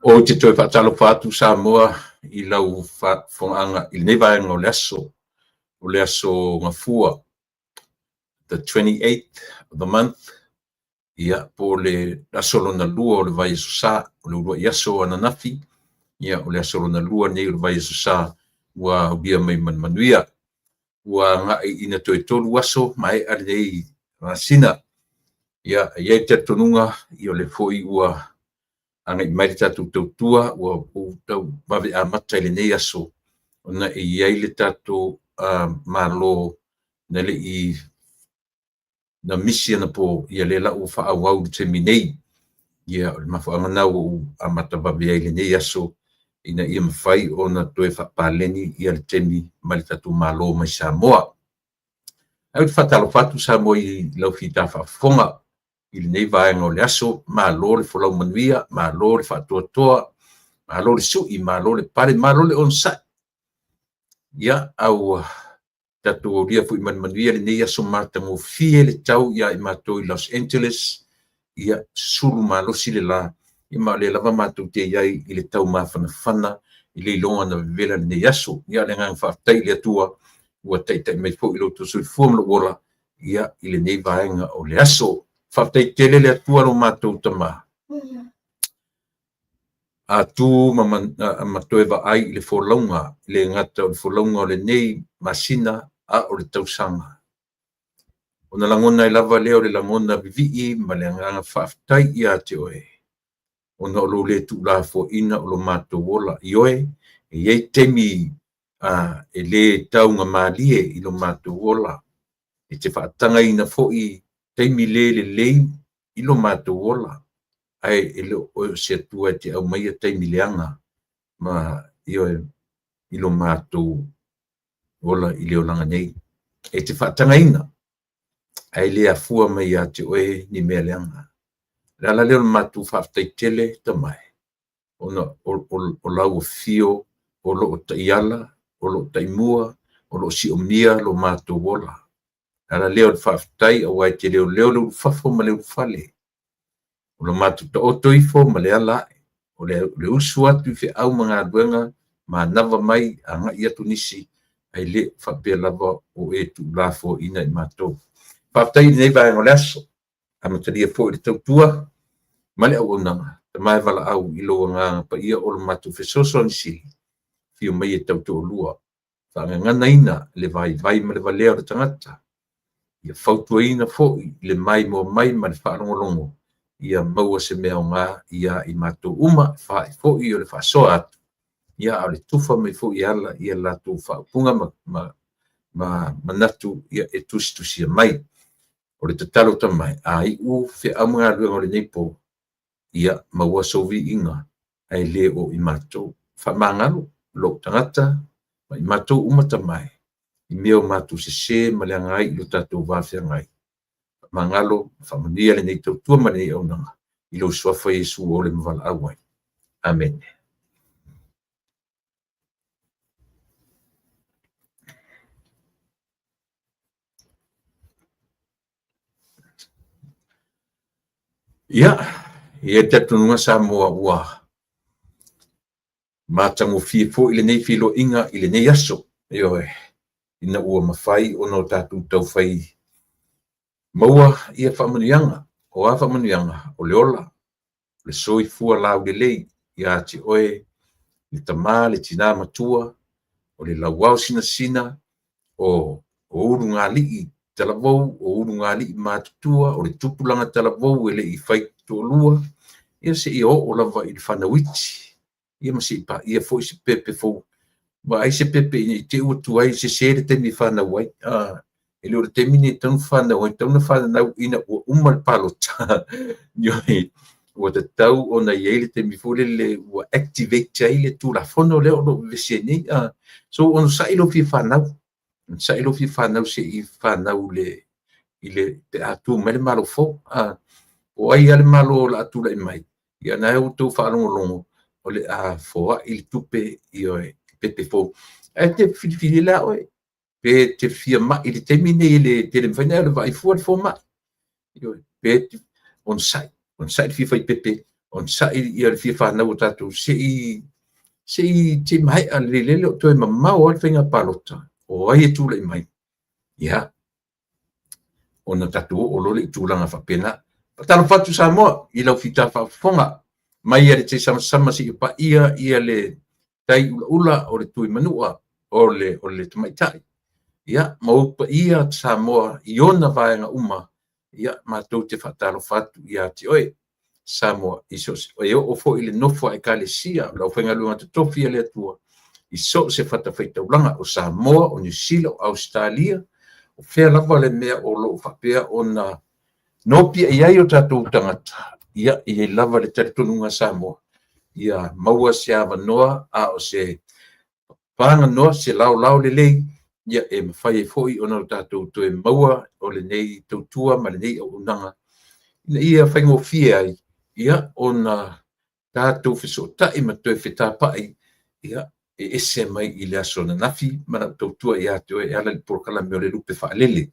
Ou te toe faatalofa atu Samoa i lau faafofogaaga i lenei vaega o le aso, o le aso Gafua, the 28th of the month, ia, po o le aso lona lua o le vaiaso Sa, o le uluai aso ananafi, ia, o le aso lona lua lenei o le vaiaso Sa ua aulia mai ma le manuia. Ua agai ina toe 3 aso maea lenei masina. Ia, e i ai le talitonuga, ia o lea foi ua agai mai le tatou tautua, ua ou tau vave amata i lenei aso, ona e i ai le tatou Malo na le i na misi anapo, ia lea la ua faaauau i le taimi nei. Ia, o le mafuaaga lena ua ou amata vave ai i lenei aso, ina ia mafai ona toe faapaleni ia le taimi mai le tatou Malo mai Samoa. Ae ou te faatalofa atu Samoa i lau fita faafofoga i lenei vaega o le aso. Malo le folau manuia, malo le faatoatoa, malo le sui, malo le pale, malo le onosai. Ia, a ua tatou aulia foi ma le manuia lenei aso matagofie le tau ia i matou i Los Angeles. Ia, sulu malosi le la, ia ma o lea lava matou te i ai i le tau mafanafana i le iloga na vevela lenei aso. Ia, o le agaga faafetai i le Atua ua taitai mai foi lo outou soifua ma lou ola, ia, i lenei vaega o le aso. Faafetai tele le Atua lo matou Tama. A tu ma toe vaai i le folauga, e le gata o le folauga o lenei masina a o le tausaga. Ona lagona ai lava lea o le lagona vivii ma le agaga faafetai ia te oe, ona o lou le tuulafoaiina o lo matou ola. Ioe, e i ai taimi e le taugamalie i lo matou ola, e te faatagaina foi taimi le lelei i lo matou ola, ae e le o oe o se Atua e te aumaia taimi leaga ma, ioe, i lo matou ola i le olaga nei. E te faatagaina, ae le afua mai ia te oe ni mea leaga. O le ala lea o le matou faafetai tele, Tama e, ona o lau afio o lo o taiala, o lo o taimua, o lo o siomia lo matou ola. O le ala lea o le faafetai, aua e te leoleo le ulufafo ma le ulufale. O lo matou taoto ifo ma le ala ae, o le usu atu i feau ma galuega, manava mai, agai atu nisi, ae le faapea lava o e tuulafoaiina i matou. Faafetai i lenei vaega o le aso, amatalia foi le tautua ma le auaunaga, Tama e valaau i lou Agaga Paia o lo matou fesoasoani sili, afio mai e tautoalua, faagaganaina le vaivai ma le valea o le tagata, ia fautuaina foi le maimoa mai ma le faalogologo, ia maua se mea aoga ia i matou uma, faai foi o le faasoa atu, ia a o le tufa mai foi e ala i a latou faaupuga ma manatu ia e tusitusia mai. O le tatalo, Tama e, a iu feau ma galuega o lenei po, ia maua sou viiga, ae le o i matou. Faamagalo lou tagata ma i matou uma, Tama e, i mea o matou sese ma leaga ai i lo tatou va feagai. Faamagalo ma faamanuia lenei tautua ma lenei auaunaga i lou suafa Iesu ua ole ma valaau ai. Amene. Ia, e i ai le talitonuga Samoa ua matagofie foi lenei feiloaiga i lenei aso, ioe, ina ua mafai ona o tatou taufai maua ia faamanuiaga. O a faamanuiaga? O le ola, o le soifua laulelei ia te oe, le tama, le tina matua, o le lauao sinasina, o ulugalii talavou, o ulugalii matutua, o le tupulaga talavou e le i fai toalua, ia seia oo lava i le fanau iti, ia ma se i paia foi se pepe fou. Vaai se pepe ina i te i ua tuai sese le taimi e fanau ai. E le o le taimi nei e tatau ona fanau ai, e tatau ona fanau ina ua uma le palota. Ioe, ua tatau ona i ai le taimi foi lele ua activate ai le Tulafono lea o lo o vevesi ai nei. So onosai lou fia fanau, onosai lou fia fanau se i fanau i le pe a tu mai le Malo fou. O ai lava le Malo o le a tulai mai, ia na ua outou faalogologo o le a foai le tupe, ioe, pepe fou. Ae te filifili la oe, pe te fia mai i le taimi nei, e le tele mafai ona e vaai fua le fomai. Ioe, pe onosai, onosai le fia fai pepe. Onosai ia le fia fanau o tatou se i se i se i maea lelei le le o toe mamao lava le faiga palota, o ai e tulai mai, ia, ona tatou oo loa lea i tulaga faapena. Faatalofa atu Samoa i lau fita faafofoga mai le teisamasama seia paia ia le tai ulaula o le Tuimanua o le tamaitai, ia, ma ou paia Samoa i ona vaega uma, ia, matou te faatalofa atu ia te oe Samoa, i so, e oo foi i le nofo a ekalesia, le aufaigaluega totofi a le Atua i so o se fatafaitaulaga o Samoa, o Niu Sila, o Ausetalia, o fea lava le mea o lo o faapea ona nopiai ai o tatou tagata, ia, e i ai lava le talitonuga Samoa, ia maua se avanoa a o se paganoa, se laolao lelei, ia, e mafai ai foi ona tatou toe maua o lenei tautua ma lenei auaunaga, ina ia faigofie ai, ia, ona tatou fesootai ma toe fetapai, ia, e ese mai i le aso ananafi ma lau tautua ia te oe e ala i le polokalame o le Lupe Faalele.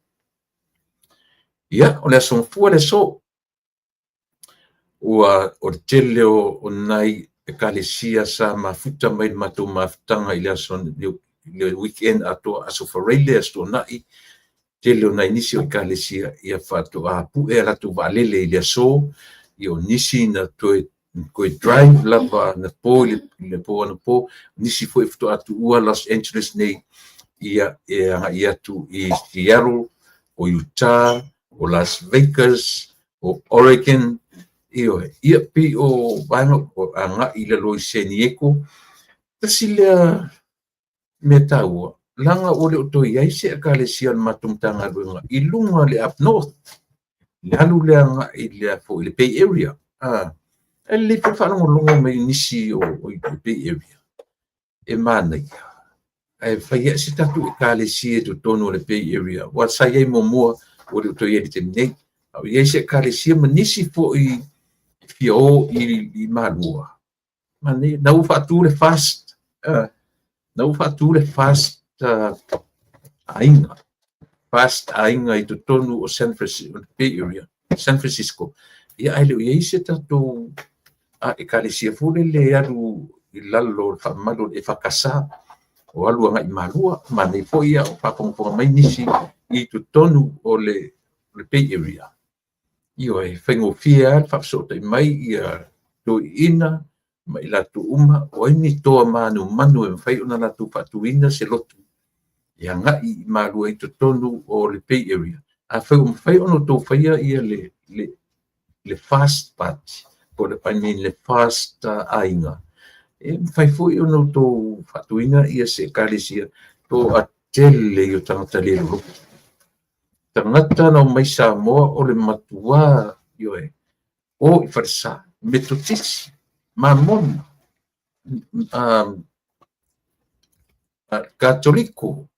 Ia, o le aso Gafua le aso, ua o le tele o nai ekalesia sa mafuta mai i le matou mafutaga i le aso le weekend atoa, aso Faraile, aso Toonai, tele o nai nisi o ekalesia ia faatoa pue a latou vaalele i le aso, ia o nisi na toe drive lava na po i le po anapo, nisi foi faatoa tuua Los Angeles nei, ia, e agai atu i Seattle, o Utah, o Las Vegas, o Oregon, ioe, ia pei o vaega o agai i lalo i San Diego. Tasi lea mea taua, leaga ua le o toe i ai se ekalesia o le matou Matagaluega i luga o le up north, le alu lea agai i le foi le Bay Area. E lelei foi le faalogologo mai nisi o le Bay Area, e manaia ae fai ai se tatou ekalesia i totonu o le Bay Area, aua sa i ai muamua, ua le o toe i ai i le taimi nei. A o i ai se ekalesia ma nisi foi e fia o i Malua, manaia, na ua faatu le FAST, na ua faatu le FAST aiga, FAST aiga i totonu o San Francisco, Bay Area, San Francisco, ia, ae le o i ai se tatou ekalesia foi lele e alu i lalo o le faamalu o le EFKS o alu agai i Malua. Manaia foi ia o faafogafoga mai nisi i totonu o le Bay Area. Ioe, faigofie lava le faafesootai mai ia toeaiina ma i latou uma, o ai ni toa manumanu e mafai ona latou faatuina se lotu e agai i Malua i totonu o le Bay Area. Afai ua mafai ona outou faia ia le FAST party, po o le, I mean, le FAST aiga, e mafai foi ona outou faatuina ia se ekalesia toatele i o tagata le loloto. Tagata na omai Samoa o le matuā, ioe, o i falesa, Metotisi, Mamona, Katoliko,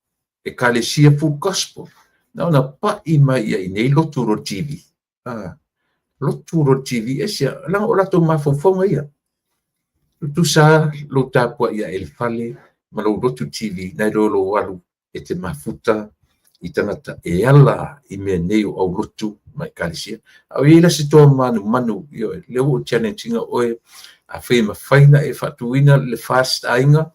ekalesia Full Gospel, na ona pai mai ia i nei lotu loa le TV. Lotu loa le TV, aisea? Leaga o latou mafaufauga ia. Tutusa lou tapuai ae i le fale ma lou lotu TV, nai lo lou alu e te mafuta i tagata e ala i mea nei o aulotu ma ekalesia. A o i ai la se toa manumanu, ioe, lea ua ou challenge ina oe, afai e mafai ona e faatuina le FAST aiga,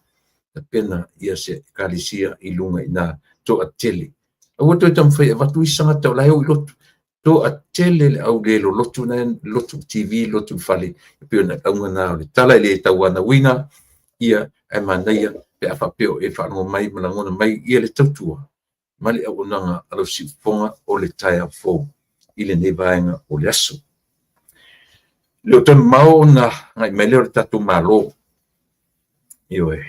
tapena ia se ekalesia i luga i ina, toatele. Aua toe taumafai e avatu isi tagata o la e o i lotu. Toatele le au le lolotu na e lotu TV, lotu i fale, e pei ona auga na o le tala e le tauanauina, ia, ae manaia pe a faapea o e faalogo mai ma lagona mai ia le tautua ma le auaunaga a lau siufofoga o le taeao fou i lenei vaega o le aso. Le o toe mamao ona agai mai lea o le tatou Malo, ioe,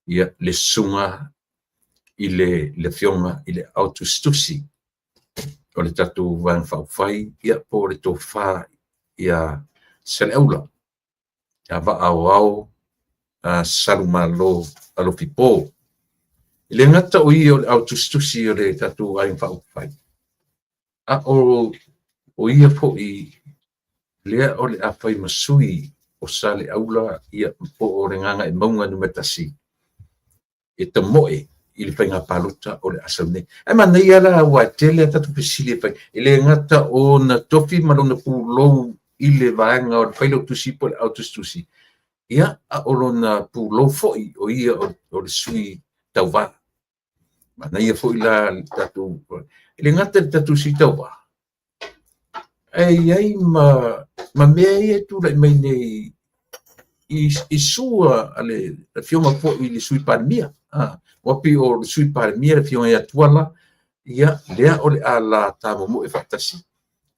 ia, le susuga i le afioga i le aotusitusi o le tatou Vaega Faaupufai, ia, po o le tofa ia Saleaula, ia Vaa Aoao Salumalo Alofipo. E le gata o ia o le aotusitusi o le tatou Vaega Faaupufai, a o ia foi lea o le a fai ma sui o Saleaula, ia, po o le Gagaemauga Nu.1 e tamoe i le faiga palota o le a sau nei. Ae manaia la, aua e tele a tatou fesili e fai, e le gata o ona tofi ma lona pulou i le vaega o le Failautusi po o le Au Tusitusi, ia, a o lona pulou foi o ia o le sui tauva. Manaia foi la le tatou, e le gata i le tatou sui tauva, ae i ai ma mea ia e tulai mai nei i sua a le afioga foi i le Sui Palemia. Ua pei o le Sui Palemia le afioga ia Tuala, ia, lea o le a la tamomoe faatasi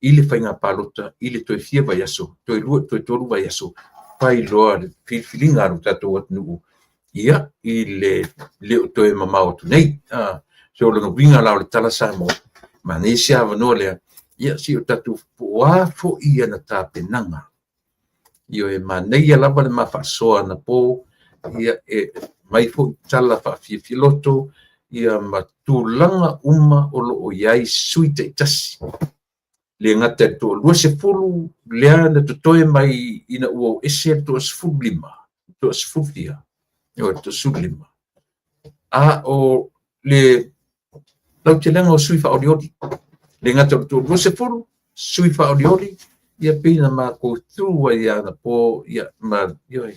i le faiga palota i le toe fia vaiaso, toe lua, toe tolu vaiaso, fai loa le filifiliga a lo tatou atunuu, ia, i le le o toe mamao atu nei. So o lona uiga la o le tala Samoa, manaia se avanoa lea, ia se i o tatou po o a foi ana tapenaga. Ioe, manaia lava le ma faasoa anapo, ia, e aumai foi tala faafiafia loto, ia ma tulaga uma o lo o i ai sui taitasi. Le gata i le toalua sefulu lea na totoe mai ina ua o ese le toa-15, toa-10 fia, ioe, toa-15. A o le lautelega o sui faaolioli, le gata o le toa-20 sui faaolioli, ia pei na matou through ai anapo, ia, ma, ioe,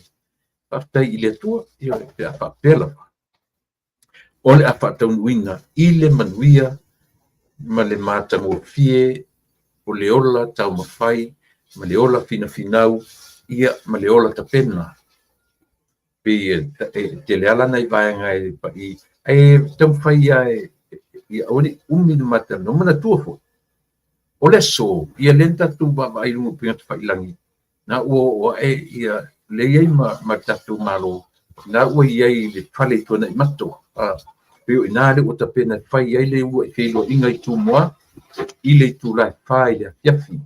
faafetai i le Atua, ioe, pe a faapea lava o le a faataunuuina i le manuia ma le matagofie o le ola taumafai ma le ola finafinau, ia, ma le ola tapena. Pei e tele ala nai vaega e pa'i, ae taumafai ia ia aua ne i umi le matalanoa. Manatua foi, o le aso, ia lea na tatou vaavaai i luga o upega tafailagi, na ua oo ae ia lea i ai ma le tatou Malo, na ua i ai i le fale i Tuanaimato, pei o i ina lea ua tapena e fai ai le uluai feiloaiga i Tumua i le itula e 4 i le afiafi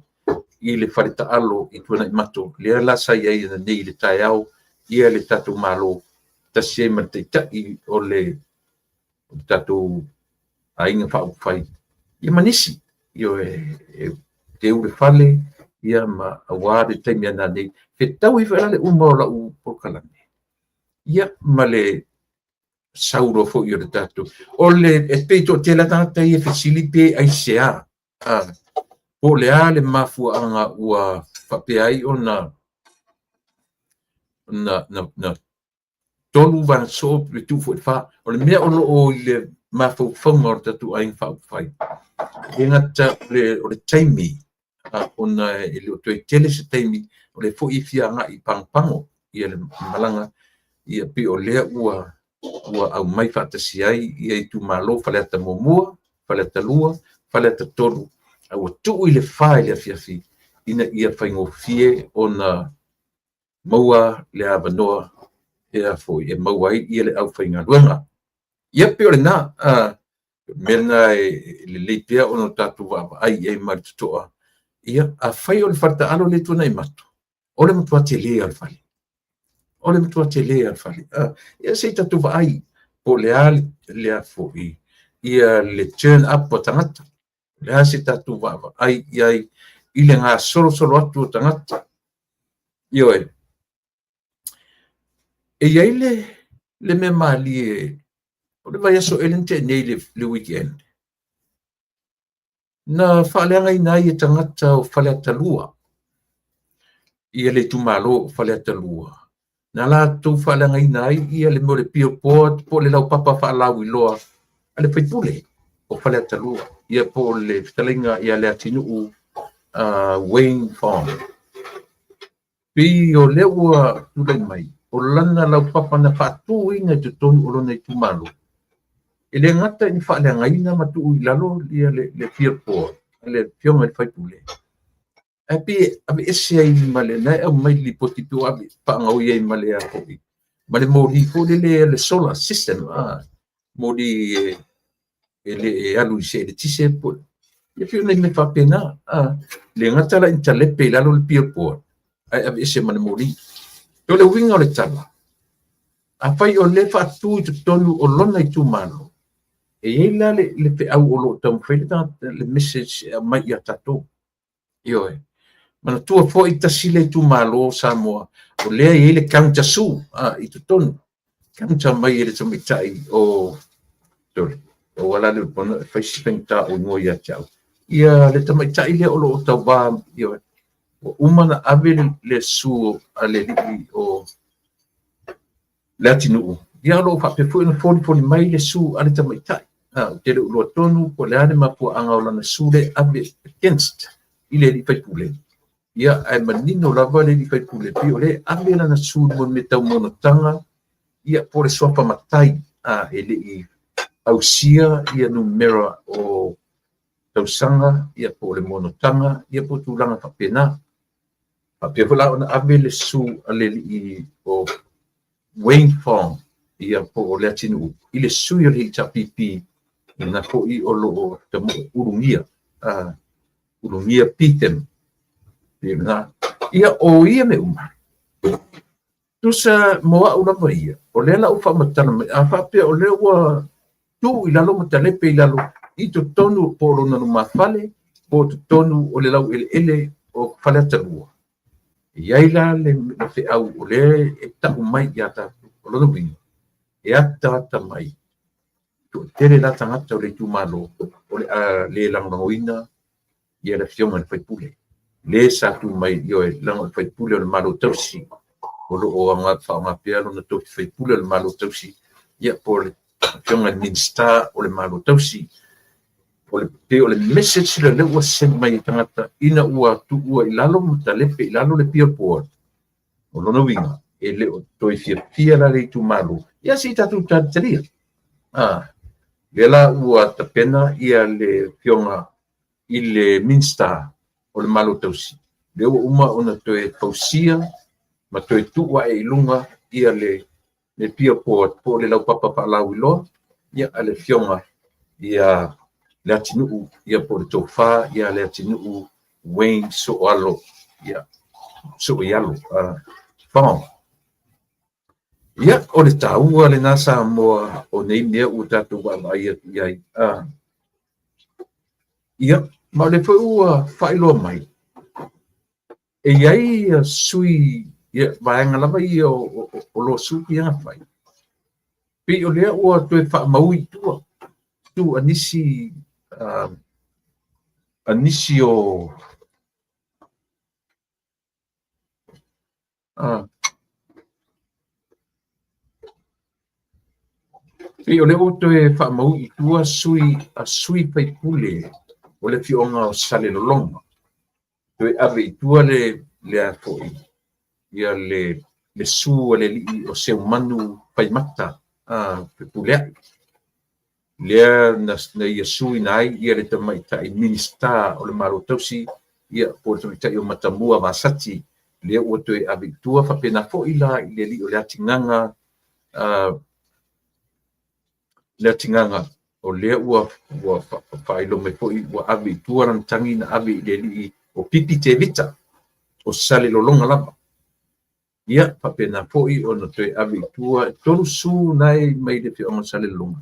i le fale taalo i Tuanaimato, lea la sa i ai ananei i le taeao ia le tatou Malo tasi ai ma le Taitai o le tatou Aiga Faaupufai, ia ma nisi, ioe, e teu le fale, ia ma aua le taimi ananei. Fetaui foi la le uma o lau polokalame, ia ma le sau loa foi o le tatou. O le, e pei toatele lava tagata ia e fesili pe aisea, po o le a le mafuaaga ua faapea ai ona na tolu vaega sosoo pe tuu foi i le fa. O le mea o lo o i le mafaufauga o le tatou Aiga Faaupufai, e le gata o le taimi, ona e le o toe tele se taimi, o lea foi e fia agai i Pagopago ia le malaga, ia pei o lea ua aumai faatasi ai ia itumalo Faleata 1, Faleata 2, Faleata 3, a ua tuu i le 4 i le afiafi ina ia faigofie ona maua le avanoa e foi e maua ai ia le aufaigaluega. Ia pei o lena, mea lena e lelei pea ona tatou vaavaai i ai ma le totoa. Ia, afai o le fale taalo lea e Tuanaimato, o le matua tele o le fale. O le matua tele o le fale. Ia se i tatou vaai po o le a le foi ia le turn up o tagata. O le a se tatou vaavaai i ai i le gasolosolo atu o tagata. Ioe. E i ai le mea malie o le vaiaso ea lea na tea nei le weekend, na faaleagaina ai e tagata o Faleata 2, ia le itumalo o Faleata 2, na latou faaleagaina ai ia le mea o le billboard po o le laupapa faalauiloa a le faipule o Faleata 2, ia po o le fetalaiga ia Leatinuu Wayne Fong. Pei o lea ua tulai mai, o lana laupapa na faatuina i totonu o lona itumalo, e le gata ina faaleagaina ma tuu i lalo ia le billboard a le afioga i le faipule, ae pei e aveese ai ma le, na e aumai le lipoti pei ua ave faagaoi ai ma le foi, ma le moli foi lele le solar system, moli e le e alu i se eletise po, ia pei o nai mea faapena, le gata la ina talepe i lalo le billboard, ae aveese ma le moli. O le uiga o le tala, afai o lea faatu i totonu o lona itumalo, e i ai la le feau o lo o taumafai le tagata, le message e aumai ia tatou. Ioe. Manatua foi tasi le itumalo Samoa, o lea e i ai le counter su i totonu. Counter mai e le tamaitai o, sorry, o ala le pono e fai si faigata o ingoa ia te au. Ia le tamaitai lea o lo o tauva, ioe. Ua uma ona ave le susu a le alii o Leatinuu, ia o lo o faapea foi ona folifoli mai le susu a le tamaitai. Ou te le o iloa tonu po o le a le mafuaaga o lana susu lea e ave against i le alii faipule. Ia, ae manino lava le alii faipule, pei o lea e ave lana susu i le mea tau monotaga, ia po o le suafa matai, e le i ausia ia numera o tausaga, ia po o le monotaga, ia po o tulaga faapena. Faapea foi la ona ave le susu a le alii o Wayne Fong, ia po o Leatinuu, i le sui o le HRPP, lena foi o lo o Ulugia, Ulugia Betham. Ia, o ia mea uma, tusa mo au lava ia, o lea la ua faamatala mai, a faapea o lea ua tuu i lalo ma talepe i lalo i totonu po o lona lumafale, po o totonu o le laueleele o Faleata 2. E i ai la le feau o lea e tau mai ia tatou, o lona uiga, e ataata mai, toatele la tagata o le itumalo o le a le lagolagoina ia le afioga i le faipule. Le sa tu mai, ioe, leaga o le faipule o le Malo Tausi, o lo o faaaoga pea lona tofi faipule o le Malo Tausi, ia po o le afioga i le Minisita o le Malo Tausi. O le pei o le message lea lea ua send mai e tagata ina ua tuua i lalo ma talepe i lalo le Appeal Board. O lona uiga, e le o toe fiafia la le itumalo, ia se i tatou talitalia. Lea la ua tapena ia le afioga i le Minisita o le Malo Tausi, lea ua uma ona toe fausia ma toe tuu ae i luga ia le Appeal Board po o le laupapa faalauiloa ia a le afioga ia Leatinuu, ia po o le tofa ia Leatinuu Wayne Sooalo, ia Sooialo Fong. Ia, o le taua lena Samoa o nei mea ua tatou vaavaai atu i ai. Ia, ma o lea foi ua faailoa mai, e i ai sui, ia, vaega lava ia o lawsuit ia na fai, pei o lea ua toe faamau i tua, tu a nisi, a nisi o pei o lea ua toe faamau i tua sui a sui faipule o le afioaga o Salelologa, toe ave i tua le a foi ia le su a le alii o Seumanu Faimata Fepuleai, lea na ia suina ai ia le tamaitai Minisita o le Malo Tausi, ia po o le tamaitai o Matamua Vasati, lea ua toe ave i tua. Faapena foi la i le alii o Leatigaga, Leatigaga, o lea ua faailoa mai foi ua ave i tua lana tagi na ave i le alii o Pipi Tevita o Salelologa lava. Ia, faapena foi ona toe ave i tua e 3 su nai mai le afioaga o Salelologa.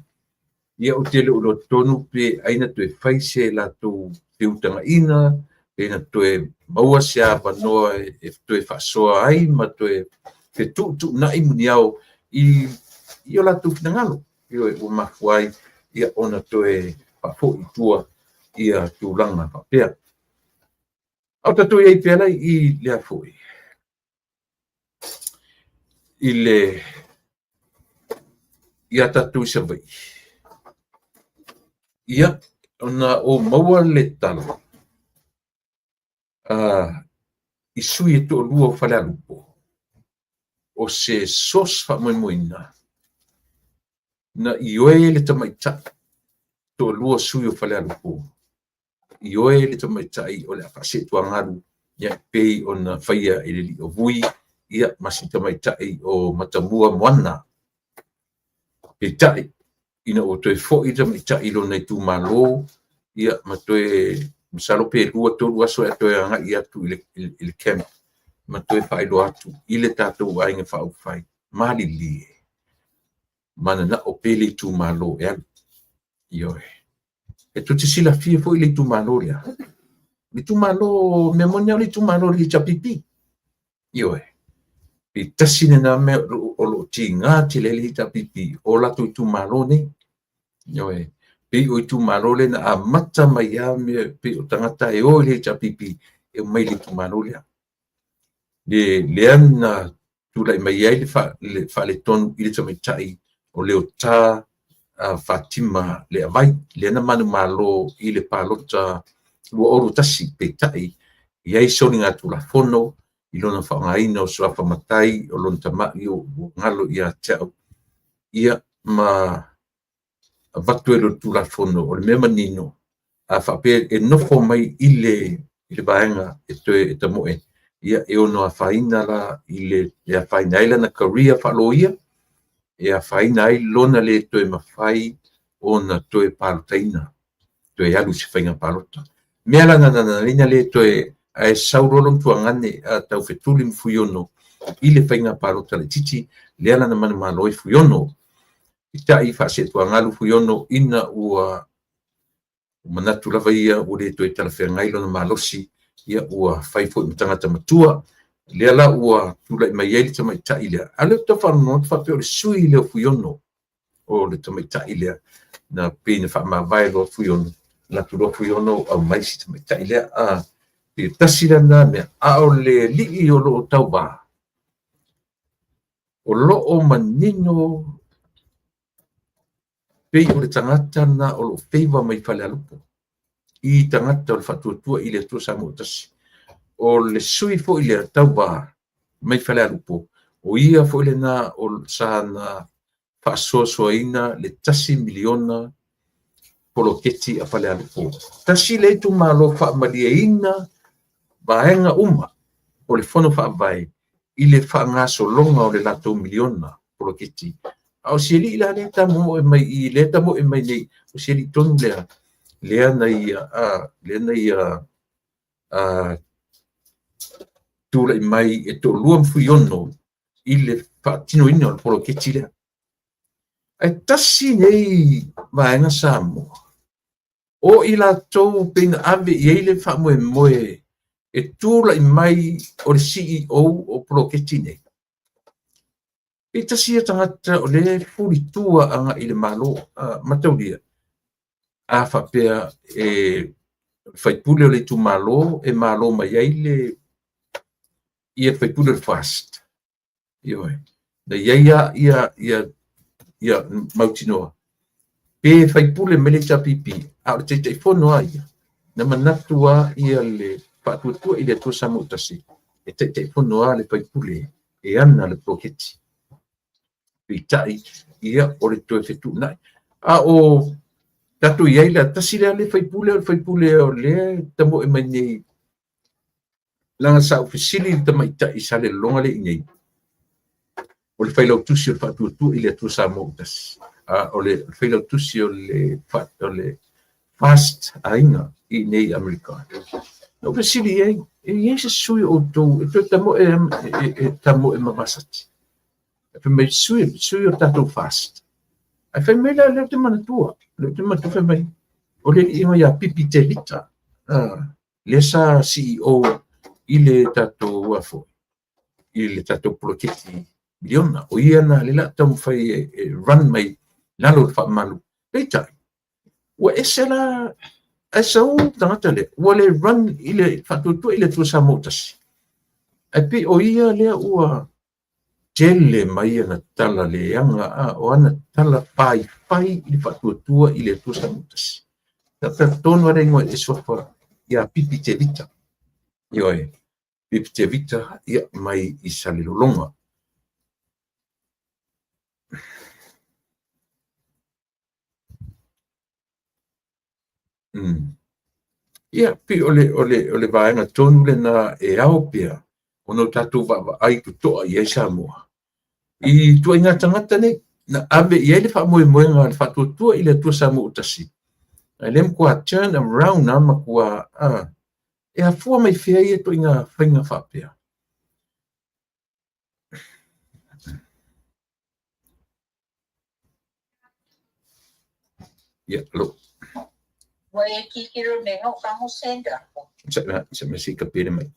Ia, ou te le o iloa tonu pe ai na toe fai se latou feutagaina, pe na toe maua se avanoa e toe faasoa ai ma toe fetuutuunai muniao i o latou finagalo. Ioe, ua mafua ai ia ona toe faafoi i tua ia tulaga faapea. A o tatou i ai pea la i lea foi, i le ia tatou i Savaii, ia, ona o maua le tala i sui e toalua o Falealupo, o se source faamoemoeina na ioe le tamaitai toalua sui o Falealupo, ioe le tamaitai o le a faaseetuagalu, ia pei ona faia i le alii o Vui, ia ma si tamaitai o Matamua Moana. Peitai, ina ua toe foi le tamaitai i lona itumalo, ia ma toe masalo pe 2-3 aso e toe agai atu i le camp ma toe faailoa atu i le tatou aiga faaupufai, malilie, mananao pe le itumalo e alu. Ioe. E tou te silafia foi le itumalo lea. Le itumalo, mea moni lava o le itumalo o le HRPP. Ioe. E tasi lena mea o lo o tiga tele ai le HRPP o latou itumalo nei. Ioe. Pei o itumalo lea na amata mai lava mea, pei o tagata e o i le HRPP e omai i le itumalo lea. lea na tulai mai ai le faaletonu i le tamaitai o Leota Fatima Leavai, lea na manumalo i le palota 2021, peitai e i ai soligatulafono i lona faaaogaina o suafa matai o lona tamai ua galo ia te au, ia ma avatu ai le Tulafono. O le mea manino, a faapea e nofo mai i le vaega e toe tamoe, ia e ono afaina la e afaina ai lana career faaloia, e afaina ai lona le toe mafai ona toe palotaina, toe alu i se faiga palota. Mea la na ala le toe, ae sau loa lona tuagane tau fetuli ma Fuiono i le faiga palota laitiiti lea la na manumalo ai Fuiono. Peitai faaseetuagalu Fuiono ina ua manatu lava ia ua le toe talafeagai lona malosi, ia ua fai foi ma tagata matua, lea la ua tulai mai ai le tamaitai lea. A o lea ou te tau faalogologo atu faapea o le sui lea o Fuiono, o le tamaitai lea na pei na faamavae loa Fuiono, alu atu loa Fuiono aumai si tamaitai lea. E tasi lena mea, a o le alii o lo o tauva, o lo o manino pei o le tagata na o lo o favor mai Falealupo i tagata o le Faatuatua i le Atua Samoa Tasi. O le sui foi lea tauva mai Falealupo, o ia foi lena o sa na faasoasoaina le $1 miliona poloketi a Falealupo. Tasi le itumalo faamalieina vaega uma o le Fono Faavae i le faagasologa o le latou miliona poloketi. A o si alii la lea tamoe mai i lea tamoe mai nei, o si alii tonu lea lea na ia lea na ia tulai mai e toalua ma Fuiono i le faatinoina o le poloketi lea. Ae tasi nei vaega Samoa, o i latou pei na ave i ai le faamoemoe e tulai mai o le CEO o poloketi nei. Pe tasi ia tagata o lea e fulitua agai i le Malo, mataulia, a faapea e faipule o le itumalo e malo mai ai le ia faipule o le FAST. Ioe. Na i ai ia mautinoa pe faipule mai le HRPP, a o le Taitaifono lava ia, na manatu lava ia le Faatuatua i le Atua Samoa Tasi, e Taitaifono lava le faipule e ana le poloketi. Peitai, ia, o le toe fetuunai. A o tatou i ai la, tasi lea le faipule, o le faipule o lea e tamoe mai nei, leaga sa ou fesili i le tamaitai sa Salelologa lea i inei, o le failautusi o le Faatuatua i le Atua Samoa ua Tasi, o le failautusi o le FAST aiga i inei i Amerika. Na ou fesili i ai, e i ai se sui o outou e toe tamoe, e tamoe ma Vasati? E fai mai, sui o tatou FAST. Ae fai mai la, lea ou te manatua, lea ou te manatua fai mai, o le alii ia Pipi Tevita, lea sa CEO i le tatou foi, i le tatou poloketi miliona. O ia na lea la taumafai e run mai lalo o le faamalu. Peitai, ua ese la, ae sau tagata lea, ua le run i le Faatuatua i le Atua Samoa Tasi. Ae pei o ia lea ua tele mai ana tala leaga, a o ana tala faifai i le Faatuatua i le Atua Samoa Tasi. Ta tonu ala ingoa e suafa ia Pipi Tevita. Ioe, Pipi Tevita, ia mai i Salelologa. Ia, pei o le vaega tonu lena e ao pea ona o tatou vaavaai totoa i ai Samoa. I ituaiga tagata nei, na ave i ai le faamoemoega a le Faatuatua i le Atua Samoa ua Tasi. Ae le matua turn around na matua, e afua mai fea ia ituaiga faiga faapea. Ia, alo. Ua e kikilo nei no ka mo senda. Sa me si ka pere mai.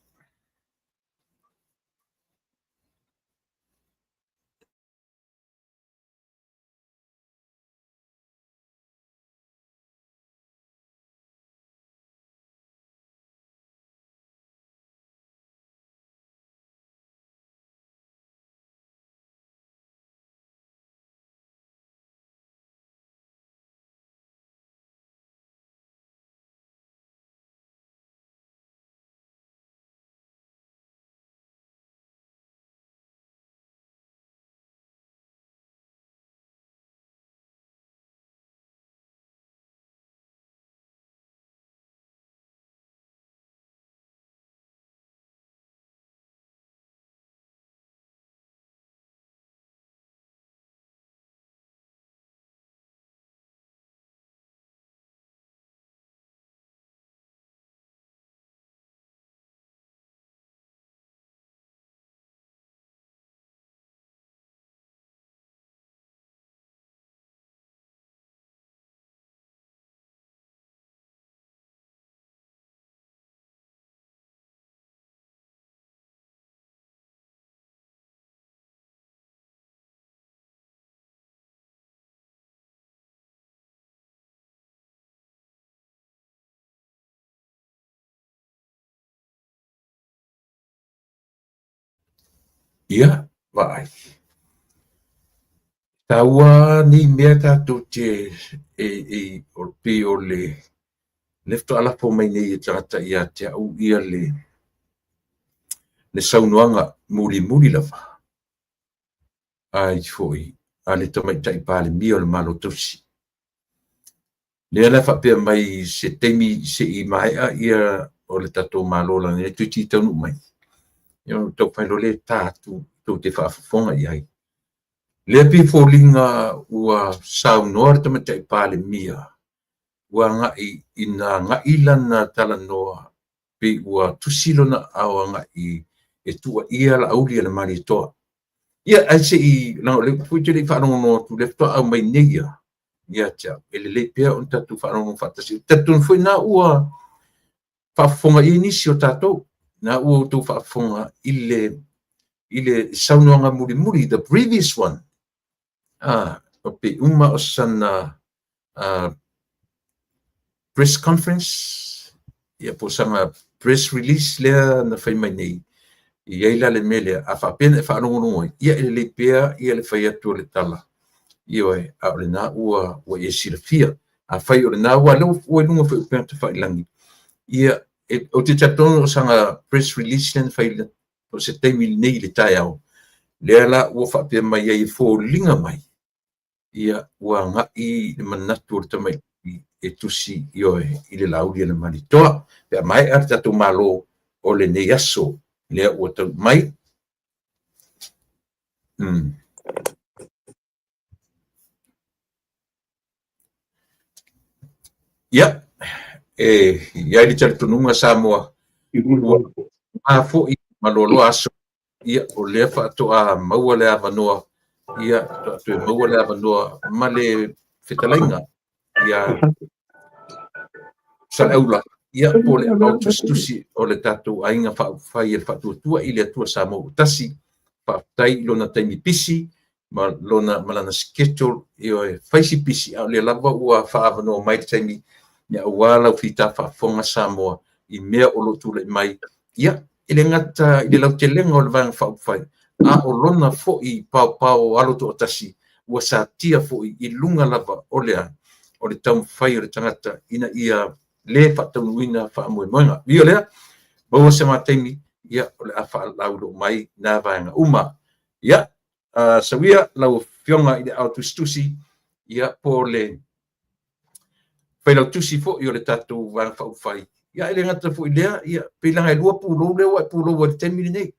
Ia, vaai. Taua nei mea tatou te e, e, o pei o le le faatoa lafo mai nei e tagata ia te au ia le le saunoaga mulimuli lava ai foi a le Tamaitai Palemia o le Malo Tausi. Lea la e faapea mai se taimi se i maea ia o le tatou Malo leaga e toeitiiti taunuu mai, ia ona taumafai loa lea e ta atu tou te faafofoga i ai. Lea e pei e foliga ua saunoa le Tamaitai Palemia ua agai ina agai lana talanoa pei ua tusi lona aao agai e tuuaia Laaulialemalietoa. Ia, ae se i, leaga o lea foi ou te le i faalogologo atu, o lea faatoa aumai nei ia ia te au, e lelei pea ona tatou faalogologo faatasi. Ou te talitonu foi na ua faafofoga i ai nisi o tatou, na ua outou faafofoga i le i le saunoaga mulimuli, the previous one, ah, o pe uma o sana press conference, ia po o sana press release lea na fai mai nei, e i ai la le mea lea, a faapea na e faalogologo ai, ia e lelei pea ia le fai atu o le tala, ioe, a o lena ua ua e silafia. Afai o lena ua lea ua i luga foi o upega tafailagi, ia, e, ou te talitonu o sana press release lea na fai o se taimi lenei i le taeao, lea la ua faapea mai ai e foliga mai, ia, ua agai le manatu o le tamaitiiti e tusi, ioe, i le Laaulialemalietoa, pe a maea le tatou Malo o lenei aso lea ua taunuu mai. Ia, e i ai le talitonuga Samoa, ua ma foi ma loaloa aso, ia, o lea faatoa maua le avanoa, ia, faatoa toe maua le avanoa ma le fetalaiga ia Saleaula, ia, po o le aao tusitusi o le tatou aiga faaupufai e le Faatuatua i le Atua Samoa ua Tasi. Faafetai i lona taimi pisi ma lona ma lana schedule, ioe, fai si pisi, a o lea lava ua faaavanoa mai le taimi, ia, aua lau fita faafofoga Samoa i mea o lo o tulai mai, ia, e le gata i le lautelega o le Vaega Faaupufai, a o lona foi paopao alo toatasi ua satia foi i luga lava o le a? O le taumafai o le tagata ina ia le faataunuuina faamoemoega. Ui o lea, maua se ma taimi, ia, o le a faalauiloa mai na vaega uma. Ia, sau ia lau Afioga i le Ao Tusitusi, ia, po o le Failautusi foi o le tatou Vaega Faaupufai. Ia, e le gata foi i lea, ia, pei leaga e lua pulou lea ua e pulou ai i le taimi lenei. E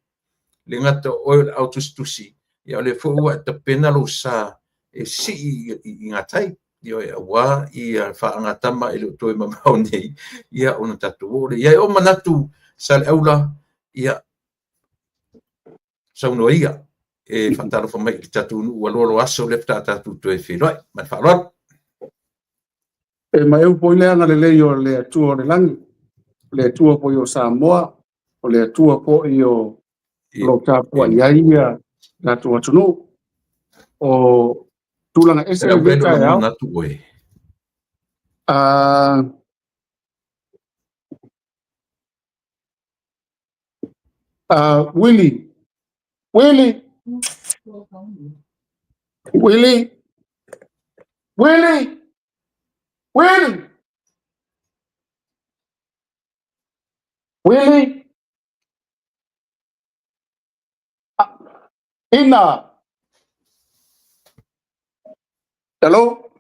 le gata o oe o le Ao Tusitusi, ia, o lea foi ua e tapena lou sa e sii i gatai, ioe, aua ia faagatama e le o toe mamao nei, ia, ona tatou oo lea. Ia, e oo manatu Saleaula, ia, saunoa ia e faatalofa mai i le tatou nuu ua loaloa aso lea faatoa tatou toe feiloai. Ma le faaaloalo. E maeu foi le agalelei o le Atua o le lagi, o le Atua foi o Samoa, o le Atua foi o lo o tapuai ai ia tatou atunuu. O tulaga ese lenei taeao. Willie, Willie, Willie, Willie, Willie, Willie, Ina. Hello?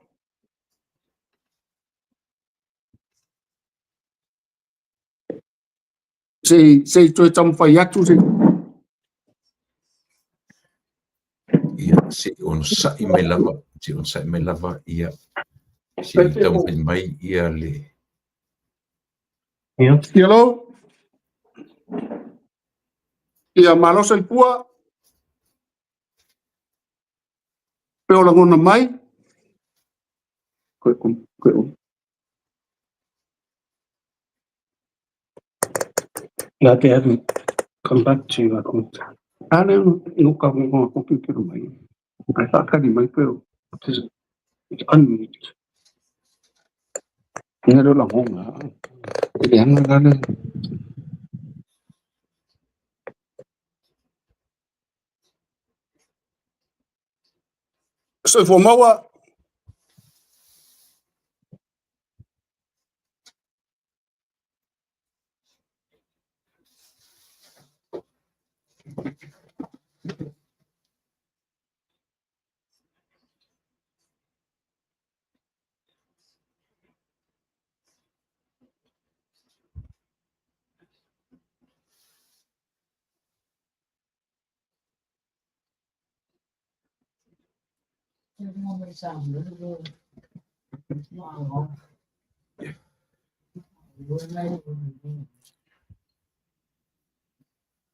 Se i, se i toe taumafai atu se. Ia, se i onosai mai lava, se i onosai mai lava, ia, se i taumafai mai ia le. Ia. Hello? Ia, malo soifua. Pe o lagona mai. Koe um, koe um. Glad they haven't come back to you, I think. A lea no ka mo ko kikiro mai. Ai whakari mai pe o. It's unmute. Nga reo langonga. E le anga la le. Soifua maua.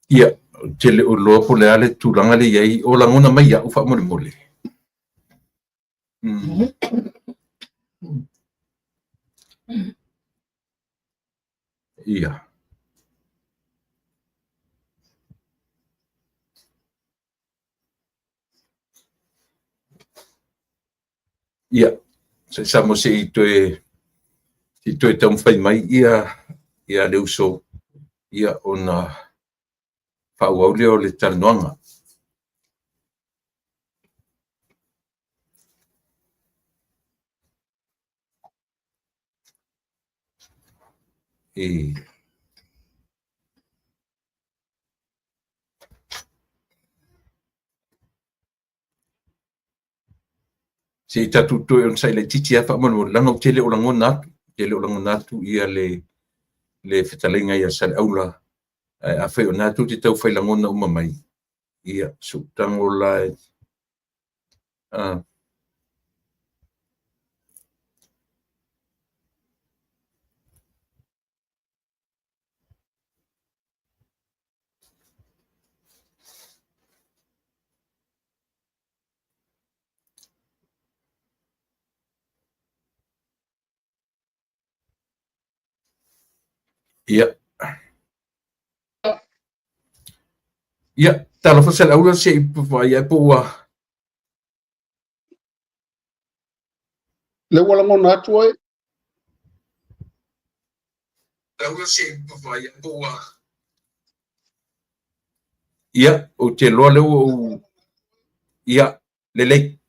Ia, ou te le o iloa po o le a le tulaga lea i ai, o lagona mai iaʻu faamolemole. Ia. Ia, se Samoa se i toe se i toe taumafai mai ia ia le uso ia ona faaauau lea o le talanoaga. E Se i tatou toe onosai laitiiti lava faamolemole, leaga ou te le o lagona atu, ou te le o lagona atu ia le, le fetalaiga ia Saleaula, ae afai o lena tou te tau fai lagona uma mai, ia, sootago la e, Ia. Ia, talofa Saleaula se i vaai ae po ua Lea ua lagona atu oe. Ia, ou te iloa lea ua ou... Ia, lelei.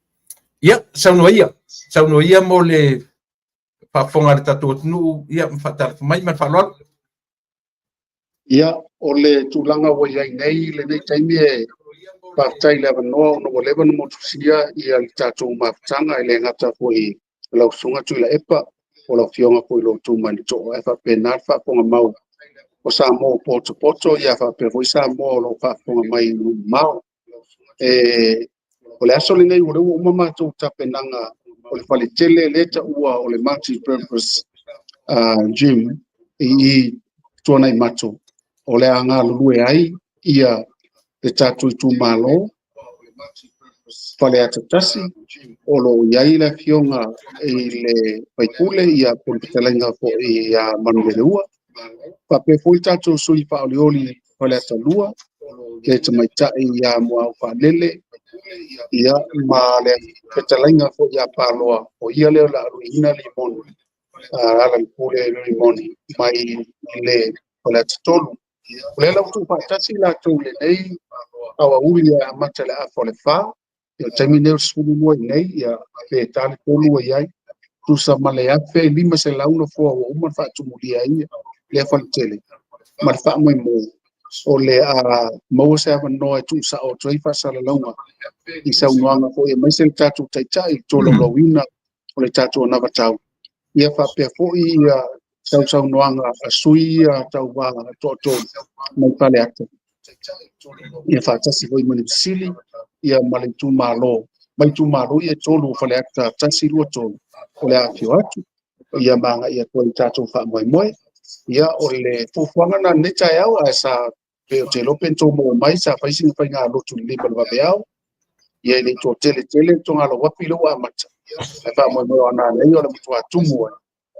Ia, saunoa ia. Saunoa ia mo le faafofoga a le tatou atunuu, ia, ma faatalofa mai ma le faaaloalo. Ia, o le tulaga ua i ai nei i lenei taimi e faafetai i le avanoa ona ua leva ona motusia ia le tatou mafutaga e le gata foi i lau Susuga Tuilaepa, o lau Afioga foi i lo outou Malietoa, ae faapena le faafofoga mau o Samoa ua potopoto, ia faapea foi Samoa o lo o faafofoga mai i nuu mamao. E, o le aso lenei o lea ua uma matou tapenaga o le faletele lea e taua o le multi-purpose gym i Tuanaimato, o le a galulue ai ia le tatou itumalo Faleata 1, o lo o i ai le afioga i le faipule ia po o le fetalaiga foi ia Manuleleua, faapea foi le tatou sui faaolioli Faleata 2, le tamaitai ia Muaufaalele, ia ma le fetalaiga foi ia Paloa, o ia lea o le a aluiina Limoni, Alalepule Limoni mai le Faleata 3. O lea la ua tuufaatasi latou i lenei aoauli e amata i le afa o le 4, ia o le taimi lenei o le 12 i inei, ia pe ta le 3 ua i ai, tusa ma le 1,500 nofoa ua uma ona faatumulia ai lea faletele, ma le faamoemoe o le a maua se avanoa e tuusao atu ai faasalalauga i saunoaga foi aemaise le tatou taitai i le tolaulauina o le tatou anavatau, ia faapea foi ia sausaunoaga a sui ia tauva toatolu mai Faleata, ia faatasi foi ma le fesili ia ma le itumalo mai itumalo ia e tolu o Faleata 1, 2, 3 o le a afio atu ia ma agai atu ai i tatou faamoemoe. Ia o le fuafuaga lena i lenei taeao, ae sa pe ou te iloa pe na tou maua mai sa fai sina faiga lotu i le 5 i le vaveao, ia e le i toatele tele le togalawafi lea ua amata, ae faamoemoe o nanei o le matua tumu ai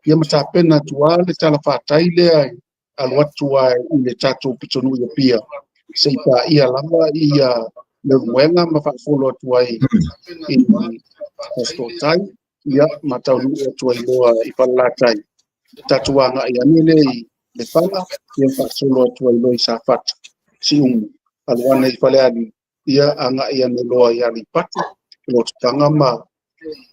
ia ma tapena atu lava le talafatai lea e alu atu lava i le tatou pitonuu i Apia se i paia lava ia Leulumoega ma faasolo atu ai i Fasitootai, ia ma taunuu atu ai loa i Falelatai. Tatou agai ane lea i Lefaga, ia ma faasolo atu ai loa i Safata, Siumu, alu ane i Falealili, ia agai ane loa i Aleipata, Lotofaga ma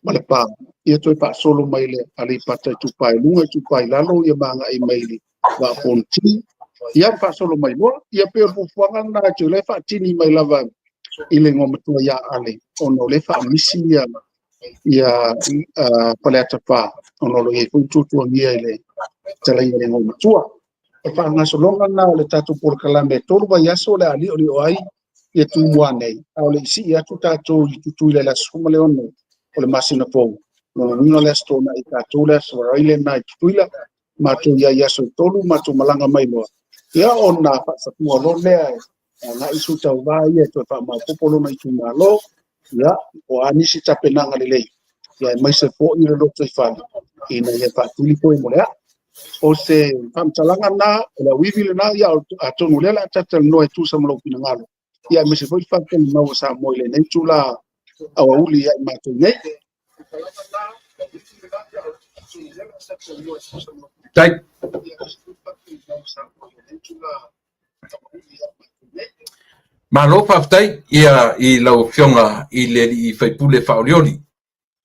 ma Lepa, ia toe faasolo mai le Aleipata Itupa i Luga, Itupa i Lalo, ia ma agai mai le Vaa o Fonoti, ia ma faasolo mai loa. Ia pei o le fuafuaga lena e toe faatini mai lava i le igoamatua ia Ale, ona o lea e faamisi ia ia Faleata 4, ona o lo o i ai foi tuatuagia i le fetalaiga i le igoamatua. O le faagasologa lena o le tatou polokalame e 3 vaiaso o le a liolio ai ia Tumua nei, a o le i sii atu tatou i Tutuila i le aso 16 o le masina fou. Lona uiga o le Aso Toonai tatou le Aso Faraile lena i Tutuila, matou i ai i aso e 3, matou malaga mai loa, ia ona faasapua loa lea e agai sui tauva ia e toe faamaopoopo lona itumalo, ia o a nisi tapenaga lelei, ia aemaise foi le lotoifale ina ia faatuli foi mo le aa. O se faamatalaga lena, o le auivi lena, ia atonu o lea o le a talatalanoa e tusa ma lou finagalo, ia aemaise foi le faafofoga mau a Samoa i lenei itula aoauli ia i matou nei. Tai. Malo faafetai ia i lau Afioga i le alii faipule faaolioli.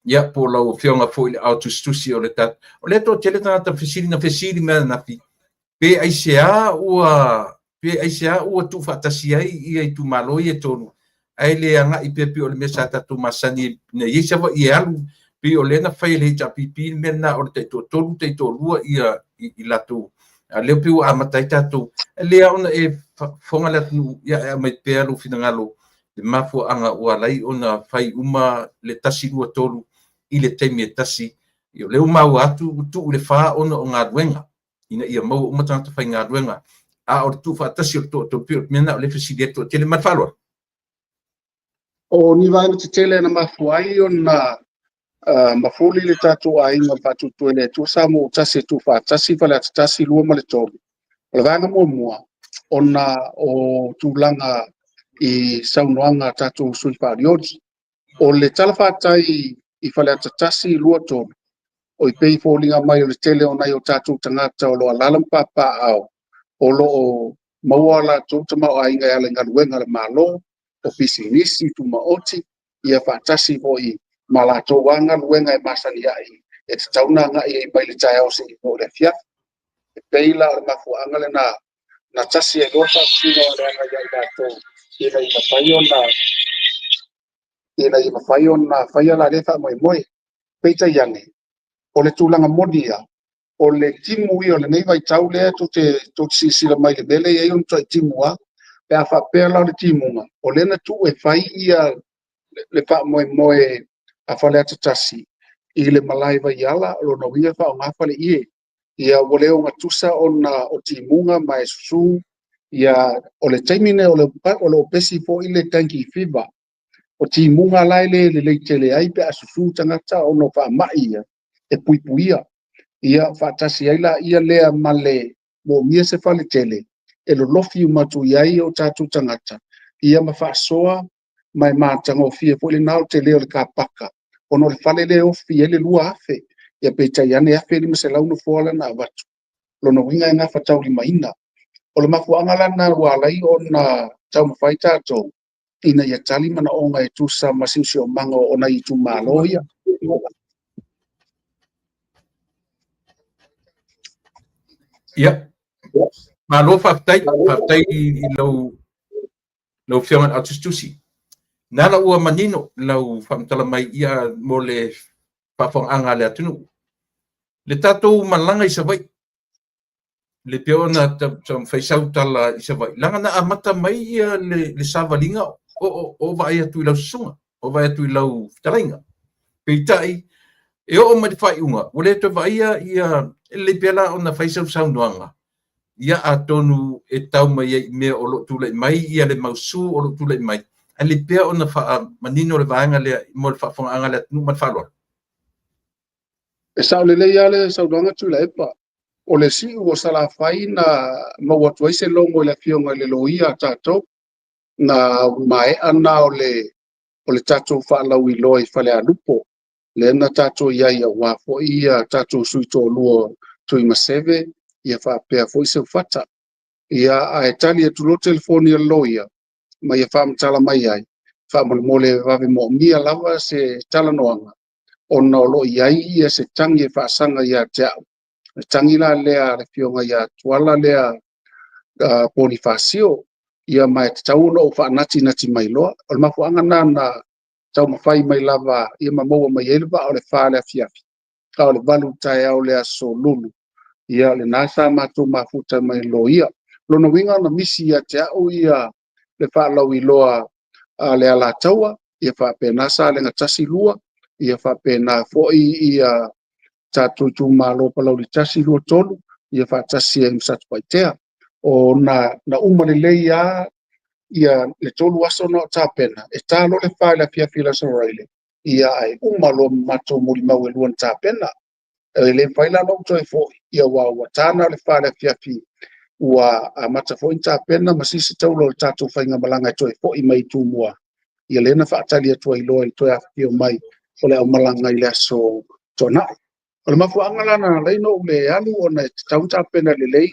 Ia po o lau Afioga foi i le ao tusitusi o le tatou. O lea toatele tagata fesili na fesili mai ananafi pe aisea ua pe aisea ua tuufaatasi ai ia itumalo ia e tolu ae le agai pea pei o le mea sa tatou masani ina i ai Savaii e alu pei o lea na fai e le HRPP le mea lena o le taitoatolu taitoalua ia i latou a o lea pei ua amata ai tatou e lelei lava ona e fofoga le atunuu ia e aumai pea lou finagalo le mafuaaga ua ala ai ona fai uma le 1, 2, 3 i le taimi e tasi. O lea ua maua atu ua tuu i le 4 ona o galuega ina ia maua uma tagata faigaluega, a o le tuufaatasi o le toatolu, pei o le mea lena o lea e fesili ai le toatele. Ma le faaaloalo. O ni vaega tetele na mafua ai ona mafuli le tatou aiga o le Faatuatua i le Atua Samoa ua Tasi e tuufaatasi Faleata 1, 2 ma le 3. O le vaega muamua, ona o tulaga i saunoaga a tatou sui faaolioli. O le talafatai i Faleata 1, 2, 3, o i pei e foliga mai o le tele o nai o tatou tagata o lo o alaala ma papaaao, o lo o maua a latou tamaoaiga e ala i galuega a le Malo, o pisinisi tumaoti, ia faatasi foi ma latou lava galuega e masani ai e tatau ona agai ai mai le taeao seia oo i le afiafi. E pei la o le mafuaaga lena na tasi ai loa le faamasino a le aga ia i latou ina ia mafai ona faia la lea faamoemoe. Peitai ane, o le tulaga moni ia, o le timu ia o lenei vaitau lea tou te silasila mai i le mea lea e i ai o le matuai timu lava. Pe a faapea la o le timuga, o lea na tuu e fai ia le faamoemoe a Faleata 1 i le malae vaiala, o lona uiga e faaaoga faleie. Ia ua le ogatusa ona o timuga ma e susu. Ia o le taimi lenei o lo o pesi foi le dengue fever. O timuga la e le lelei tele ai pe a susu tagata ona o faamai ia e puipuia. Ia faatasi ai laia lea ma le moomia se faletele e lolofi uma atu i ai o tatou tagata, ia ma faasoa ma e matagofie foi lena aotelea o le car paka, ona o le fale lea e ofi ai le 2,000, ia peitai ane e 1,500 nofoa la na avatu. Lona uiga e gafataulimaina. O le mafuaaga la lena ua ala ai ona taumafai tatou ina ia tali manaoga e tusa ma siosiomaga o nai itumalo ia. Ia, malo faafetai, faafetai i lau Afioga i le Ao Tusitusi. Na ala ua manino lau faamatala mai ia mo le faafofogaaga a le atunuu. Le tatou malaga i Savaii, le pei ona taumafai sau tala i Savaii, leaga na amata mai ia le savaliga o vaai atu i lau susuga, o vaai atu i lau fetalaiga. Peitai, e oo mai le faaiuga, ua le toe vaaia ia, e lelei pea la ona fai sau saunoaga, ia atonu e tau mai ai i mea o lo o tulai mai ia le mausu o lo o tulai mai, ae lelei pea ona faamanino le vaega lea mo le faafofogaaga a le atunuu ma le faaaloalo. E sao lelei lava le saunoaga Tuilaepa. O le siu o Salafai na maua atu ai se logo i le afioga i le loia a tatou, na maea na o le tatou faalauiloa i Falealupo, lea na tatou i ai aua foi ia tatou sui toalua Tuimaseve ia faapea foi Seufata. Ia, ae tali atu loa le telefoni a le loia ma ia faamatala mai ai, Faamolemole e vave moomia lava se talanoaga ona o lo o i ai ia se tagi e faasaga ia te au. Le tagi la lea a le Afioga ia Tuala lea Ponifasio, ia ma e tatau ona ou faanatinati mai loa. O le mafuaaga lena na taumafai mai lava ia ma maua mai ai le vaa o le 4 i le afiafi, a o le 8 i le taeao o le aso Lulu, ia lena sa matou mafuta mai loia. Lona uiga na misi ia te au ia le faalauiloa a le Alataua, ia faapena Salega 1, 2, ia faapena foi ia tatou itumalo Palauli 1, 2, 3, ia faatasi ai ma Satupaitea. Ona na uma lelei lava ia le 3 aso na o tapena, e ta loa le 4 i le afiafi i le Aso Faraile, ia ae uma loa ma matou molimau e lua na tapena. E le mafai la ona ou toe foi, ia aua ua ta na o le 4 i le afiafi, ua amata foi ona tapena ma sisi taula o le tatou faigamalaga e toe foi mai i Tumua, ia lea na faatali atu ai loa i le toe afifio mai o le aumalaga i le aso Toonai. O le mafuaaga la na ala ai ona ou le alu ona e tatau ona tapena lelei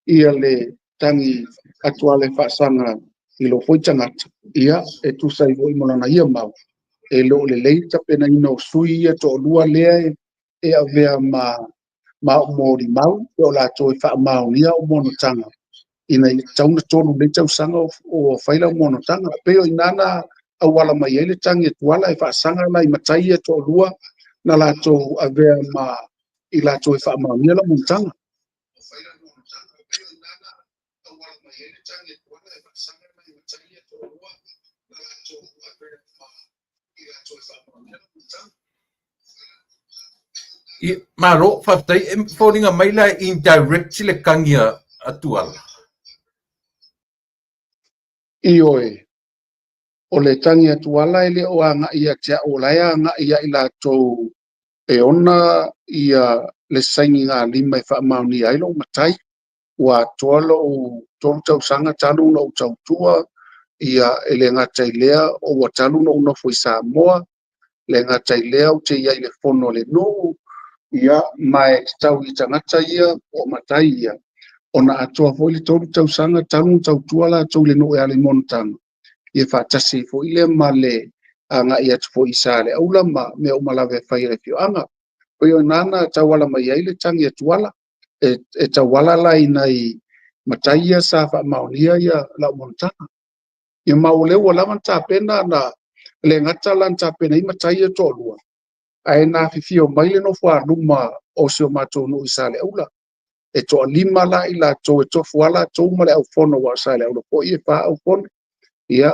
ia le tagi atu lava e faasaga i lou foi tagata, ia e tusa ai foi ma lana ia mau, e le o lelei le tapenaina o sui ia toalua lea e avea ma au molimau, pe o latou e faamaonia au monotaga, ina ia tatau ona 3 nei tausaga o fai lau monotaga. E pei o i ina na auala mai ai le tagi a Tuala e faasaga la i matai ia toalua na latou avea ma i latou e faamaonia lau monotaga. Ia, malo, faafetai. E foliga mai la e indirect le tagi a Tuala. Ioe, o le tagi a Tuala e le o agai ia te au, o la e agai ia i latou e ona ia le sainigalima e faamaonia ai lou matai. Ua atoa lou 3 tausaga talu ona ou tautua, ia e le gata i lea, ua talu ona ou nofo i Samoa, le gata i lea ou te i ai i le fono a le nuu, ia ma e tatau i tagata ia o matai ia, ona atoa foi le 3 tausaga talu ona tautua latou i le nuu e ala i monotaga, ia faatasi ai foi lea ma le agai atu foi i Saleaula ma mea uma lava e fai e le afioaga. Pei o ina na tauala mai ai le tagi a Tuala, e tauala la i nai matai ia sa faamaonia ia lau monotaga. Ia ma o lea ua lava na tapena, na le gata la na tapena ai matai ia toalua, ae na afifio mai le nofo a luma o si o matou nuu i Saleaula. E toalima la i latou e tofu lava latou ma le aufono, aua o Saleaula foi e 4 aufono. Ia,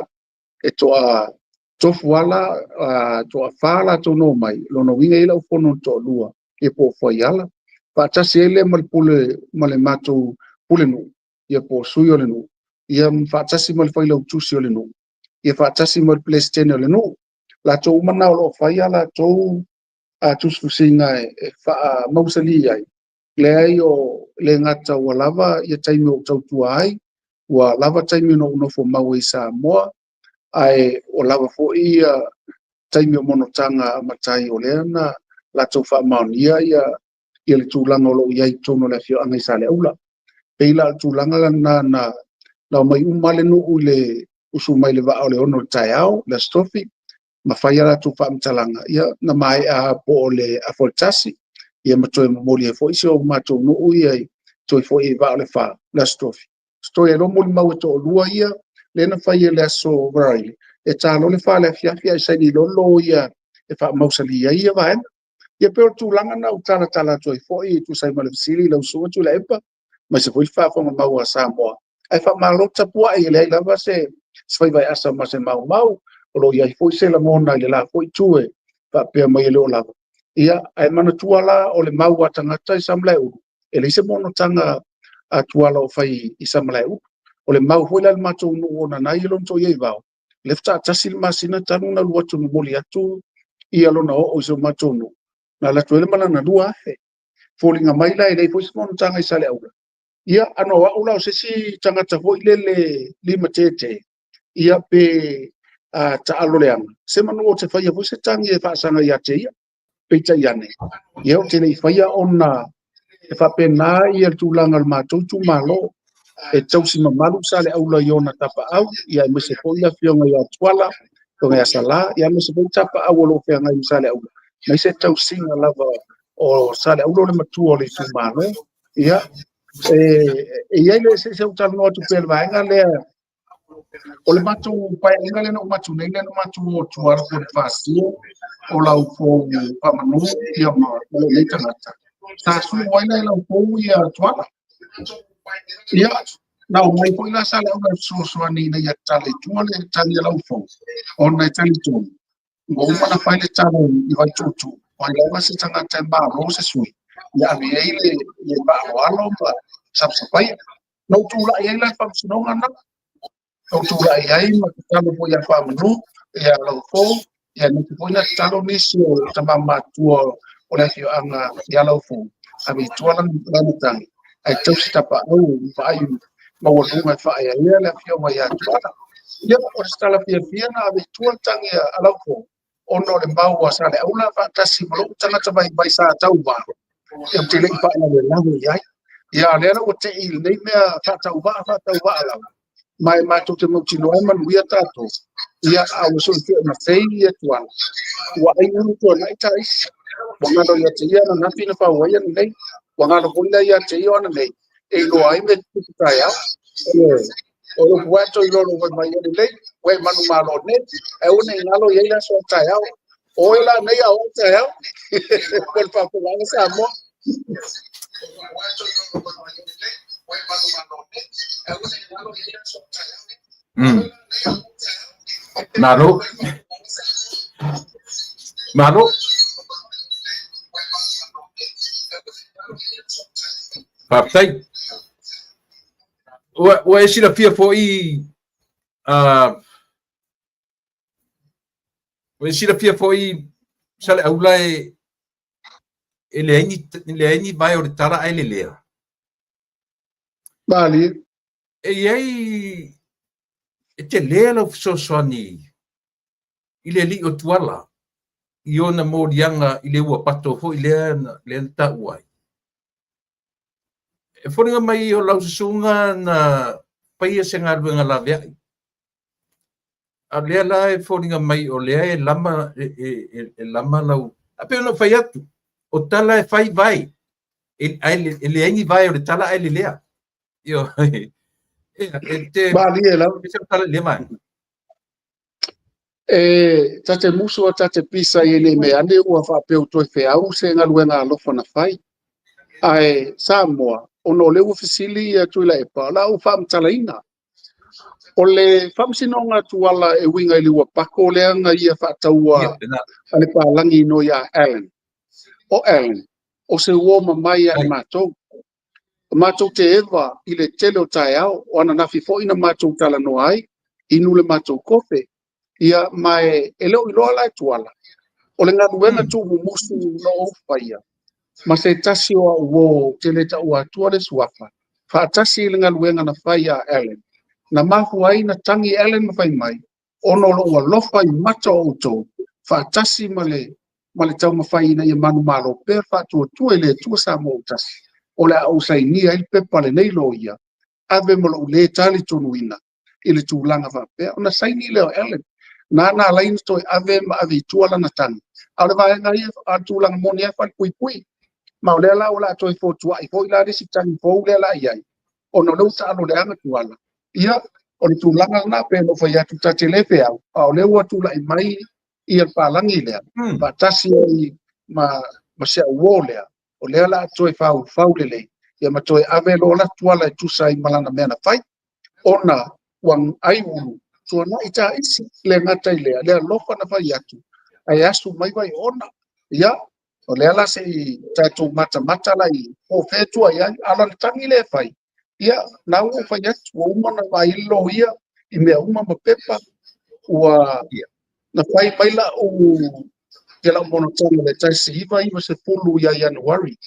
e toa tofu lava la, toa 4 latou na omai, lona uiga e i ai le aufono na toalua, ia po o Fuaiala. Faatasi ai lea ma le pule ma le matou pulenuu, ia po o sui o le nuu, ia faatasi ma le failautusi o le nuu, ia faatasi ma le Peresetene o le nuu. Latou uma na o lo o fai a latou tusitusiga e faamausali ai, leai o le gata ua lava ia taimi o tautua ai, ua lava taimi na ou nofo mau ai i Samoa, ae ua lava foi ia taimi o monotaga a matai o lea na latou faamaonia ia le tulaga o lo o i ai i totonu o le afioaga i Saleaula. Pei la o le tulaga lena na omai uma le nuu i le usu mai le vaa o le 6 o le taeao, le Aso Tofi, ma fai a latou faamatalaga, ia na maea po o le afa o le 1, ia ma toe momoli ai foi si o matou nuu ia toe foi i vaa o le 4, le Aso Tofi. Toe ai loa molimau e toalua ia, lea na fai e le Aso Faraile, e ta loa le 4 i le afiafi ae saini loa loia e faamausali ai ia vaega. Ia pei o le tulaga na ou talatala atu ai foi e tusa ai ma le fesili i lau Susuga Tuilaepa, aemaise foi le faafofoga mau a Samoa. Ae faamalo tapuai, e leai lava se faiva e asa ma se maumau, o lo o i ai foi se lagona i le la foi itu e faapea mai e le o lava. Ia, ae manatua la o le mau a tagata i Samalaeulu, e leai se monotaga a Tuala o fai i Samalaeulu. O le mau foi la i le matou nuu ona na ia lona toia i vao, lea faatoa tasi le masina talu ona alu atu momoli atu ia lona oo i si o matou nuu, na alu atu ai le malana 2,000. Foliga mai la e leai foi se monotaga i Saleaula. Ia, ana o au la o se isi tagata foi lele lima tete, ia pe taalo leaga, se manu o te faia foi se tagi e faasaga ia te ia. Peitai ane, ia ou te le i faia ona e faapena ia le tulaga o le matou itumalo, e tausi mamalu Saleaula i ona tapaau, ia aemaise foi le afioga ia Tuala, Afioga ia Sala, ia aemaise foi tapaau o lo o feagai ma Saleaula, aemaise tausiga lava o Saleaula o le matua o le itumalo. Ia, e i ai le, se i ou talanoa atu pea i le vaega lea, o le matou paeaiga lea na uma atu nei, lea na matou o atu i le pasia o Laufou Faamanu ia ma lou nei tagata, sa sue ai la e Laufou ia Tuala. Ia, na omai foi la Saleaula e fesoasoani ina ia tala i tua le tagi a Laufou, ona e talitonu, ua uma ona fai le tala i Vaituutuu, o ai lava se tagata e malo se sui, ia ave i ai le faaaloalo ma sapasapaia. Na ou tulai ai la i le faamasinoga lena, na ou tulai ai ma tatalo foi ia Faamanu, ia Laufou, ia aemaise foi na tatalo nisi o tama matutua o le afioaga ia Laufou, ave i tua lana tagi, ae tausi tapaau ma vaai maualuga e faaeaea le afioga ia Tuala. Ia, o se tala fiafia na ave i tua le tagi a Laufou, ona o le mau a Saleaula faatasi ma lou tagata vaivai sa tauva, ou te le i faalavelave i ai. Ia, o lea la ua tei i lenei mea faatauvaa faatauvaa lava, ma e matou te mautinoa e manuia tatou. Ia, a ua soifua masei ia Tuala, ua ai ulu tuanai ta isi. Ua galo ia te ia ananafi na fau ai ananei, ua galo foi la ia te ia o ananei, e iloa ai mea tutupu taeao. Ioe. O le upu ato i lolo mai mai lelei, ua e manumalo nei, ae aua ne i galo i ai le aso a taeao. O oe la nei a o taeao. Mo le faafofogaaga Samoa. Malo. Malo. Faafetai. Ua e silafia foi ua e silafia foi Saleaula e leai ni vae o le tala ae lelea. Malie. E i ai e tele lau fesoasoani i le alii o Tuala i ona moliaga i le ua pato foi lea na taua ai. E foliga mai o lau susuga na faia se galuega laveai. A o lea la e foliga mai o lea e lama, e lama lau... A pei ona ou fai atu, o tala e fai vae, ae e leai ni vae o le tala ae lelea. Ioe. E te... Malie lava. E se tala i lea vaega. E ta te musu a ta te pisa i nei mea ane ua faapea ua toe feau se galuega alofa na fai. Ae Samoa, ona o lea ua fesili ia Tuilaepa, o la ou faamatalaina. O le faamasinoga Tuala e uiga i le ua pako lea na ia faataua a le palagi no ia Allen. O Allen, o se uo mamai ia i matou. Matou te eva i le tele o taeao, o ananafi foi na matou talanoa ai, inu le matou kofe, ia, ma e le o iloa la e Tuala, o le galuega tuumumusu na ou faia, ma se tasi o au uo ou te le taua atua le suafa, faatasi i le galuega na fai ia Allen, na mafua ai na tagi Allen ma fai mai, ona o lou alofa i mata o outou, faatasi ma le ma le taumafai ina ia manumalo pea faatuatua i le Atua Samoa ua tasi, o le a ou sainia ai le pepa a lenei loia, ave ma lou lē talitonuina i le tulaga faapea. Ona saini lea o Allen, na na ala ai ona toe ave ma ave i tua lana tagi. A o le vaega ia, a o le tulaga moni lava e falepuipui. Ma o lea la o le a toe fotuai foi la le isi tagi fou lea o le a i ai, ona o lea ua taalo leaga Tuala. Ia, o le tulaga lena, pei ona ou fai atu, ta te le feau, a o lea ua tulai mai ia le palagi lea, faatasi ai ma si au uo lea, o lea o le a toe faufau lelei, ia ma toe ave loa la Tuala e tusa ai ma lana mea na fai, ona ua ai ulu, tuanai ta isi, le gata i lea, le alofa na fai atu, ae asu mai vai ona. Ia, o lea la se i tatou matamata la i po o fea tua i ai, a o lana tagi lea e fai, ia, na ua ou fai atu, ua uma ona vaai le loia i mea uma ma pepa, ua na fai mai lau ia lau monotaga i le 1990 ia Ianuari.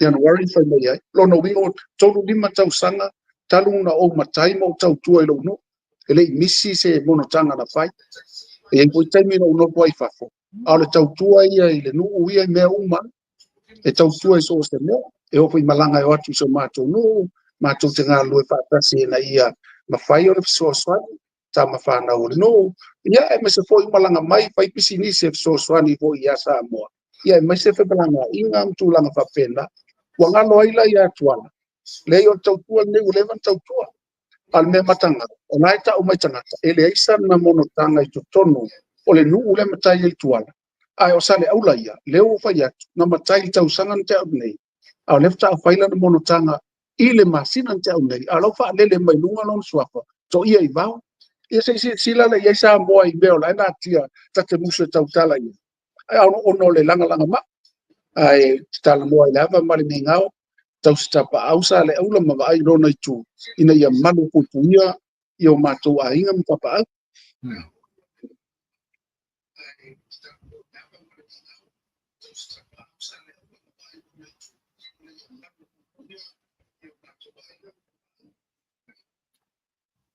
Ianuari na fai mai ai. Lona uiga ua 35 tausaga talu ona ou matai ma ou tautua i lou nuu. E le i misi se monotaga na fai. E i ai foi taimi na ou nofo ai i fafo, a o le tautua ia i le nuu ia i mea uma, e tautua i so o se mea. E oo foi i malaga e o atu i so matou nuu, matou te galulue faatasi ina ia mafai ona fesoasoani tama fanau o le nuu. Ia, aemaise foi malaga mai fai pisinisi e fesoasoani foi ia Samoa, ia aemaise femalagaaiga ma tulaga faapena, ua galo ai la ia Tuala, leai o le tautua lenei ua leva ona tautua. A o le mea mataga, o la e tau mai tagata, e leai sana monotaga i totonu o le nuu lea e matai ai Tuala, ae o Saleaula ia, lea ua ou fai atu, na matai i le tausaga na tea atu nei, a o lea faatoa fai lana monotaga i le masina na tea atu nei, a o la ua faalele mai luga lona suafa, Toia i Vao. Ia se i silasila la i ai Samoa i mea o la e natia ta te musu e tautala i ai, ona o le lagalagamai. Ae talanoa i le ava ma le migao, tausi tapaau Saleaula ma vaai i lona itu ina ia malupuipuia i o matou aiga ma tapaau.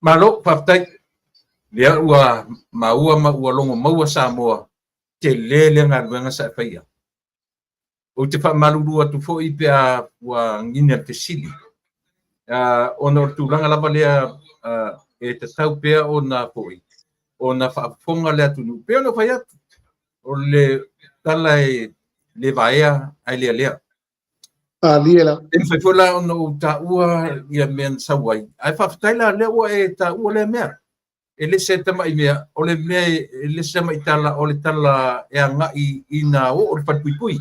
Malo, faafetai. Lea ua maua ma ua logo maua Samoa, tele lea galuega sa e faia. Ou te faamalulu atu foi pe a ua gine le fesili, ona o le tulaga lava lea e tatau pea ona foi, ona faafofoga le atunuu. Pei ona ou fai atu, o le tala e le vaea ae lealea. Malie la. E mafai foi la ona ou taua ia mea na sau ai, ae faafetai la lea ua e taua lea mea. E le se tamai mea, o le mea e le se tamai tala, o le tala e agai ina oo le falepuipui.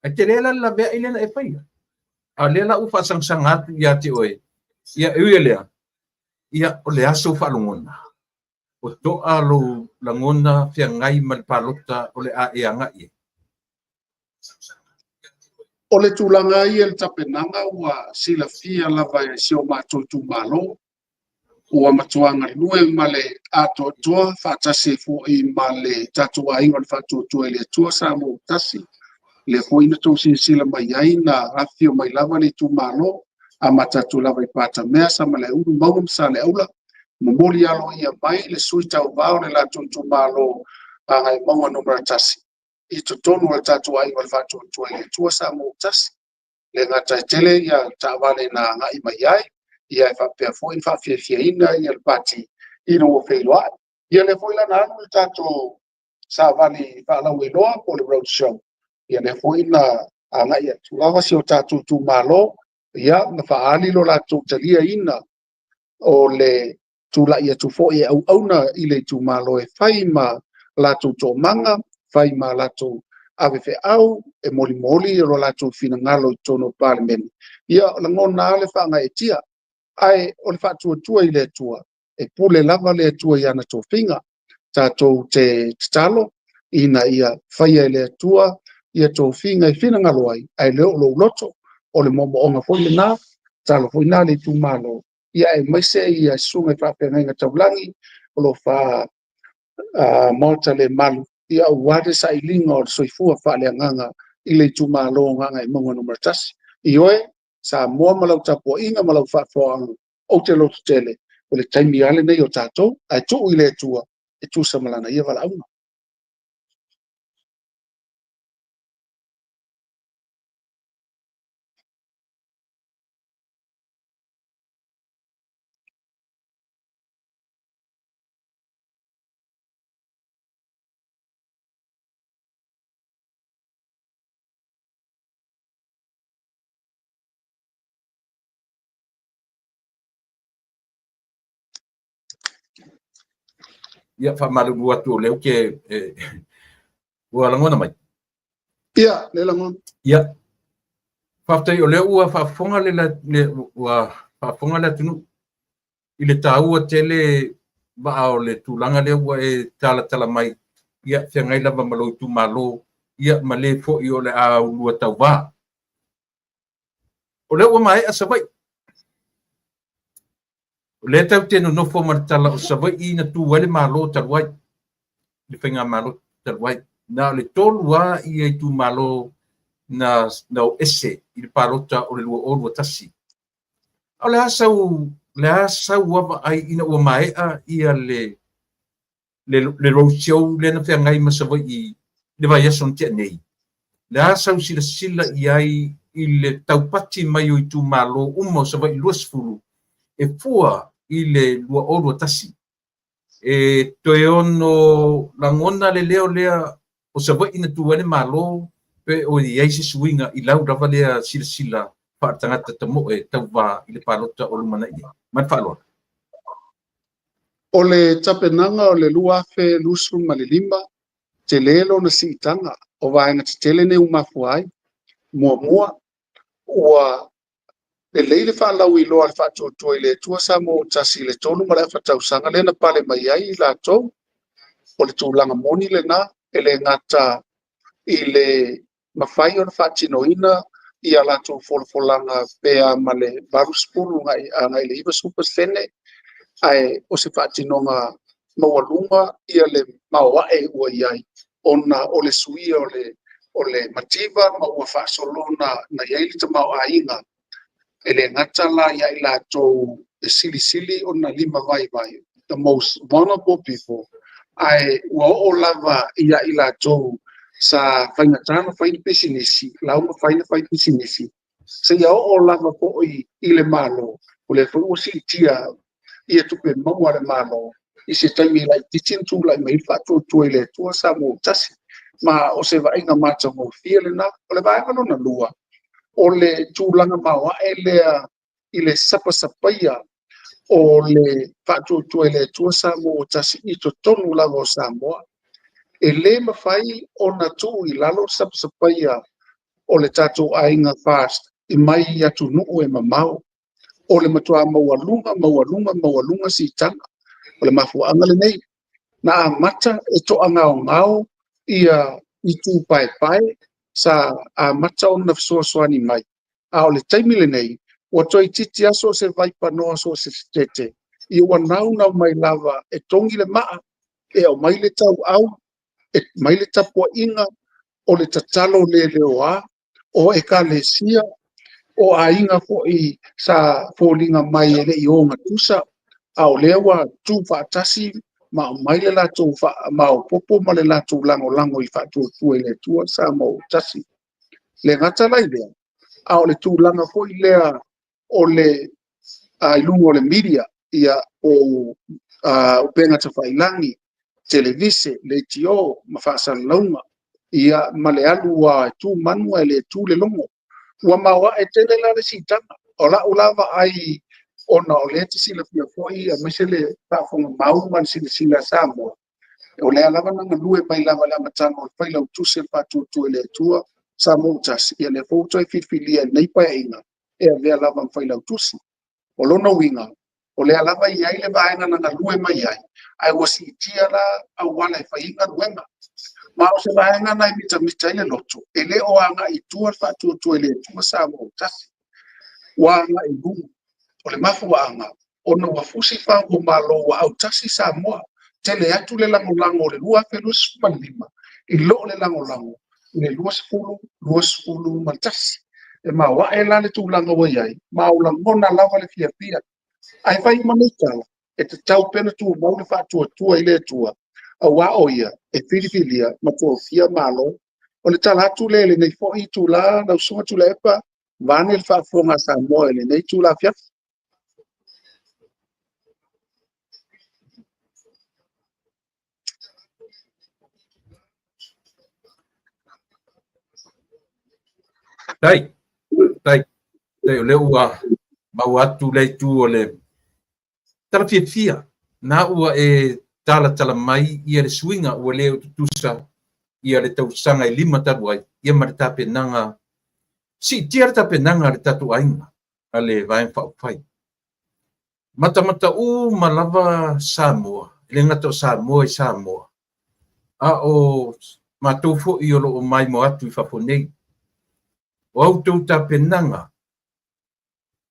Ae tele la le laveai lea na e faia. A o lea la ua faasagasaga atu ia te oe, ia e ui o lea, ia o le aso faalogona, o toa lou lagona feagai ma le palota o le a e agai ai. O le tulaga ia i le tapenaga ua silafia lava e si o matou itumalo, ua matua galue ma le atoatoa faatasi ai foi ma le tatou aiga o le Faatuatua i le Atua Samoa ua Tasi, lea foi na outou silasila mai ai na afifio mai lava le itumalo, amata atu lava i Patamea, Samalaeulu, Mauga ma Saleaula, momoli aloaia mai le sui tauva o le latou itumalo Gagaemauga 1 i totonu o le tatou aiga o le Faatuatua i le Atua Samoa ua Tasi. Le gata e tele ia taavale na agai mai ai, ia e faapea foi ona faafiafiaina ia le pati ina ua feiloai. Ia lea foi la na alu le tatou savali faalauiloa po o le road show, ia lea foi na agai atu lava si o tatou itumalo, ia na faaali lo latou taliaina o le tulai atu foi e auauna i le itumalo e fai ma latou toomaga, fai ma latou avefeau, e molimoli lo latou finagalo i totonu o le Palemene. Ia lagona lava le faagaeetia, ae o le faatuatua i le Atua, e pule lava le Atua i ana tofiga. Tatou te tatalo ina ia faia e le Atua ia tofiga e finagalo ai, ae le o lou loto, o le moomooga foi lena, tatalo foi lena a le itumalo, ia aemaise ia susuga i faafeagaiga taulagi o lo o fa maota le malu, ia aua le sailiga o le soifua faaleagaga i le itumalo o Gagaemauga 1. Ioe, Samoa ma lau tapuaiga ma lau faafofogaaga, ou te lototele, o le taimi lava lenei o tatou, ae tuu i le Atua e tusa ma lana ia valaauga. Ia, faamalulu atu o lea ou te ua lagona mai. Ia, le lagona. Ia, faafetai o lea ua faafofoga le, le, ua faafofoga le atunuu i le taua tele vaa o le tulaga lea ua e talatala mai, ia feagai lava ma lou itumalo, ia ma le foi o le a ulua tauva. O lea ua maea Savaii. O lea tatou te nonofo ma le tala o Savaii na tu ai le Malo talu ai, le faigamalo talu ai. Na o le 3 lava ia itumalo na o ese i le palota o le 2021. A o le a sau, le a sau vaavaai ina ua maea ia le le roadshow lea na feagai ma Savaii le vaiaso na tea nei, le a sau silasila i ai i le taupati mai o itumalo uma o Savaii 20 e fua i le 2021. E toe ono lagona le leo lea o Savaii na tu ai le Malo pe o i ai se suiga i lau lava lea silasila faaletagata tamoe tauva i le palota o lumanai nei. Ma le faaaloalo. O le tapenaga o le 2025, tele lona siitaga o vaega tetele nei ua mafua ai. Muamua, ua lelei le faalauiloa a le Faatuatua i le Atua Samoa ua Tasi i le 3.5 tausaga lea na pale mai ai i latou. O le tulaga moni lena, e le gata i le mafai ona faatinoina ia latou folafolaga pe a ma le 80 agai le 90%, ae o se faatinoga maualuga ia le maoae ua i ai ona o le suia o le mativa ma ua faasolo na i ai le tamaoaiga. E le gata la ia i latou e silisili ona lima vaivai, the most vulnerable people, ae ua oo lava ia i latou sa faigata ona fai ni pisinisi, la ua mafai ona fai pisinisi, seia oo lava foi i le Malo, o lea foi ua siitia ia tupe maua a le Malo i se taimi laitiiti na tulai mai ai le faatuatua i le Atua Samoa ua Tasi. Ma o se vaaiga matagofie lena. O le vaega lona lua, o le tulaga maoae lea i le sapasapaia o le faatuatua i le Atua Samoa ua Tasi i totonu lava o Samoa. E le mafai ona tuu i lalo le sapasapaia o le tatou aiga FAST i mai i atunuu e mamao. O le matua maualuga, maualuga, maualuga siitaga. O le mafuaaga lenei, na amata e toagaogao ia itu paepae sa amata ona fesoasoani mai, a o le taimi lenei, ua toeitiiti lava so o se vaipanoa, so o se setete, ia ua naunau mai lava e togi le maa, e aumai le tauau, e aumai le tapuaiga, o le tatalo le leoa, o ekalesia, o aiga foi sa foliga mai e le i ogatusa, a o lea ua tu faatasi ma aumai le latou maopoopo ma le latou lagolago i faatuatua i le Atua Samoa ua Tasi. Le gata la i lea, a o le tulaga foi lea o le i luga o le media, ia o upega tafailagi, televise, leitio ma faasalalauga, ia ma le alu lava e tu manu ae le tu le logo. Ua maoae tele la le siitaga. O lau la vaai ona o lea e te silafia foi aemaise le faafofoga mau ma le silasila a Samoa, o lea lava na galue mai lava i le amataga o le Failautusi o le Faatuatua i le Atua Samoa ua Tasi, ia lea foi ua toe filifilia i lenei Paeaiga e avea lava ma Failautusi. O lona uiga, o lea lava e i ai le vaega na galue mai ai, ae ua siitia la auala e fai ai galuega. Ma o se vaega na e mitamita ai le loto, e le o agai i tua le faatuatua i le Atua Samoa ua Tasi. Ua agai i luga. O le mafuaaga, ona ua fusi fau o Malo ua autasi Samoa, tele atu le lagolago o le 2025 i lo le lagolago i le 2021. E maoae la le tulaga ua i ai, ma ua lagona lava le fiafia. Ae fai ma nei tala, e tatau pea ona tumau le faatuatua i le Atua, aua o Ia e filifilia ma tofia Malo. O le tala atu lea i lenei foi itula, lau Susuga Tuilaepa, vaeane le faafofoga a Samoa i lenei itula afiafi. Tai, tai, tai, o lea ua maua atu le itu o le tala fiafia, na ua e talatala mai ia le suiga ua le o tutusa ia le tausaga e 5 talu ai, ia ma le tapenaga, siitia le tapenaga a le tatou aiga, a le Vaega Faaupufai. Matamata uma lava Samoa, e le gata o Samoa i Samoa, a o matou foi o lo o maimoa atu i fafo nei. O a outou tapenaga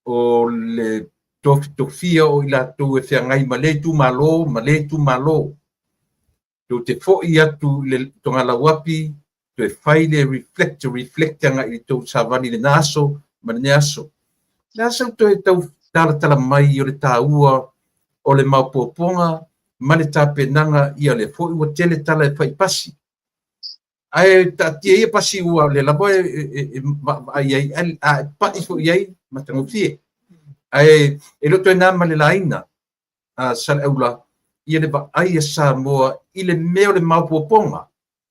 o le tofitofia o i latou e feagai ma lea itumalo ma lea itumalo, tou te foi atu i le Togalauapi, toe fai le reflect, reflect agai i le tou savali i lena aso ma lenei aso. O le a sau toe tau talatala mai o le taua o le maopoopoga ma le tapenaga, ia lea foi ua tele tala e fai i pasi. Ae taatia ia pasi ua lea lava e vaavaai ai, a e pai foi i ai matagofie. Ae e le o toe na ma le laina a Saleaula ia le vaai a Samoa i le mea o le maopoopoga,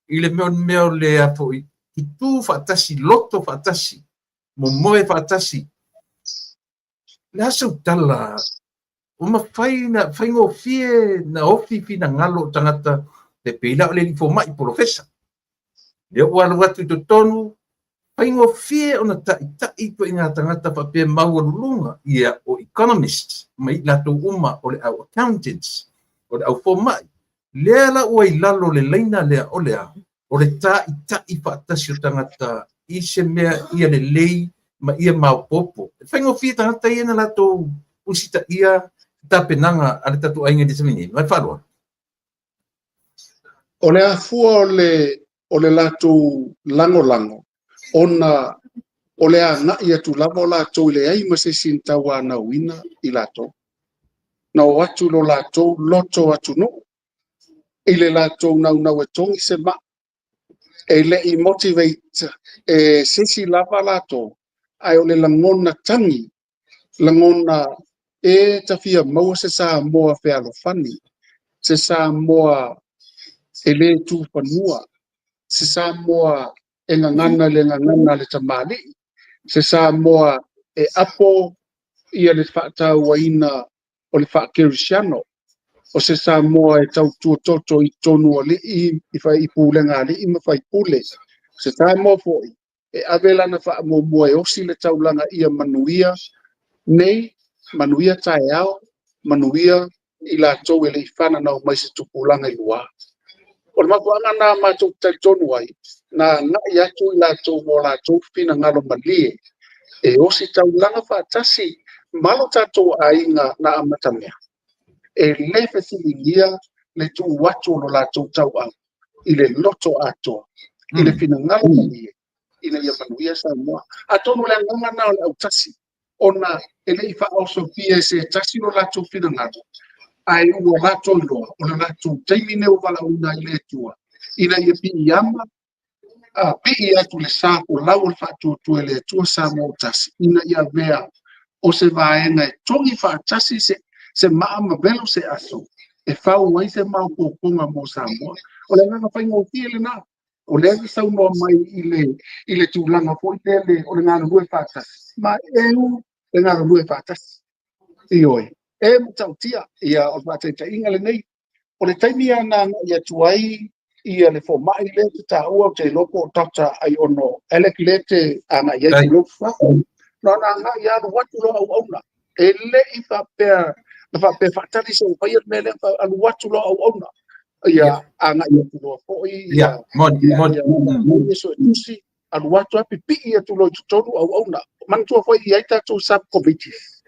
i le mea o le mea o le a foi, tutū faatasi, loto faatasi, momoe faatasi. O le a sau tala? Ua mafai na faigofie na ofi finagalo o tagata e pei la o le alii fomai polofesa. Lea ua alu atu i totonu, faigofie ona taitai ituaiga tagata faapea maualuluga, ia o economists ma i latou uma o le au accountants, o le au fomai. Lea la ua i lalo o le laina lea o le a? O le taitai faatasi o tagata i se mea ia lelei ma ia maopoopo. E faigofie tagata ia na latou usitaia tapenaga a le tatou aiga i le taimi nei. Ma le faaaloalo. O le afua o le latou lagolago, ona o le agai atu lava o latou e leai ma se isi na tauanauina i latou. Na o atu lo latou loto atunuu i le latou naunau e togi se maa, e le i motivate e se isi lava latou, ae o le lagona tagi, lagona e tafia maua se Samoa fealofani, se Samoa e le tufanua, se Samoa e gagana le gagana a le tamalii, se Samoa e apo ia le faatauaina o le faakerisiano, o se Samoa e tautua toto i totonu o alii, i pulega a alii ma faipule, se Samoa foi e ave lana faamuamua e osi le taulaga ia manuia nei, manuia taeao, manuia i latou e le i fananau mai se tupulaga i luā. O le mafuaaga lena matou te talitonu ai, na agai atu i latou mo latou finagalo malie, e osi taulaga faatasi ma lo tatou aiga na amatamea. E le fesiligia le tuu atu o lo latou tauau i le loto atoa, i le finagalo malie, ina ia manuia Samoa. Atonu o le agaga lena o le autasi, ona e le i faaosofia e se tasi lo latou finagalo, ae ua latou iloa o le latou taimi lenei ua valaauina ai le Atua, ina ia piiama, pii atu le sa folau o le faatuatua i le Atua Samoa ua tasi, ina ia avea o se vaega e togi faatasi se maa ma velo se aso, e fau ai se maopoopoga mo Samoa. O le agaga faigofie lena, o lea na saunoa mai i le tulaga foi lele o le galulue faatasi, ma eu le galulue faatasi. Ioe, e matautia, ia o le faataitaiga lenei. O le taimi lava na agai atu ai ia le fomai lea e te taua, ou te iloa po o Dr. Aiono Alec lea te agai ai tulou. Na ona agai alu atu loa auauna. E le i faapea, na faapea faatali se i faia le mea lea, alu atu loa auauna. Ia agai atu loa foi, ia suetusi, alu atu lava pipii atu loa i totonu auauna. Manatua foi e i ai tatou sub-committees.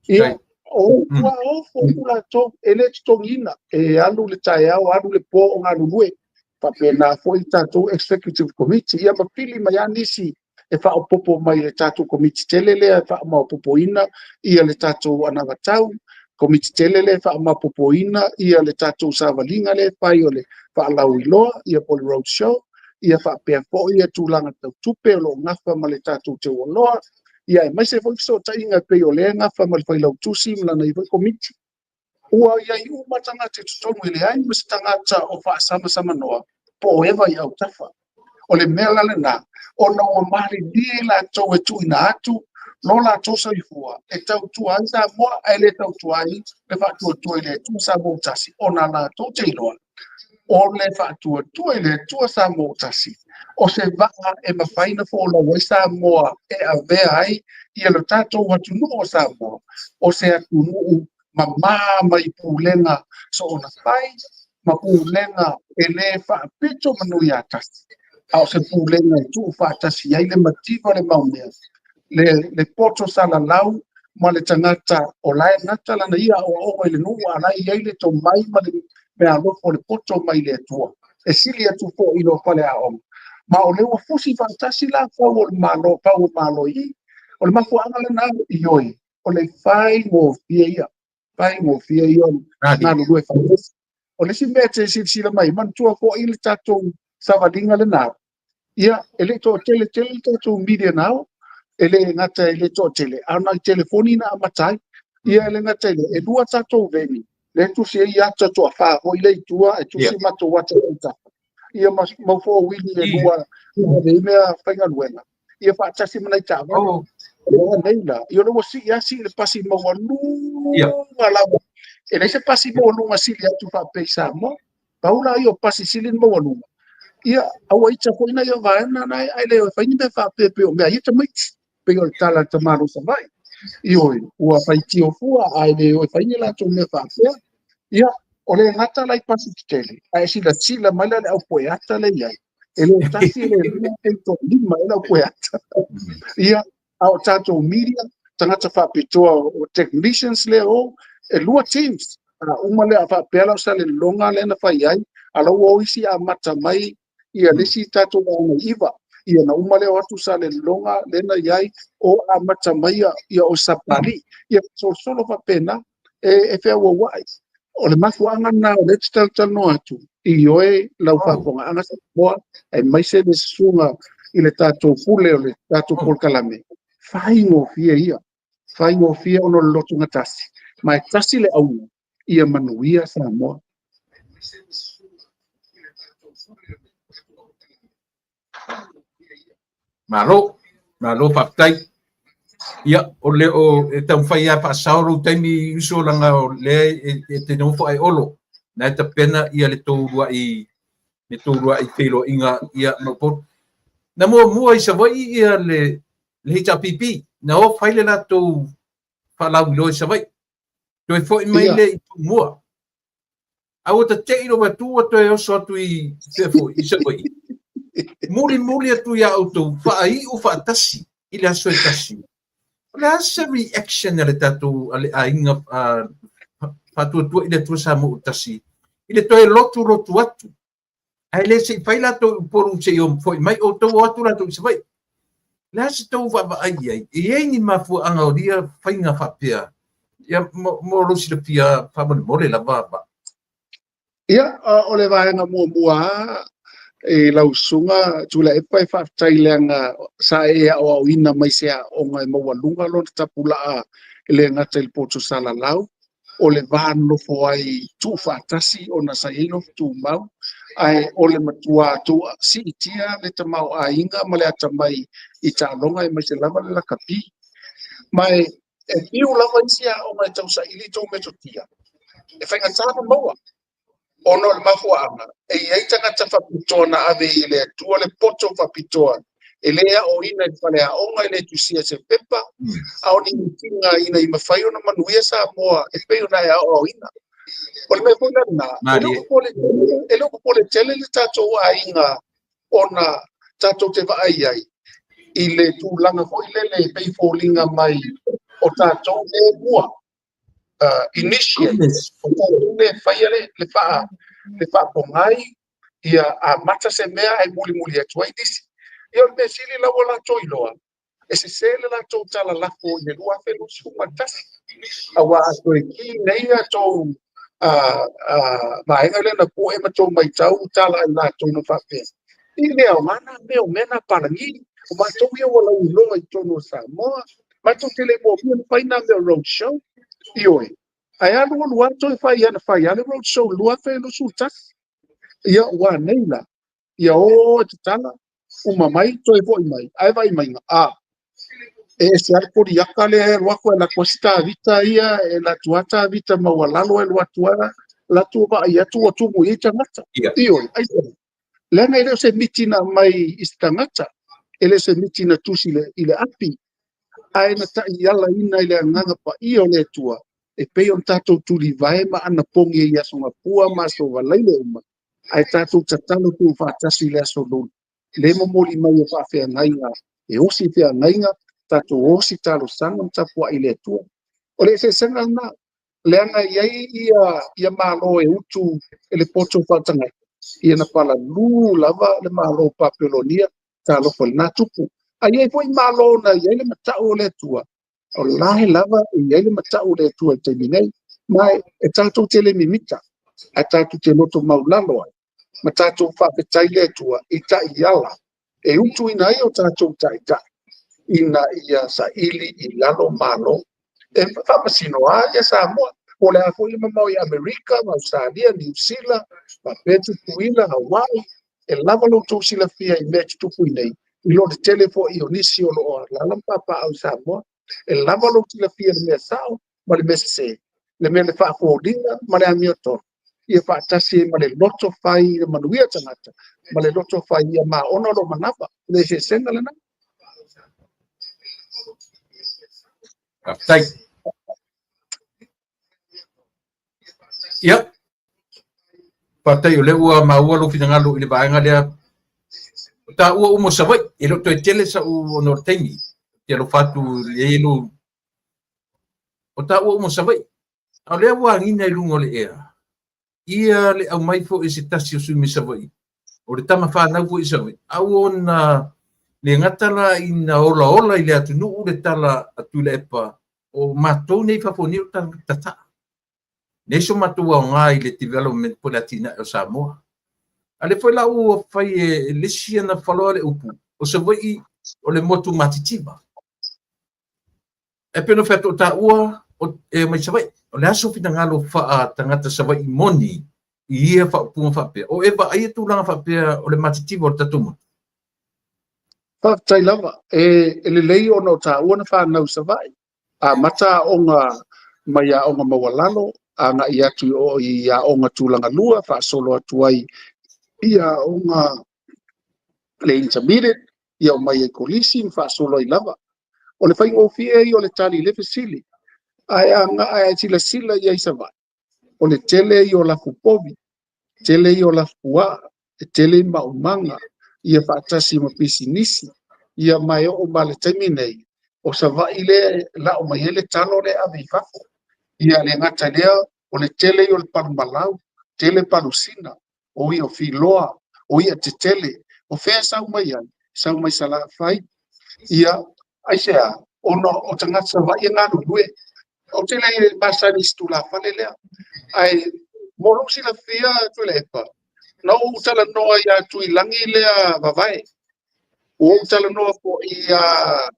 Ia, o ua ofo atu latou, e le totogiina, e alu le taeao, alu le po o galulue. Faapena foi le tatou executive committee, ia ma pili mai lava nisi e faaopoopo mai i le tatou komiti tele lea e faamaopoopoina ia le tatou anavatau, komiti tele lea e faamaopoopoina ia le tatou savaliga lea e fai o le faalauiloa, ia po o le road show, ia faapea foi ia tulaga tau tupe o lo o gafa ma le tatou teuoloa, ia aemaise foi fesootaiga e pei o lea e gafa ma le failautusi ma lana ia foi komiti. Ua i ai uma tagata i totonu, e leai ma se tagata o faasamasamanoa po o eva i autafa. O le mea la lena, ona ua malilie latou e tuuina atu lo latou soifua e tautua ai Samoa, ae le tautua ai le faatuatua i le Atua Samoa ua tasi, ona latou te iloa o le faatuatua i le Atua Samoa ua tasi, o se vaa e mafai ona folau ai Samoa e avea ai ia lo tatou atunuu o Samoa, o se atunuu mamā mai pulega soona fai ma pulega e le faapito manu ia tasi, a o se pulega e tuufaatasi ai le mativa o le maumea, le poto salalau ma le tagata o la e gata lana ia aoaoga i le nuu, a la e i ai le tomai ma le meaalofa o le poto mai le Atua, e sili atu foi i lo faleaoga. Ma o lea ua fusi faatasi la fau o le Malo, fau o Malo i i. O le mafuaaga lena, ioe, o le faigofie ia, faigofie ia o le galulue faatasi. O le isi mea e te silasila mai, manatua foi le tatou savaliga lena, ia, e le i toatele tele le tatou media na ao, e le gata e le toatele, a o nai telefoni na amata ai. Ia, e le gata i lea, e lua tatou venue. Lea e tusi ai ata toafa foi lea i tua, ae tusi matou ata i autafa. Ia ma mau four-wheel e lua e ave ai mea faigaluega, ia faatasi ma nai taavale. O nei la, ia o lea ua sii lava sii le pasi maualuga lava. E leai se pasi maualuga sili atu faapea i Samoa. Pau la ia o pasi sili le maualuga. Ia, a ua ita foi nai o vaega na ae le o fai ni mea faapea pei o mea a ia tamaiti. Pei o le tala a le tamaloa Savaii. Ioe, ua faitio fua ae le o e fai ni latou mea faapea. Ia, o le gata la i pasi tetele, ae silasila mai la le au pueata lea e i ai. E le tasi e le lua pe toalima ea le au pueata. Ia, a o tatou media, tagata faapitoa o technicians lea o, e lua teams. A uma lea a faapea la o Salelologa lea na fai ai, a la ua o isi amata mai ia le isi tatou vaega 9. Ia na uma lea o atu Salelologa lea na i ai, o amata mai ia o Sapalii. Ia solosolo faapena e feauauai. O le mafuaaga lena o lea e te talatalanoa atu, ioe lau faafofogaaga Samoa, aemaise le susuga i le tatou pule o le tatou polokalame, faigofie ia, faigofie ona o le lotogatasi, ma e tasi le auga, ia manuia Samoa. Malo, malo faafetai. Ia, o le o e taumafai lava e faasao lou taimi uso leaga o lea e te nofo ae Olo. Na e tapena ia le tou uluai le tou uluai feiloaiga ia ma Upolu. Na muamua i Savaii ia le HRPP, na o fai le latou faalauiloa i Savaii. Toe foi mai lea i Tumua. A ua tate'i lou atu ua toe oso atu i fea foi, i Savaii. Mulimuli atu iā outou, faaiu faatasi i le aso e tasi. O le a se reaction a le tatou, a le aiga Faatuatua i le Atua Samoa ua Tasi i le toe lotulotu atu, ae le se i fai latou i Upolu se i foi mai outou o atu latou i Savaii. O le a se tou vaavaai i ai? E i ai ni mafuaaga o ia faiga faapea? Ia, mo lou silafia faamolemole lava. Ia, o le vaega muamua lava i lau susuga Tuilaepa e faafetai leaga sa e aoaoina mai se aoga e maualuga lona tapulaa e le gata i le poto salalau, o le va nonofo ai tuufaatasi ona sa i ai lofu tumau, ae o le matua siitia le tamaoaiga ma le atamai i taaloga aemaise lava le lakapi. Ma e fiu lava isi aoga e tausaili tou metotia, e faigata ona maua, ona o le mafuaaga e i ai tagata faapitoa na ave i le Atua le poto faapitoa e le aoina i le faleaoga, e le tusia i se pepa, a o ni mitiga ina ia mafai ona manuia Samoa e pei ona e aoaoina. O le mea foi la lena, e le o popole tele le tatou aiga ona tatou te vaai ai i le tulaga foi lele e pei foliga mai o tatou lea mua initiate, o tatou lea faia le faapogai ia amata se mea ae mulimuli atu ai nisi. Ia o le mea sili la ua latou iloa, e sese le latou tala lafo i le 2021, aua a toe ki nei a tou vaega lea na pue ma tou matau tala a i latou na faapea, i le aoga na mea o mea na palagi, o matou ia ua lauiloa i totonu o Samoa, matou te le manaomia ona fai na mea o road show. Ioe, ae alu alu lava toe fai ana fai lava le road show i le 2021. Ia ua nei la, ia o e tatala, uma mai toe foi mai, ae vaai mai, a e ese lava le koliaka lea e alu atu, e alu atu lava si tavita ia, e alu atu lava tavita maualalo, e alu atu lava, alu atu vaai atu ua tumu i ai tagata. Ioe, aisea? Leaga e le o se miti na aumai i se tagata, e le o se miti na tusi i le api, ae na taialaina i le agaga paia o le Atua, e pei ona tatou tulivae ma anapogi ai i Aso Gafua ma Aso Faraile uma, ae tatou tatalo tuufaatasi i le Aso Lulu, le momoli mai o faafeagaiga, e osi feagaiga, tatou osi talosaga ma tapuai i le Atua. O le eseesega lena, leaga e i ai ia Malo e utu e le poto faatagaita, ia na palalū lava le Malo o Papelonia, talofa i lena tupu. Ae i ai foi Malo na i ai le matau o le Atua, o la e lava e i ai le matau o le Atua i le taimi nei, ma e tatou te le mimita, ae tatou te loto maulalo ai, ma tatou faafetai le Atua i taiala e utuina ai o tatou taitai ina ia saili i lalo Malo. E faamasino lava ia Samoa. Po o le a foi le mamao i Amerika ma Ausetalia, Niu Sila, faapea Tutuila, Hawaii, e lava lo outou silafia i mea e tutupu i nei, i lo le tele foi o nisi o lo o alaala ma papaaao i Samoa. E lava lou silafia i le mea sao ma le mea sese, le mea le faafoliga ma le amiotonu, ia faatasi ai ma le loto fai i le manuia o tagata ma le loto fai ia maona lou manava. O le eseesega lena. Faafetai. Ia, faafetai o lea ua maua lou finagalo i le vaega lea. O taua uma o Savaii, e le o toe tele sa'u ona o le taimi. Ou te alofa atu i le lou... O taua uma o Savaii, a o lea ua agiga i luga o le ea, ia le aumai foi e se tasi o sui mai Savaii, o le tama fanau foi i Savaii, a ua ona le gata la ina olaola i le atunuu le tala a Tuilaepa, o matou nei i fafo nei o tagata tataa. Leai so matou aoga i le development po o le atinae o Samoa. A o lea foi la ua fai e le isi ana faloa le upu, o Savaii o le motu matitiva. E pei ona fai atu o taua e omai Savaii. O le a sou finagalo faa-tagata Savaii moni i ia faaupuga faapea? O e vaaia tulaga faapea o le matitiva o le tatou motu? Faafetai lava. E lelei ona o taua na fanau i Savaii. Amata aoga mai aoga maualalo, agai atu i o i aoga tulaga lua, faasolo atu ai i aoga le intermediate, ia omai ai kolisi ma faasolo ai lava. O le faigofie ia o le tali i le fesili, ae a silasila i ai i Savaii, o le tele ia o lafu povi, tele ia o lafu puaa, e tele maumaga, ia faatasi ma pisinisi, ia ma e oo ma le taimi nei, o Savaii lea e lau mai ai le talo lea e ave i fafo. Ia le gata i lea, o le tele ia o le palumalau, tele palusina, o ia o filoa, o ia tetele, o fea e sau mai ai? Sau mai Salafai. Ia, aisea? Ona o tagata Savaii e galulue. Ou te le masani i se tulafale lea. Ae mo lou silafia Tuilaepa, na ou talanoa ia Tuilagi lea Vavae. Ua ou talanoa foi ia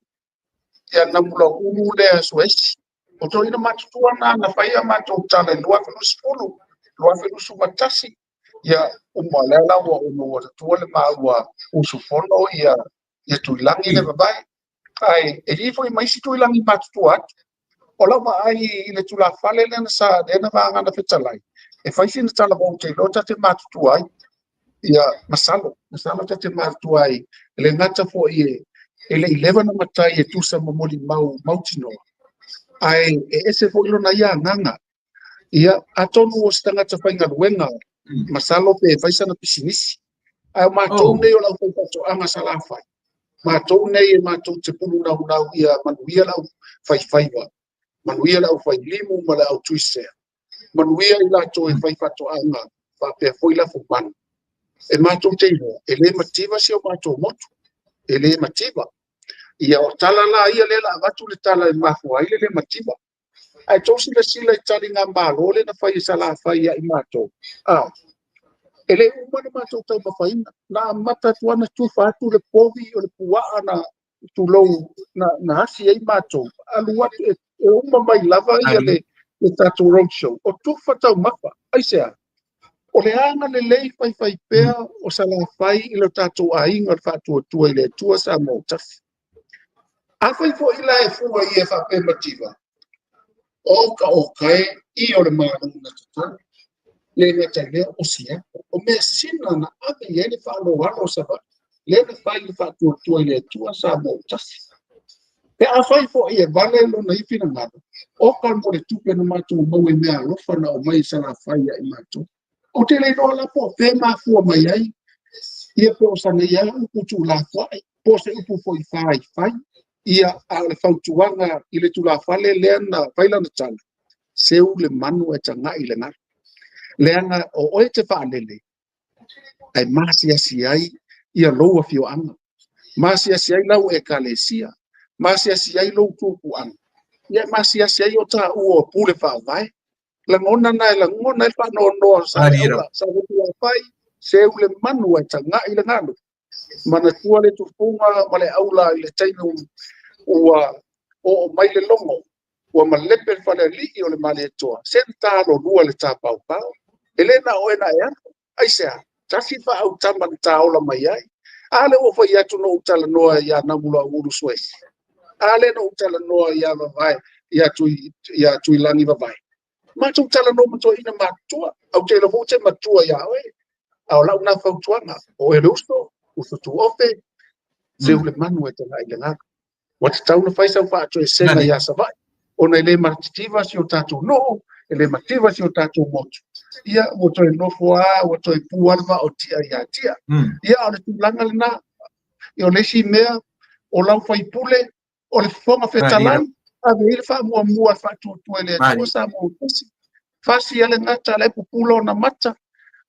Namulauulu lea Suaisi. O toeaiina matutua na na fai a matou tala i le 2010, 2021. Ia, uma lea la ua ona ua le maua usufono ia Tuilagi le Vavae. Ae e i ai foi ma isi Tuilagi matutua atu. O lau vaai i le tulafale lea na lea na vagana fetalai, e fai sina tala ou te iloa ta te matutua ai. Ia, masalo, masalo ta te matutua ai. E le gata foi e le i leva na matai e tusa ma molimau mautinoa, ae e ese foi lona ia agaga. Ia, atonu o se tagata faigaluega, masalo pe fai sana pisinisi. Ae o matou nei o le aufaifaatoaga Salafai, matou nei e matou te pulunaunau ia manuia le aufaifaiva, manuia le aufailimu ma le autuisea, manuia i latou e faifaatoaga faapea foi lafumanu. E matou te iloa, e le mativa si o matou motu, e le mativa. Ia o tala la ia lea la avatu le tala e mafua ai le le mativa. Ae tou silasila i taligamalo lea na fai e Salafai ia i matou, e le uma le matou taumafaina. Na amata atu lava na tufa atu le povi o le puaa na tulou na asi ai matou, alu atu e uma mai lava ia le tatou road show. O tufa taumafa, aisea? O le agalelei faifaipea o Salafai i lo tatou aiga o le Faatuatua i le Atua Samoa ua tasi. Afai foi la e fua ia e faapea mativa, o ka o kae i o le malo na tatalo. Le gata i lea o siapo, o mea sina na ave i ai le faaaloalo o Savaii, lea na fai le Faatuatua i le Atua Samoa ua tasi. Pe afai foi e vale lona ia finagalo, o ka mo le tupe na matou maua i mea alofa na aumai e Salafai ia i matou. Ou te le iloa la po o fea e mafua mai ai, ia po o sana ia upu tuulafoai, po o se upu foi faifai, ia a o le fautuaga i le tulafale lea na fai lana tala, seu le manu ae tagai i le galu. Leaga o oe te faalele, ae masiasi ai ia lou afioaga, masiasi ai lau ekalesia, masiasi ai lou tupuaga, ia masiasi ai o taua o pule faavae. Lagona na e lagona ai le faanoanoa o Saleaula, Saleaula seu le manu ae tagai i le galu. Manatua le tufuga ma le aula i le taimi ua oo mai le logo, Ua malepe le falealii o le Malietoa, se na talolua le tapaopao. E le na o oe na e alu. Aisea? Tasi le faaautama na taola mai ai. A lea ua fai atu na ou talanoa ia Namuloaulu Suaisi. A lea na ou talanoa ia Vavae, ia Tui, ia Tuilagi Vavae. Matou talanoa ma toeaiina matutua. Ou te iloa foi ou te matua ia oe. A o lau na fautuaga, o oe le uso, uso tuofe, seu le manu e tagai i le galu. Ua tatau ona fai sau faatoesega ia Savaii, ona e le matitiva si o tatou nuu, e le mativa si o tatou motu. Ia, ua toe nofo lava, ua toe pu lava le vaa o Tia ia Tia. Ia, a o le tulaga lena. Ia, o le isi mea, o lau faipule, o le Fofoga Fetalai, ave i ai le faamuamua a le Faatuatua i le Atua Samoa ua Tasi. Fasi lava le gata, la e pupula ona mata.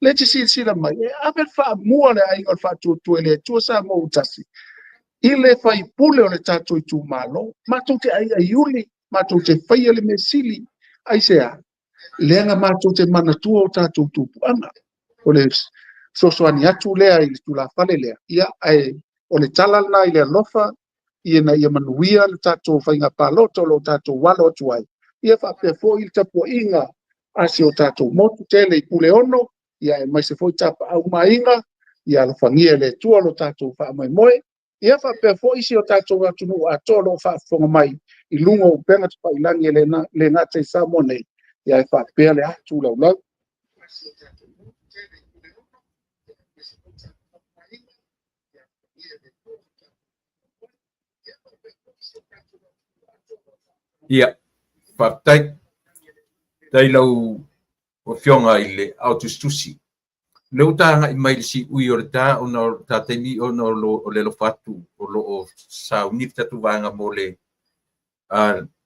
Lea e te silasila mai, e ave le faamua a le aiga o le Faatuatua i le Atua Samoa ua Tasi i le faipule o le tatou itumalo. Matou te aiaiuli, matou te faia le mea sili. Aisea? Leaga matou te manatua o tatou tupuaga. O le fesoasoani atu lea i le tulafale lea, ia, ae o le tala lena i le alofa, ina ia manuia le tatou faiga palota o lo o tatou alo atu ai, ia faapea foi le tapuaiga a si o tatou motu tele i Puleono, ia aemaise foi Tapaau ma Aiga, ia alofagia e le Atua lo tatou faamoemoe, ia faapea foi si o tatou atunuu atoa o lo o faafofoga mai i luga o upega tafailagi e le gata i Samoa nei, ia ae faapea le atu laulau. Ia, faafetai. Faafetai lau Afioga i le Aotusitusi. O lea ua ta agai mai i le siui o le ta ona o ta taimi ona o le alofa atu o lo o sauni le tatou vaega mo le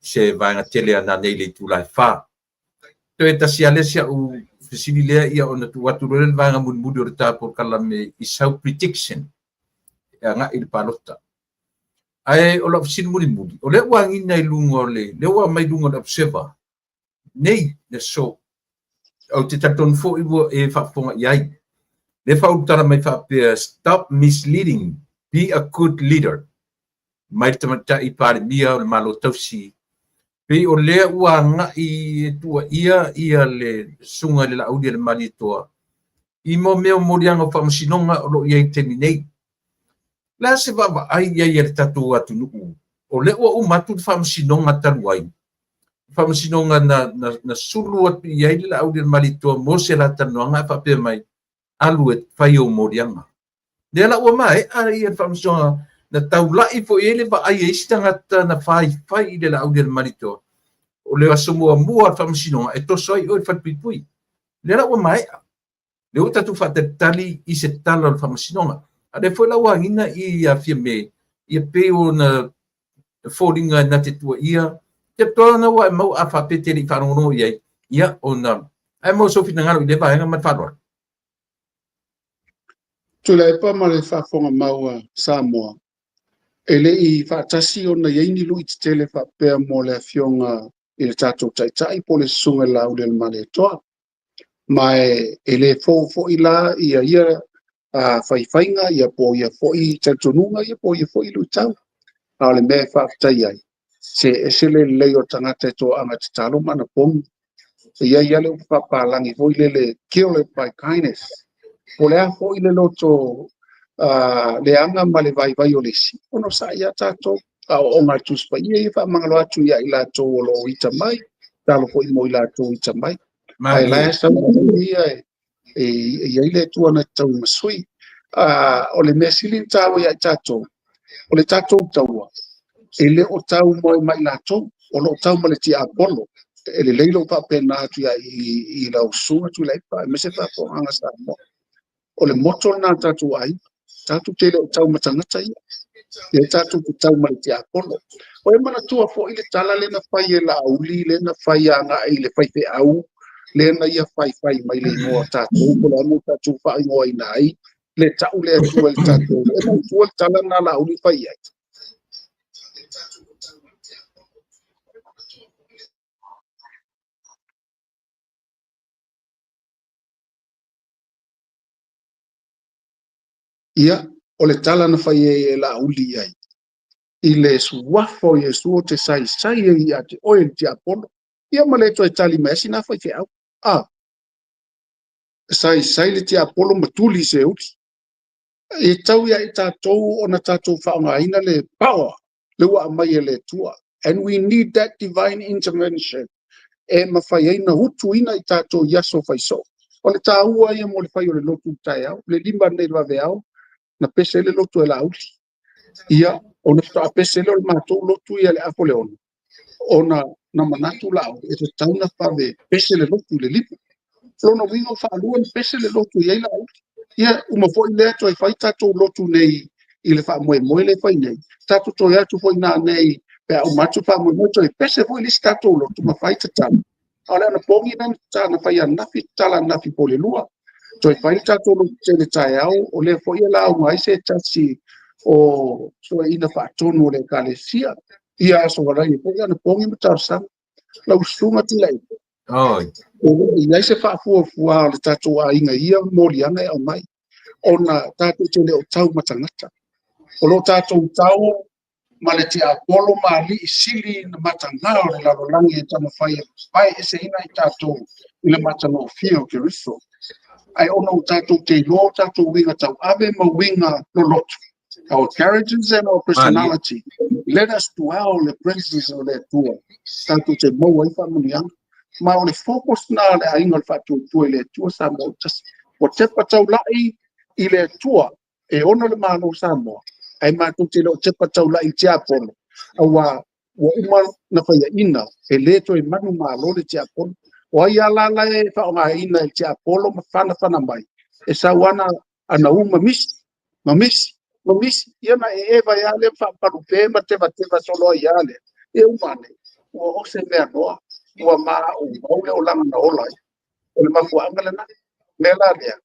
se vaega tele a nanei i le itula e 4. Toe tasi lava lea si au fesili lea ia ona tuu atu loa lea le vaega mulimuli o le ta polokalame i sau prediction e agai i le palota. Ae o lau fesili mulimuli, o lea ua agiga i luga o le, lea ua aumai i luga o le Observer nei le aso. Ou te talitonu foi ua e faafofoga i ai. Lea faaulutala mai faapea, stop misleading, be a good leader, mai le tamaitai Palemia o le Malo Tausi. Pei o lea ua agai e tuuaia ia le susuga i le Laauli a le Malietoa i mo mea o moliaga o faamasinoga o lo o i ai i le taimi nei. O le a se vaavaai i ai a le tatou atunuu? O lea ua uma atu le faamasinoga talu ai, le faamasinoga na sulu atu i ai le Laauli a le Malietoa mo se la talanoaga ae faapea mai, alu e fai ou moliaga. Lea la ua maea ia le faamasinoga na taulai foi i ai le vaai a isi tagata na faifai i le Laauli a le Malietoa. O le aso muamua o le faamasinoga e toso ai oe i le falepuipui. Lea la ua maea. Lea ua tatou faatalitali i se tala o le faamasinoga. A o lea foi la ua agiga i ia Fiame, ia pei ona foliga na te tuuaia, ia toa na ua e maua a faapea te le i faalogologo i ai, ia ona ae maua sou finagalo i lea vaega ma le faaaloalo. Tuilaepa ma le faafofoga mau a Samoa, e le i faatasi ona i ai ni lui tetele faapea mo le afioga i le tatou Taitai po o le Susuga i le Laauli a le Malietoa. Ma e le fou foi la ia ia faifaiga ia po o ia foi talitonuga ia po o ia foi luitau. A o le mea e faafetai ai, se ese le lelei o tagata e toaga tatalo ma anapogi. E i ai lava le upu faapalagi foi lele, kill it by kindness. Po o le a foi le loto leaga ma le vaivai o le isi, ono sa'i lava tatou. A o aoga a le Tusi Paia ia faamagalo atu ia i latou o lo o ita mai, talo foi mo i latou ita mai. Ae la e sau ia e i ai le Atua na te tauimasui. O le mea sili ona taua ia i tatou, o le tatou taua, e le o tau ma i latou, o lo o tau ma le tiapolo. E lelei lou faapena atu ia i lau susuga Tuilaepa, aemaise faafofogaaga Samoa. O le moto lena a tatou aiga, tatou te le o tau ma tagata ia, lea tatou te tau ma le tiapolo. O e manatua foi le tala lea na fai e Laauli, lea na fai agai i le faifeau, lea na ia faifai mai le igoa o tatou, po o le a mo tatou faaigoaina ai, le tau le Atua i le tatou. E manatua le tala lena a Laauli fai ai. Ia, o le tala na fai ai e Laauli i ai. i le suafa o Iesu ou te saisai ai ia te oe le tiapolo. Ia ma le toe tali mai ai sina faifeau. A, saisai le tiapolo ma tuli se uli. E tau ia i tatou ona tatou faaaogaina le power le ua aumai e le Atua. And we need that divine intervention e mafai ai ona utuina i tatou i aso faisoo. O le taua ia mo le fai o le lotu i le taeao, le 5 nei i le vaveao, na pese ai le lotu e Laauli. Ia, ona faatoa pese lea o le matou lotu ia le apo le 6, ona na manatu Laauli e tatau ona vave pese le lotu i le 5. Lona uiga ua faalua ona pese le lotu i ai Laauli. Ia, uma foi lea toe fai tatou lotu nei i le faamoemoe lea e fai nei, tatou toe atu foi i nanei pe a uma atu le faamoemoe, toe pese foi le isi tatou lotu ma fai tatalo. A o le anapogi lea na fai ananafi, tatala ananafi po o le 2. Toe fai le tatou lotu tele taeao, o lea foi e lauga ai se tasi o toeaina faatonu o le Ekalesia. Ia aso Faraile foi anapogi ma talosaga. Lau susuga Tuilaepa, e le i ai se faafuafua o le tatou aiga i ia moliaga e aumai, ona tatou te le o tau ma tagata. O lo o tatou tau ma le tiapolo ma alii sili na mataga o le lalolagi e taumafai e vaeeseina i tatou i le matagofie o Keriso. Ae ona ua tatou te iloa o tatou uiga tauave ma uiga loloto, our characters and our personality, let us dwell in the presence o le Atua, tatou te maua ai faamanuiaga. Ma o le focus na a le aiga o le Faatuatua i le Atua Samoa ua tasi. Ua tepa taulai i le Atua e ono le Malo o Samoa, ae matou te le o tepa taulai i le tiapolo, aua ua uma na faiaina e le toe manumalo le tiapolo. O ai lava la e faaaogaina e le tiapolo ma fanafana mai, e sau lava ana u ma misi, ma misi, ma misi, ia ona e eva ai lava lea ma faapalupe ma tevateva solo ai lava lea. Ia uma ane, ua ose mea noa, ua maumau le olaga na ola ai. O le mafuaaga lena. Mea la lea,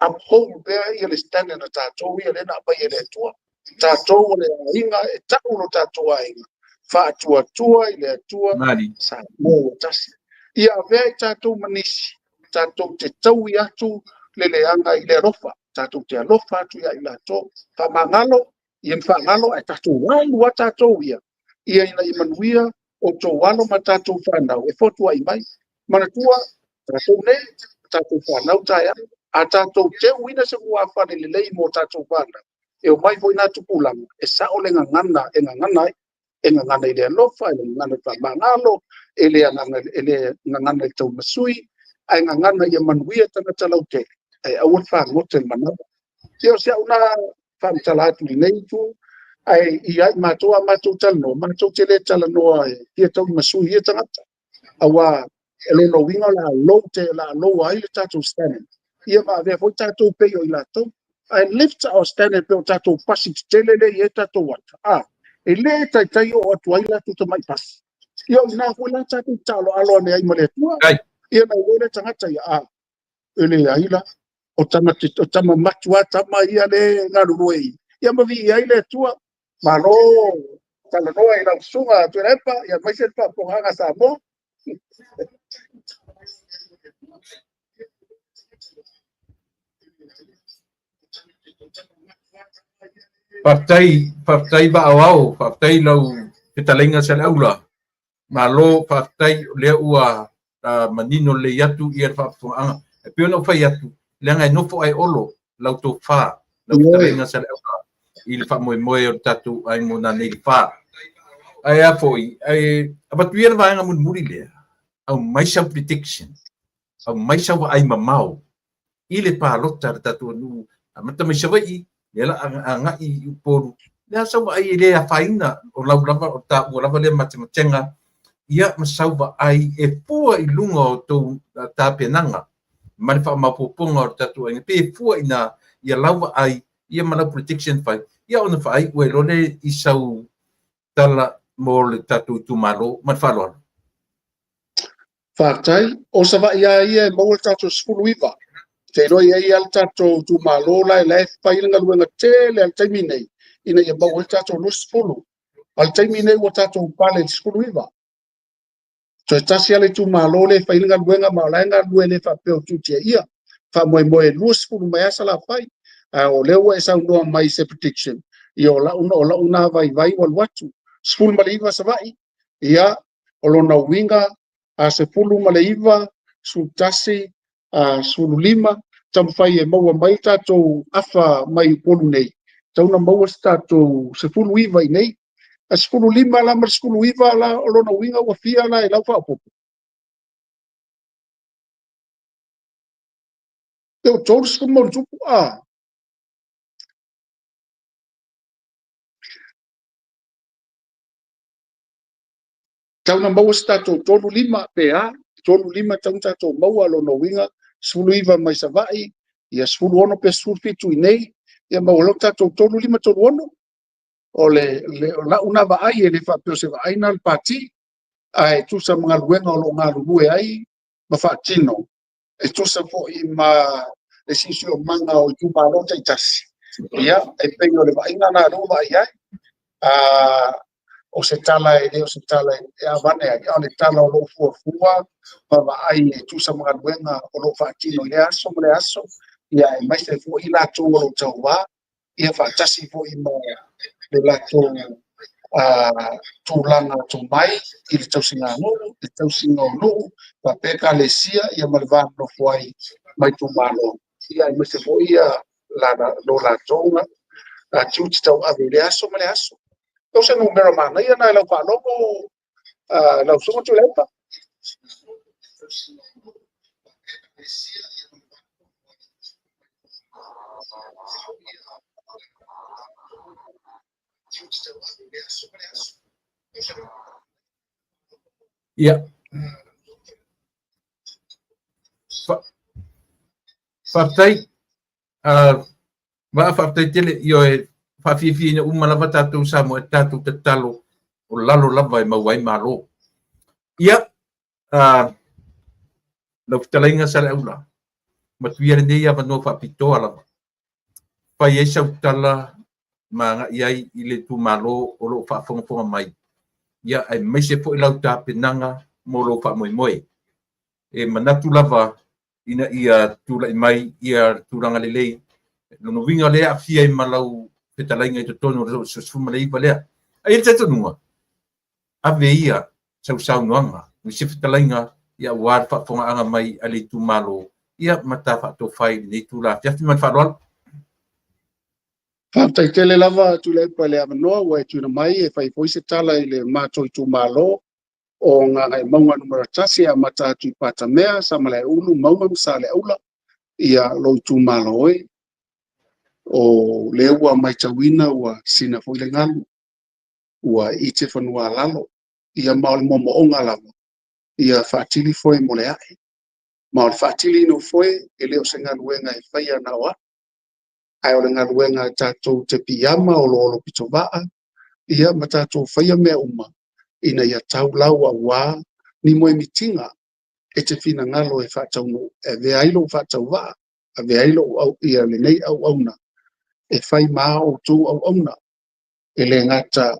uphold pea ia le standard a tatou ia lea na aumai e le Atua. Tatou o le aiga e tau lo tatou aiga, faatuatua i le Atua, Samoa ua tasi. Ia avea i tatou ma nisi, tatou te taui atu le leaga i le alofa, tatou te alofa atu ia i latou. Faamagalo, ia faagalo, ae tatou alu a tatou ia, ia ina ia manuia o tou alo ma tatou fanau e fotuai mai. Manatua, tatou nei, tatou fanau taeao, a tatou teuina se fuafale lelei mo tatou fanau, e omai foi nā tupulaga, e sao le gagana e gagana ai, e gagana i le alofa, e gagana i le faamagalo, e le gagana i le taumasui, ae gagana ia manuia tagata lautele, ae aua le fagota i le manawa. Ia o si au na faamatala atu i lenei itu, ae ia i matou a matou talanoa, matou te le talanoa e fia taumasui ia tagata, aua e lona uiga o le a low te la low ai le tatou standard. Ia ma avea foi tatou pei o i latou. Ae lift our standard pe o tatou pasi tetele le i ai tatou ata. A, e le taitai o atu ai latou tamai pasi. Ia o ina foi la tatou taaloalo ane ai ma le Atua. Ia na iloa le tagata ia, a, e leai la. O tama, o tama matua tama ia le galulue i. Ia ma vii ai le Atua. Malo talanoa i lau susuga Tuilaepa, ia aemaise le faafofogaaga a Samoa. Faafetai, faafetai Vaaoao, faafetai lau fetalaiga Saleaula. Malo, faafetai o lea ua manino lelei atu ia le faafofogaaga. E pei ona ou fai atu, leaga e nofo ae olo lau tofa, lau fetalaiga Saleaula i le faamoemoe o le tatou aiga mo nanei le fa. Ae a foi, ae avatu ia le vaega mulimuli lea, aumai sau prediction, aumai sau vaai mamao i le palota a le tatou nuu, amata mai Savaii, lea la agai i Upolu, lea sau vaai e le afaina o lau lava o taua lava lea matematega, ia ma sau vaai e fua i luga o tou tapenaga ma le faamaopoopoga o le tatou aiga, pe fua ina ia lau vaai ia ma lau prediction fai, ia ona faaiu ai loa lea i sau tala mo le tatou itumalo. Ma le faaaloalo. Faafetai. O Savaii lava ia e maua le tatou 19. Te iloa i ai lava le tatou itumalo la e fai le galuega tele a le taimi nei ina ia maua ai le tatou 20. A o le taimi nei ua tatou pale i le 19. Toe tasi lava le itumalo lea e fai le galuega ma o la e galulue le faapea o tuutiaia. Faamoemoe 20 mai lava Salafai. Ae o lea ua e saunoa mai i se prediction. Ia o lau, o lau na vaivai ua alu atu. 19 Savaii, ia, o lona uiga, a 19, 11, 15, taumafai e maua mai tatou afa mai Upolu nei, tatau ona maua se tatou 19 i inei. A 15 la ma le 19 la, o lona uiga ua fia la i lau faaopoopo? Pe ua 30 ma ona tupu, a? Tatau ona maua se tatou 35 pe a, 35 tatau ona tatou maua, lona uiga 19 mai Savaii, ia 16 pe 17 i inei, ia maua loa le tatou 35, 36. O le lau na vaai, e le faapea o se vaai na a le Pati, ae tusa ma galuega o lo o galulue ai ma faatino, e tusa foi ma le siosiomaga o itumalo taitasi, ia, e pei o le vaaiga lena o lea ua vaai ai. O se tala e le o se tala e avane ai, a o le tala o lo o fuafua ma vaai e tusa ma galuega o lo o faatino i lea aso ma lea aso, ia aemaise foi i latou o lo o tauva, ia faatasi foi ma le latou tulaga tomai i le tausiga nuu, le tausiga o nuu, faapea ekalesia ia ma le va nonofo ai ma itumalo, ia aemaise foi ia lo latou tiute tauave i lea aso ma lea aso. O se numera manaia lena i lau faalogo lau Susuga Tuilaepa. Ia. Faafetai. Vaa faafetai tele. Ioe, faafiafiaina uma lava tatou Samoa e tatou tatalo o lalo lava e maua ai malo. Ia, lau fetalaiga Saleaula, matuia lenei avanoa faapitoa lava. Fai ai sau tala ma agai ai i le itumalo o lo o faafogafoga mai, ia aemaise foi lau tapenaga mo lou faamoemoe. E manatu lava ina ia tulai mai ia tulaga lelei, lona uiga lea e aafia ai ma lau fetalaiga i totonu o le 19 lea. Ae i ai le talitonuga, ave ia sau saunoaga i se fetalaiga ia aua le faafofogaaga mai a le itumalo ia ma ta faatofai i lenei itula afiafi. Ma le faaaloalo. Faafetai tele lava Tuilaepa i le avanoa ua e tuuina mai e fai foi se tala i le matou itumalo o Gagaemauga Nu.1 e amata atu i Patamea, Samalaeulu, Mauga ma Saleaula, ia lou itumalo e. O lea ua matauina ua sina foi le galu, ua ite fanua a lalo, ia ma o le moomooga lava, ia faatili foe mo le ae. Ma o le faatiliina o foe, e le o se galuega e faia na o au, ae o le galuega tatou te piiama, oloolo pitovaa, ia ma tatou faia mea uma ina ia tau lau aua ni moemitiga e te finagalo e faataunuu, e avea ai lou faatauvaa, avea ai lou au, ia lenei auauna e fai ma a outou auauna, e le gata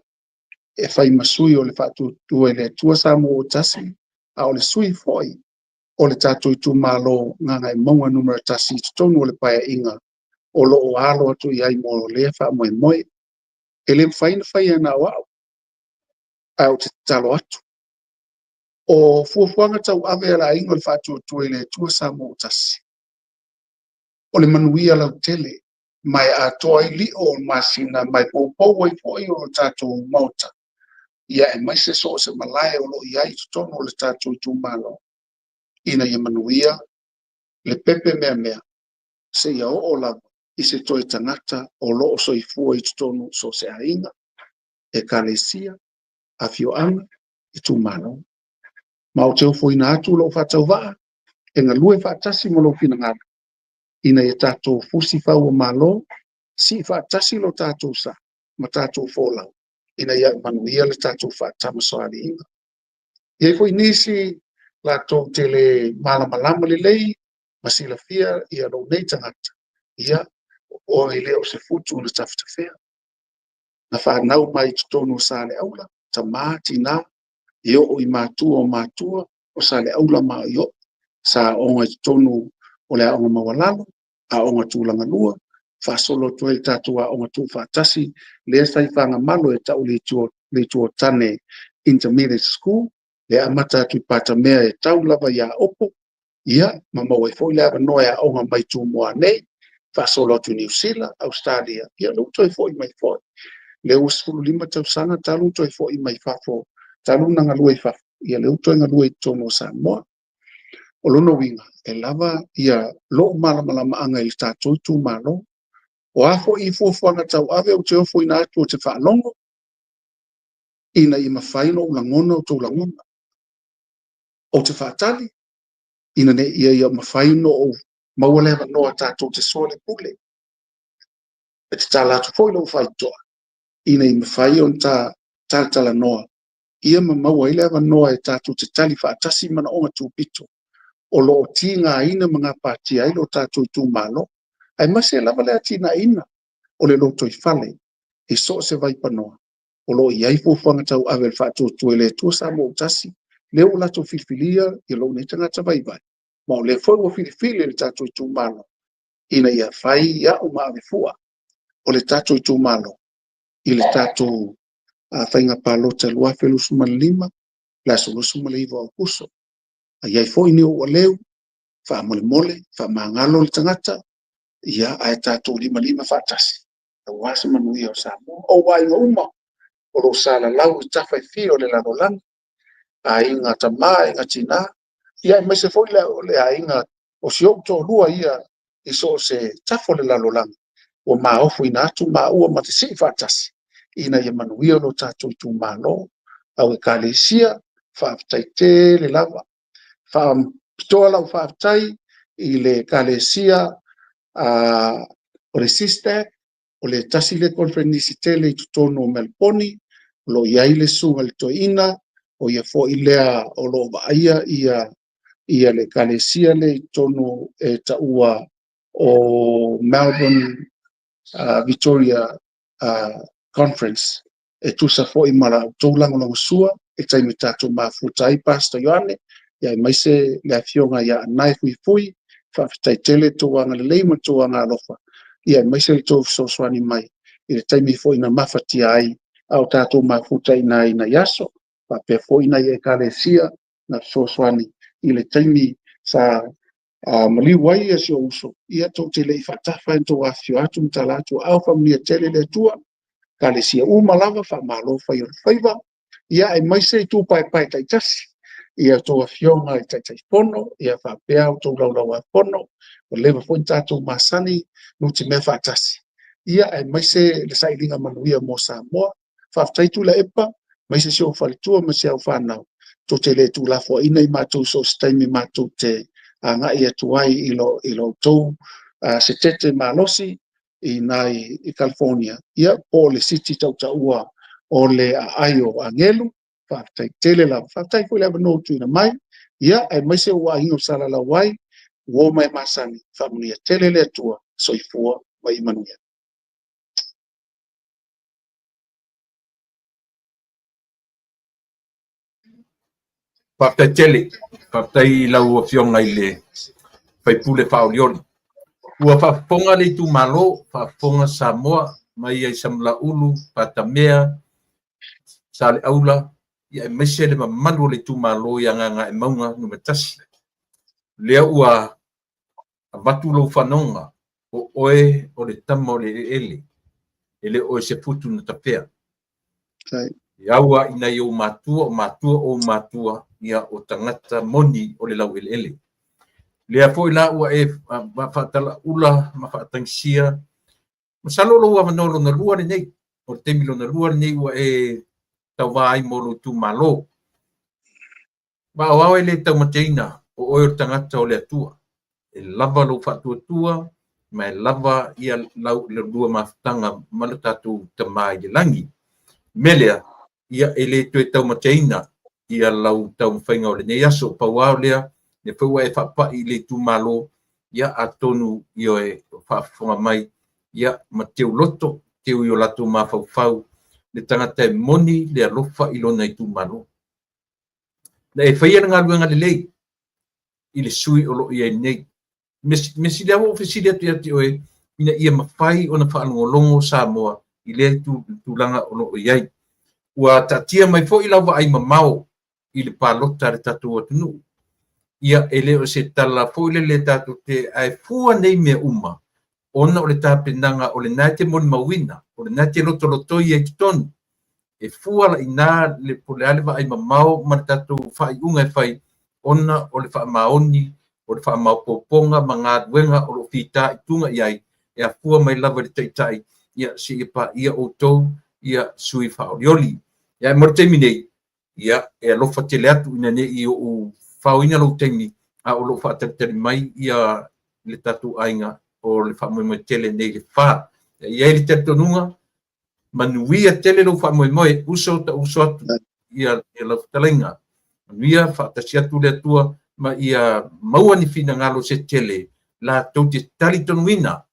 e fai ma sui o le Faatuatua i le Atua Samoa ua Tasi, a o le sui foi o le tatou itumalo Gagaemauga Nu.1 i totonu o le Paeaiga o lo o alo atu i ai mo lea faamoemoe. E le mafai ona faia na o au, ae ou te tatalo atu. O fuafuaga tauave a le Aiga o le Faatuatua i le Atua Samoa ua Tasi, o le manuia lautele ma e atoa ai lio o le masina ma e poupou ai foi o tatou maota, ia aemaise so o se malae o lo o i ai i totonu o le tatou itumalo, ina ia manuia le pepe meamea seia oo lava i se toe tagata o lo o soifua i totonu o so o se aiga, ekalesia, afioaga, itumalo. Ma ou te ofoina atu lou faatauvaa e galue faatasi ma lou finagalo ina ia tatou fusi fau o malo, sii faatasi lo tatou sa ma tatou folau ina ia manuia le tatou faatamasoaliiga. E i ai foi nisi latou te le malamalama lelei ma silafia ia lou nei tagata, ia o e le o se futu na tafetafea. Na fanau mai i totonu o Saleaula, tama, tina, e oo i matua o matua o Saleaula ma Ioe. Sa aoga i totonu o le aoga maualalo, aoga tulaga lua, faasolo atu ai le tatou aoga tuufaatasi lea sa i Fagamalo e tau le Itu o Tane Intermediate School, lea amata atu i Patamea e tau lava ia Opo, ia ma maua ai foi le avanoa e aoga mai Tumua nei, faasolo atu i Niu Sila, Ausetalia, ia lea ua toe foi mai foi. Lea ua 15 tausaga talu toe foi mai fafo, talu na galue i fafo, ia lea ua toe galue i totonu o Samoa. O lona uiga, e lava ia lou malamalamaaga i le tatou itumalo. O a foi fuafuaga tauave ou te ofoina atu ou te faalogo, ina ia mafai ona ou lagona o outou lagona. Ou te faatali, ina ne i ia mafai ona ou maua le avanoa tatou te soalepule. E tatala atu foi lou faitotoa, ina ia mafai ona ta talatalanoa ia ma maua ai le avanoa e tatou te tali faatasi manaoga tupito o lo o tigaina ma gapatia ai lo tatou itumalo, aemaise lava le atinaeina o le lotoifale i so o se vaipanoa o lo o i ai fuafuaga tauave a le Faatuatua i le Atua Samoa ua Tasi, lea ua latou filifilia ia lou nei tagata vaivai, ma o lea foi ua filifili e le tatou itumalo ina ia fai au ma avefua o le tatou itumalo i le tatou faiga palota 2025, le aso 29 o Aokuso. A i ai foi ni ou aleu, faamolemole, faamagalo le tagata, ia ae tatou limalima faatasi aua se manuia o Samoa. O ou aiga uma o lo o salalau i tafa e fia o le lalolagi, aiga tama, aiga tina, ia aemaise foi le aiga o si ou toalua ia i so o se tafa o le lalolagi, ua maofuina atu maua ma te sii faatasi ina ia manuia lo tatou itumalo. Au ekalesia, faafetai tele lava. Faapitoa lau faafetai i le ekalesia o le SISTAC, o le tasi lea conference tele i totonu o Meliponi, o lo o i ai le susuga i le toeaina, o ia foi lea o lo o vaaia ia le ekalesia lea i totonu e taua o Melbourne Victoria Conference, e tusa foi ma la outou lagolagosua i le taimi tatou mafuta ai Pastor Ioane, aemaise le afioga ia Anae Fuifui. Faafetai tele tou agalelei ma tou agalofa, aemaise le tou fesoasoani mai i le taimi foi na mafatia ai a o tatou mafuta i nai aso, faapea foi nai ekalesia na fesoasoani i le taimi sa maliu ai si ou uso, ia tou te le i faatafa na outou afifio atu ma tala atu, aao faamanuia tele le Atua, ekalesia uma lava, faamalo fai o le faiva, ia aemaise itu paepae taitasi, ia outou afioga i Taitaifono, ia faapea outou laulauafono, ua leva foi na tatou masani nutimea faatasi, ia aemaise le sailiga manuia mo Samoa. Faafetai Tuilaepa, aemaise si ou faletua ma si au fanau, tou te le tuulafoaiina i matou i so o se taimi matou te agai atu ai i lo outou setete malosi i ina i California, ia po o le city tautaua o le aai o agelu. Faafetai tele lava. Faafetai foi le avanoa ua tuuina mai, ia aemaise ou aiga o salalau ai, uo ma e masani, faamanuia tele le Atua, soifua ma ia manuia. Faafetai tele, faafetai i lau Afioga i le sui usufono faaolioli. Ua faafofoga le itumalo, faafofoga Samoa mai ai Samalaulu, Patamea, Saleaula, ia aemaise le mamalu o le itumalo i Gagaemauga Nu.1. Lea ua avatu lou fanoga, o oe o le tama o le eleele, e le o oe se putu na tafea. E au lava i nai ou matua, o matua o ou matua, ia o tagata moni o le laueleele. Lea foi la ua e faatalaula ma faatagisia, masalo o lou avanoa lona lua lenei, o le taimi lona lua lenei ua e tauva ai mo lou itumalo. Vaaoao e le taumateina, o oe o le tagata o le Atua. E lava lou faatuatua ma e lava ia lau lua mafutaga ma le tatou Tama i le lagi. Mea lea, ia e le toe taumateina ia lau taumafaiga o lenei aso. Pau lava o lea, lea foi ua e faapai i le itumalo, ia atonu ioe faafofoga mai, ia ma teu loto, teu i o latou mafaufau, le tagata e moni le alofa i lona itumalo. Na e faia le galuega lelei i le sui o lo o i ai nei. Mea sili lava ua ou fesili atu ia te oe, ina ia mafai ona faalogologo Samoa i lea tulaga o lo o i ai. Ua taatia mai foi lau vaai mamao i le palota a le tatou atunuu. Ia, e le o se tala foi lele tatou te, ae fua nei mea uma ona o le tapenaga o lena e te molimauina, o lena e te lotolotoi ai i totonu. E fua la i ina le, po o le a le vaai mamao ma le tatou faaiuga e fai ona o le faamaoni, o le faamaopoopoga ma galuega o lo o fitaituga i ai e afua mai lava i le Taitai, ia, seia paia outou ia sui faaolioli. Ia, ae mo le taimi nei, ia, e alofa tele atu ina ne i ou faoina lou taimi, a o lo o faatalitali mai ia le tatou aiga o le faamoemoe tele nei le fa. E i ai le talitonuga, manuia tele lou faamoemoe, uso ta uso atu ia lau fetalaiga. Manuia, faatasi atu le Atua ma ia maua ni finagalo se tele latou te talitonuina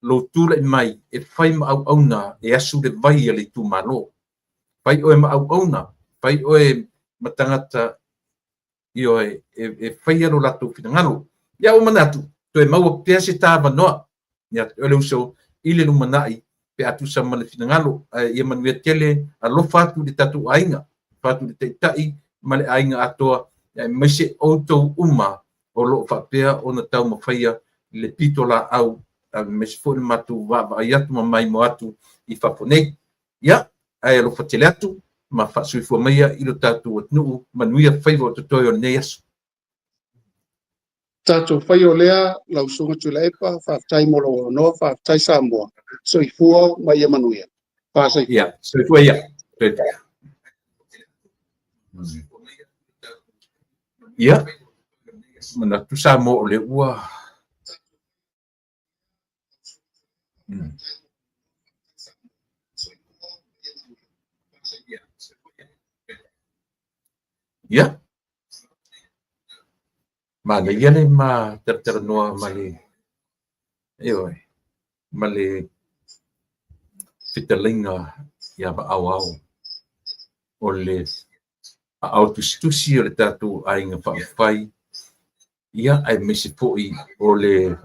lou tulai mai e fai ma auauna e asu le vai a le itumalo. Fai oe ma auauna, fai oe ma tagata, ioe, e faia lo latou finagalo. Ia ua manatu, toe maua pea se ta avanoa ia te oe le uso i le lumanai pe a tusa ma le finagalo. Ae ia manuia tele, alofa atu i le tatou aiga, alofa atu i le Taitai ma le aiga atoa, aemaise outou uma o lo o faapea ona taumafaia le pitolaau, aemaise foi le matou vaavaai atu ma maimoa atu i fafo nei. Ia, ae alofa tele atu ma faasoifua maia i lo tatou atunuu, manuia faiva o totoe o lenei aso. Tatou faia o lea, lau Susuga Tuilaepa, faafetai mo lou avanoa, faafetai Samoa, soifua ma ia manuia. Faasoifua. Ia, soifua ia. Ia, manatu Samoa o lea ua Ia, manaia le ma talatalanoa ma le, ioe, ma le fetalaiga ia Vaaoao o le aao tusitusi o le tatou Aiga Faaupufai, ia, aemaise foi o le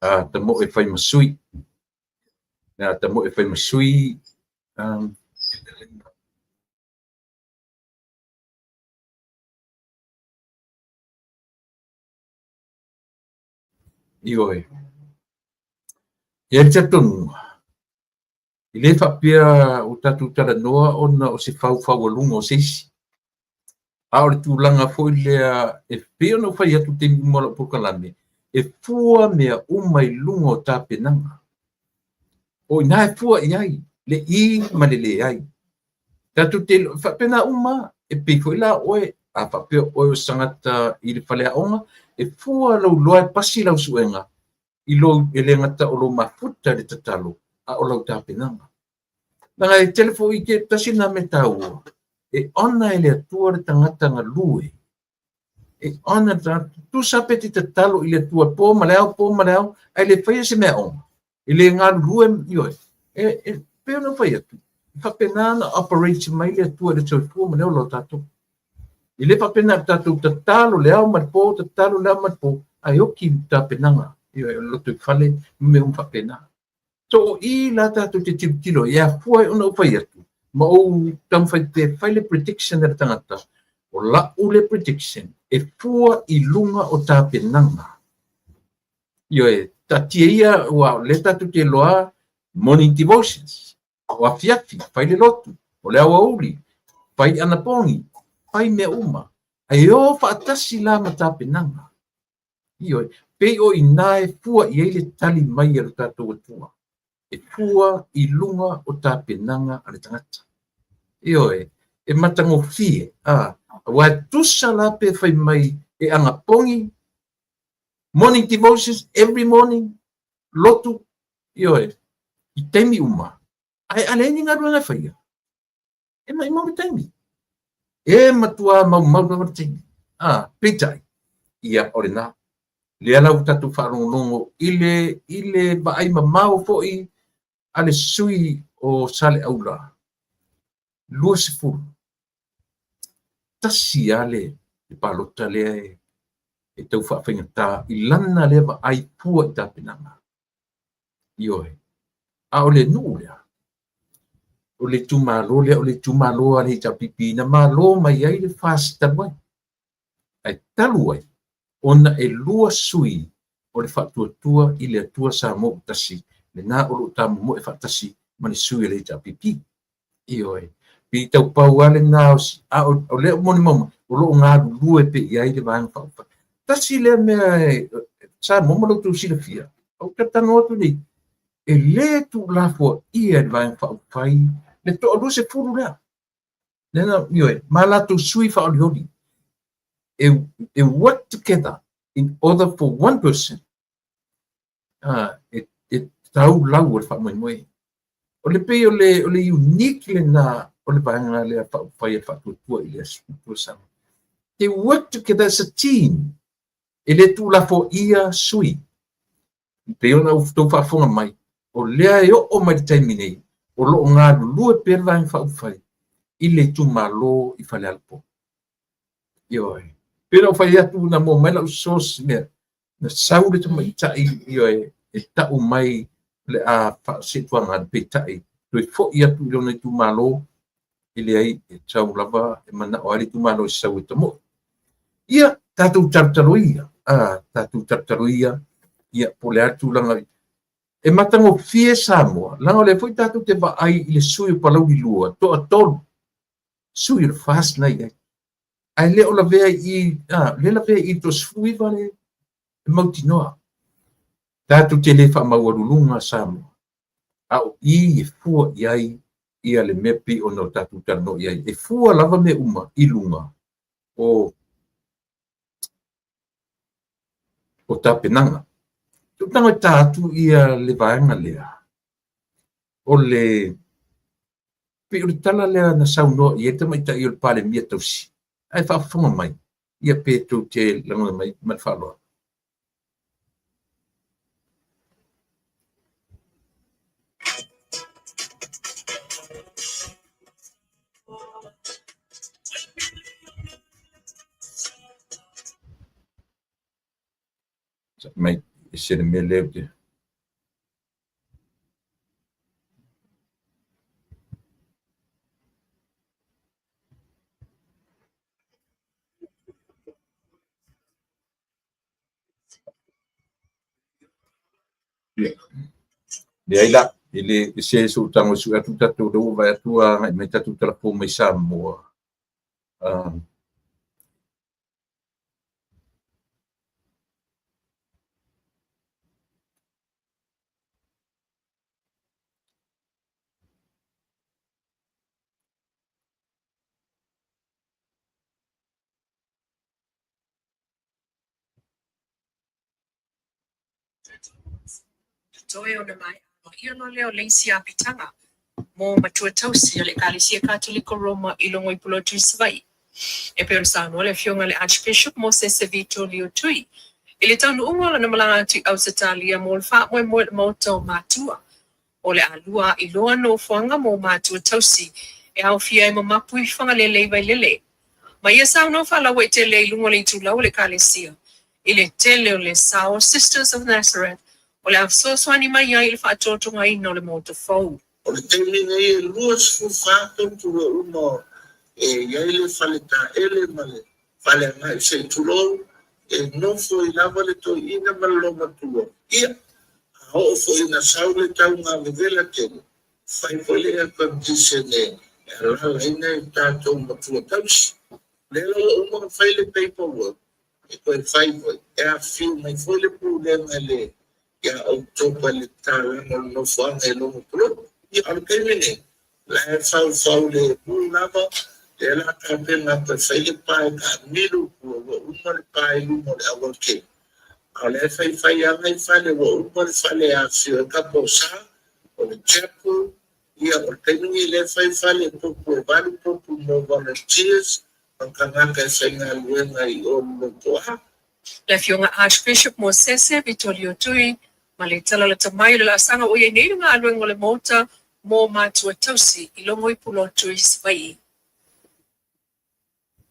tamoe fai ma sui, le tamoe fai ma sui, Ioe. E i ai le talitonuga, e le faapea ua tatou talanoa ona o se faufaualuga o se isi, a o le tulaga foi lea e pei ona ou fai atu i taimi uma o lau polokalame, e fua mea uma i luga o tapenaga. O i ina e fua i ai le i ma le leai. Tatou te faapena uma, e pei foi la oe, a faapea oe o se tagata i le faleaoga, e fua lou loa e pasi lau suega i lou, e le gata o lou mafuta i le tatalo, a o lau tapenaga. Leaga e tele foi ke tasi lena mea taua, e ona e le Atua le tagata galue. E ona le tagata, tusa pe te tatalo i le Atua po ma le ao, po ma le ao, ae le faia se mea aoga. E le galulue, ioe, e pei ona ou fai atu, e faapena ona operate mai le Atua i le soifua ma le ola o tatou. E le faapena o tatou tatalo le ao ma le po, tatalo le ao ma le po, ae oki i tapenaga, ioe, o le lotoifale ma mea uma faapena. So o i la tatou te tilotilo ai, e afua ai ona ou fai atu, ma ou taumafai pea e fai le prediction a le tagata, o la'u le prediction e fua i luga o tapenaga. Ioe, taatia ia, ua o lea tatou te iloa morning devotions, o afiafi, fai le lotu, o le aoauli, fai anapogi, fai mea uma. Ae o faatasi la ma tapenaga. Ioe, pei o i ina e fua i ai le tali mai a lo tatou Atua, e fua i luga o tapenaga a le tagata. Ioe, e matagofie, a, aua e tusa la pe fai mai e anapogi, morning devotions every morning, lotu, ioe, i taimi uma, ae a leai ni galuega e faia, e maumau le taimi. E matua maumau lava le taimi. A, peitai, ia, o lena. Lea la ua tatou faalogologo i le, i le vaai mamao foi a le sui o Saleaula, 20, tasi lava le palota lea e tau faafaigata i lana lea vaai fua i tapenaga. Ioe. A o le nuu lea, o le itumalo lea, o le itumalo a le HRPP na malo mai ai le FAST talu ai. Ae talu ai, ona e 2 sui o le Faatuatua i le Atua Samoa ua Tasi, lena o lo o tamomoe faatasi ma le sui o le HRPP. Ioe. Pei tau pau lava lena o si, a o lea ua molimau mai, o lo o galulue pea i ai le Vaega Faaupufai. Tasi lea mea Samoa ma lo outou silafia, ou te talanoa atu nei, e le tuulafoaia e le Vaega Faaupufai le toa 20 lea. Lena, ioe, ma latou sui faaolioli. E work together in order for one person e tau lau o le faamoemoe. O le pei o le unique lena o le vaega lea faaupufai e faatuatua i le Atua Samoa. They work together as a team. E le tuulafoaia sui. Pei ona outou faafofoga mai, o lea e oo mai le taimi nei, o lo o galulue pea le Vaega Faaupufai i le itumalo i Falealupo. Ioe. Pei ona ou fai atu, na maua mai lau source mea, na sau le tamaitai, ioe, e tau mai le a faasituaga, peitai, toe foi atu i lona itumalo, e leai, e sau lava, e manao ai le itumalo e sau e tamoe. Ia, tatou talotalo ia, tatou talotalo ia, ia, po o le a le tulaga. E matagofie Samoa, leaga o lea foi tatou te vaai i le sui o Palauli 2, toa 3, sui o le FAST na i ai. Ae le o lavea i, le lavea i toa 19 le mautinoa. Tatou te le faamaualuluga Samoa, a o i e fua i ai ia le mea pei ona o tatou talanoa i ai. E fua lava mea uma i luga o tapenaga. Tutaga e ta atu ia le vaega lea, o le pei o le tala lea na saunoa i ai le tamaitai o le Palemia tausi, ae faafofoga mai, ia pe tou te lagona mai ma le faaaloalo. Mai e se le mea lea ou te Leai la, e le se sootaga o sue atu tatou lea ua vaai atu agai mai tatou talafou mai Samoa. Totoe ona maea aloaia loa lea o le isi apitaga mo matua tausi a le Ekalesia Katoliko Roma i Logoipulotu i Savaii. E pei ona saunoa le Afioga i le Archbishop Mosese Vito Lio Tui i le taunuuga o lana malaga atu i Ausetalia mo le faamoemoe i le Maota o Matua. O le a lua a'i loa nofoaga mo matua tausi e aofia ai ma Mapu i Fagalele i Vailele. Ma ia saunoa faalauaitele i luga o le itulau o le Ekalesia i le tele o le sao o Sisters of Nazareth o le a fesoasoani mai ai i le faatotogaina o le maota fou. O le taimi nei e 24 tautu ua uma e i ai le fale taele ma le fale agai se i tulou, e nofo ai lava le toeaina ma le loomatua. Ia, a oo foi ina sau le tauga vevela tele, fai foi le air condition e alaalaina e tatou matua tausi. O lea la ua uma ona fai le paperwork, e toe fai foi, e afifio mai foi le pulega i le ia Oketopa i le tatalaga o le nofoaga i Logopuloto. Ia, o le taimi nei, la e faufau le mu lava, lea la tapena toe fai le pa e taamilo i tua, ua uma le pa i luma o le aualatele. A o lea e faifai aga i fale, ua uma le fale e afifio ai Kaposa, o le chapel, ia, o le taimi nei lea e fai fale e popu e 8 popu mo volunteers ma tagata e faigaluega i o le lotoa. Le Afioga Archbishop Mosese Vitolio Tui ma le tala lata mai o le laasaga ua i ai nei le galuega o le Maota mo matua tausi i Logoipulotu i Savaii.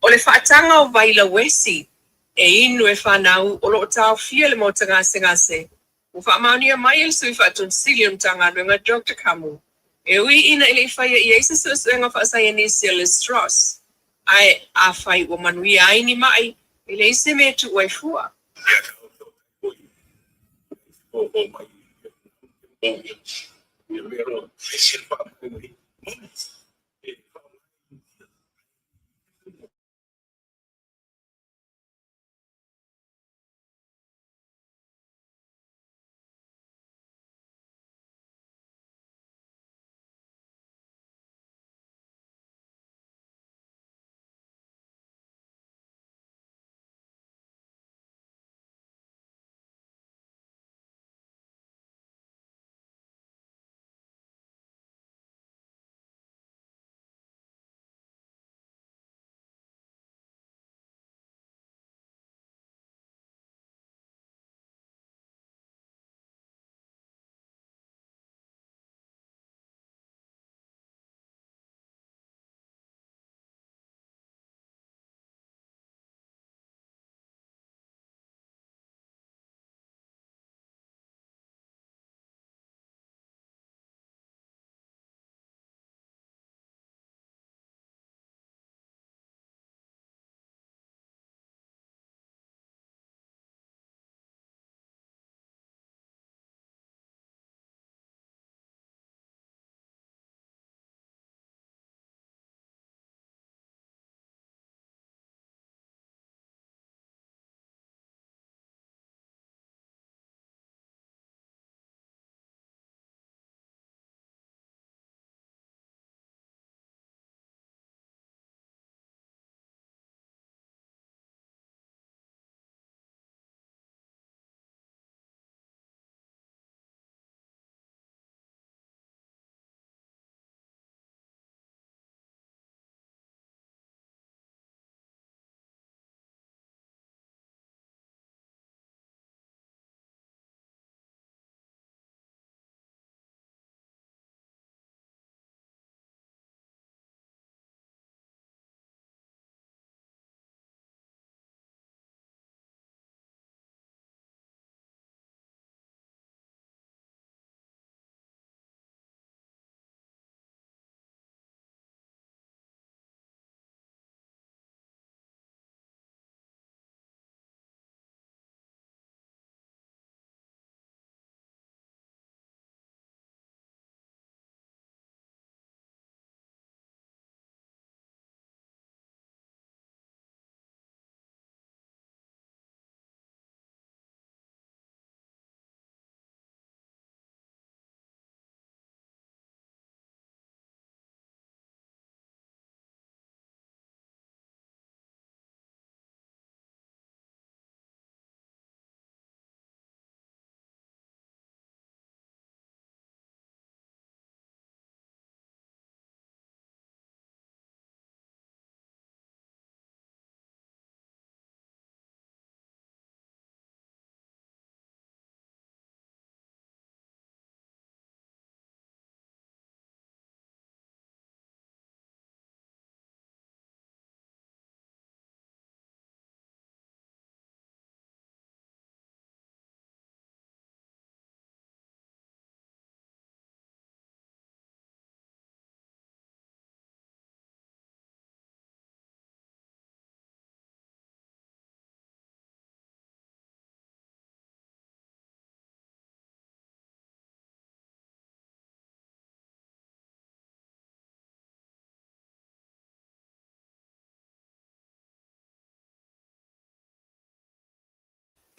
O le faataga o vai lauesi e inu e fanau o lo o taofia le Maota gasegase. Ua faamaonia mai e le Sui Faatonu Sili o le Matagaluega Doctor Kamu, e ui ina e le i faia i ai se suesuega faasaienisi a Liz Truss, ae afai ua manuia ai ni ma'i, e leai se mea e tuu ai fua.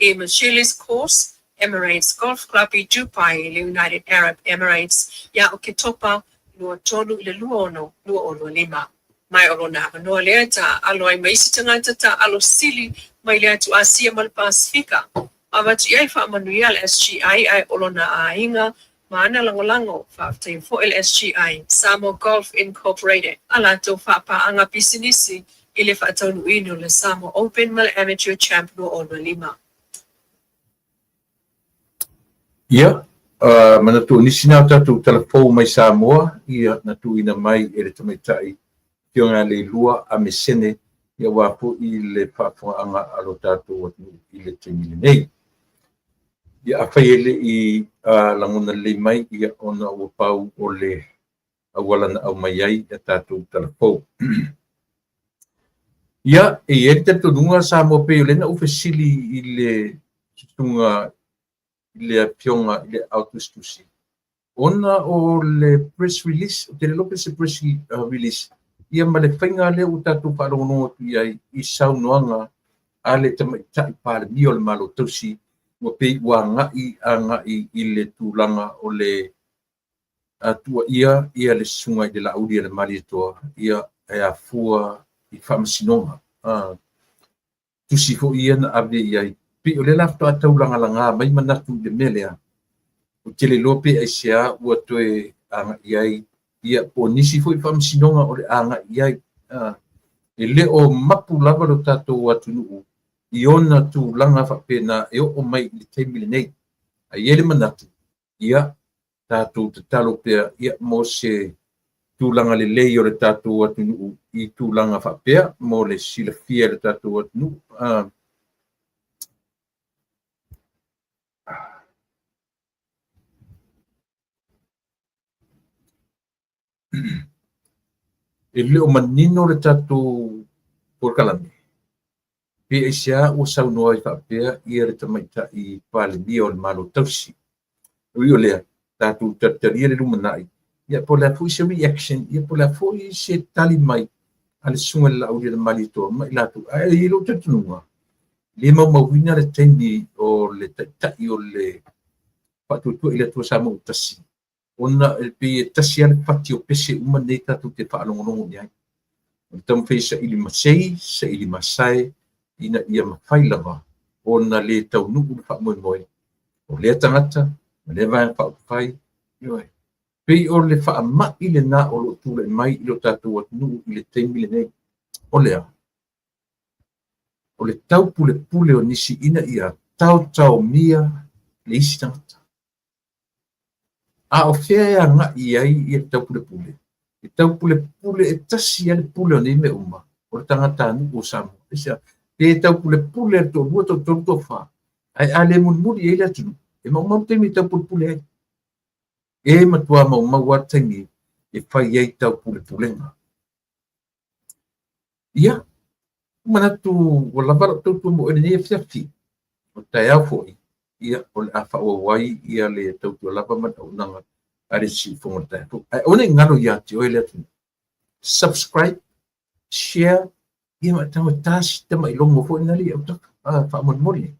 I Machilus Course, Emirates Golf Club i Dubai i le United Arab Emirates ia Oketopa 23 i le 26, 2025. Ma o lona avanoa lea e taaalo ai ma isi tagata taaalo sili mai le atu Asia ma le Pasefika. Avatu i ai faamanuia a le SGI ae o lona aiga ma ana lagolago. Faafetaia foi le SGI, Samoa Golf Incorporated, a latou faapaaga pisinisi i le faataunuuina o le Samoa Open ma le Amateur Champ 2025. Ia, manatu o nisi na o tatou tala fou mai Samoa, ia, na tuuina mai e le tamaitai Afioga ia Leilua Amesene, ia aua foi le faafofogaaga a lo tatou atunuu i le taimi lenei. Ia, afai e le i lagona lelei mai, ia ona ua pau o le auala na aumai ai a tatou talafou. Ia, e i ai le talitonuga Samoa pei o lea na ou fesili i le susuga i le Afioga i le Aao Tusitusi, ona o le press release, ou te le iloa pe se press release, ia ma le faiga lea ua tatou faalogologo atu i ai i saunoaga a le Tamaitai Palemia o le Malo Tausi, ua pei ua agai agai i le tulaga o le tuuaia ia le susuga i le Laauli a le Malietoa, ia e afua i faamasinoga. Tusi foi ia na ave i ai. Pei o lea la faatoa tau lagalaga mai manatu i le mea lea. Ou te le iloa pe aisea ua toe agai ai, ia po o nisi foi faamasinoga o le agai i ai. E le o mapu lava lo tatou atunuu i ona tulaga faapena e oo mai i le taimi lenei. Ae i ai le manatu, ia tatou tatalo pea ia mo se tulaga lelei o le tatou atunuu i tulaga faapea mo le silafia e le tatou atunuu. E le o manino le tatou polokalame, pe aisea ua saunoa ai faapea ia le Tamaitai Palemia o le Malo Tausi. E ui o lea, tatou talitalia le lumanai, ia po o le a foi se reaction, ia po o le a foi se tali mai a le Susuga i le Laauli a le Malietoa ma i latou. Ae i lou talitonuga, le maumauina le taimi o le Taitai o le Faatuatua i le Atua Samoa ua Tasi, ona e pei e tasi lava le fati o pese uma nei tatou te faalogologo i ai. O le taumafai e saili masei, saili masae, ina ia mafai lava ona le taunuu le faamoemoe o lea tagata ma lea vaega faaupufai. Ioe. Pei o le faamai lena o lo o tulai mai i lo tatou atunuu i le taimi lenei. O le a? O le taupulepule o nisi ina ia taotaomia le isi tagata. A o fea e agai i ai le taupulepule? E taupulepule e tasi lava le pule o nei mea uma, o le tagatanuu o Samoa. Aisea? Pe taupulepule le toalua, toatolu, toafa, ae a le mulimuli i ai le atunuu, e maumau le taimi e taupulepule ai. E matua maumau lava le taimi e fai ai taupulepulega. Ia, ua manatu ua lava lau tautua mo oe i lenei afiafi. O le taeao foi, ia, o le a faaauau ai ia le tautua lava ma le auaunaga a le Siufofoga o le taeao fou. Ae aua ne i galo ia te oe le atunuu. Subscribe, share, ia ma tago e ta si tamai logo foi lena i autafa. Ah, faamolemole.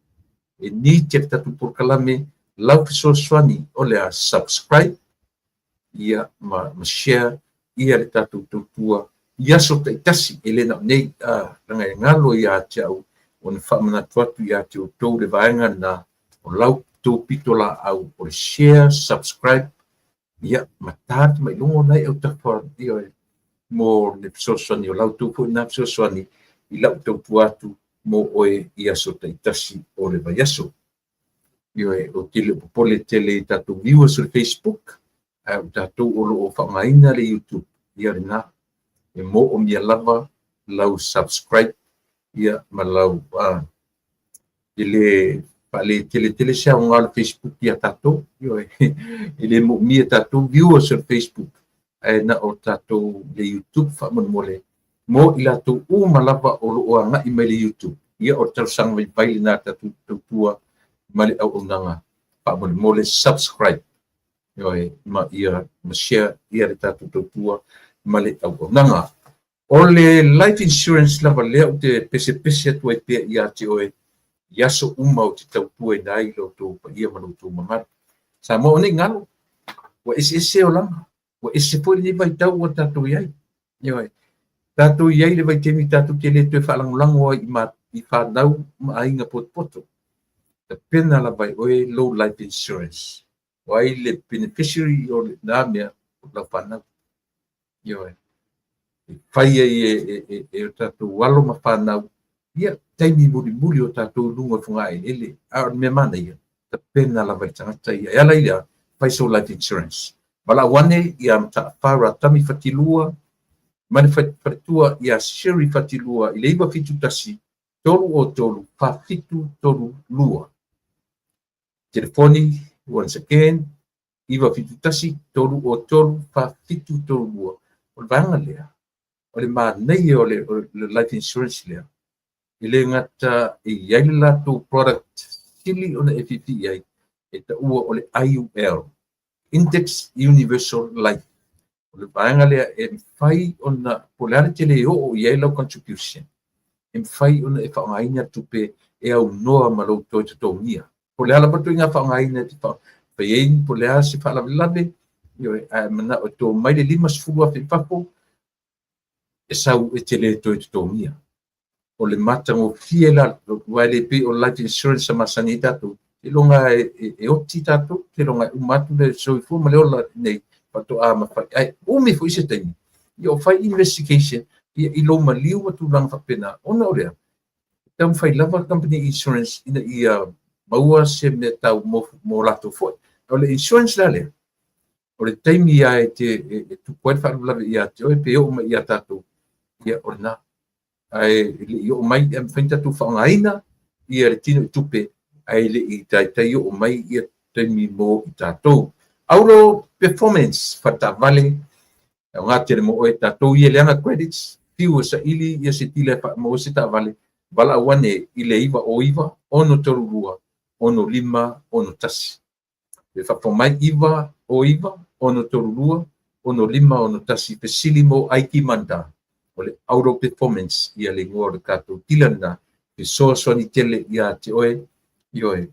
E need le tatou polokalame lau fesoasoani o le a subscribe, ia ma, ma share ia le tatou tautua i aso taitasi e le na o nei, a, leaga e galo ia te au ona faamanatu atu ia te outou le vaega lena o lau tou pitolaau o le share, subscribe, ia ma ta le tamailogo na i autafa, ioe, mo le fesoasoani o la outou foi lena fesoasoani i lau tautua atu mo oe i aso taitasi o le vaiaso. Ioe, ou te le o popole tele i tatou viewers o le Facebook, ae o tatou o lo o faaaogaina le YouTube, ia lena. E moomia lava lau subscribe ia ma lau e le faaletele tele se aoga o le Facebook ia tatou. Ioe, e le moomia tatou viewers o le Facebook, ae na o tatou le YouTube faamolemole mo i latou uma lava o lo o agai mai le YouTube. Ia o le talosaga vaivai lena a tatou tautua ma le auaunaga faamolemole subscribe, ioe, ma ia ma share ia le tatou tautua ma le auaunaga. O le life insurance lava lea ou te pesepese atu ai pea ia te oe i aso uma ou te tautuaina ai lo outou paia ma lo outou mamalu. Samoa o nei galo, ua eseese olaga, ua ese foi lenei vaitau ua tatou i ai. Ioe, tatou i ai i le vaitaimi tatou te le toe faalagolago ai i, ma, i fanau ma aiga potopoto. Tapena lava e oe lou life insurance. O ai le beneficiary o lena mea, o lau fanau. Ioe. E fai ai e, e, e, e o tatou alo ma fanau, ia, taimi mulimuli o tatou i luga o le fogaeleele. A o le mea manaia, tapena lava i le tagata ia. E ala i le a, fai sou life insurance. Valaau ane ia Mataafa Ratami Fatilua ma le faletua ia Sherry Fatilua i le 971 303 4732. Telefoni, once again, 971 303 4732. O le vaega lea, o le manaia o le life insurance lea, e le gata e i ai le latou product sili ona e fiafia i ai, e taua o le IUL, Index Universal Life. O le vaega lea e mafai ona, po o le a le tele e oo i ai lau contribution, e mafai ona e faaaogaina le tupe e aunoa ma lou toe totogia. Po o le a lava le ituaiga faaaogaina e te fai ai, po o le a se faalavelave, ioe, ae manao e to mai le $50,000 i fafo, e sau e te le toe totogia. O le matagofie la, aua e le pei o le life insurance a masani ai tatou, seiloga e oti tatou, seiloga e uma atu le soifua ma le ola nei faatoa mafai. Ae umi foi se taimi, ia o fai investigation ia i lou maliu ma tulaga faapena. Ona o lea, e taumafai lava le company insurance ina ia maua se mea tau mo latou foi. O le insurance la lea, o le taimi lava e te e tupu ai le faalavelave ia te oe pe oo mai ia tatou, ia o lena. Ae le i oo mai, e mafai ona tatou faaaogaina ia le tino i tupe, ae le i taitai oo mai ia taimi mo i tatou. Auto performance, faletaavale, e aoga tele mo oe, tatou ia leaga credits, fiu e saili ia se tila e faamaua se taavale, valaau ane i le 909 632 6561. Pe faafofoga mai 909 632 6561, fesili mo Aiki Manda, o le Auto Performance ia le igoa o le tatou tila lena, fesoasoani tele ia te oe, ioe,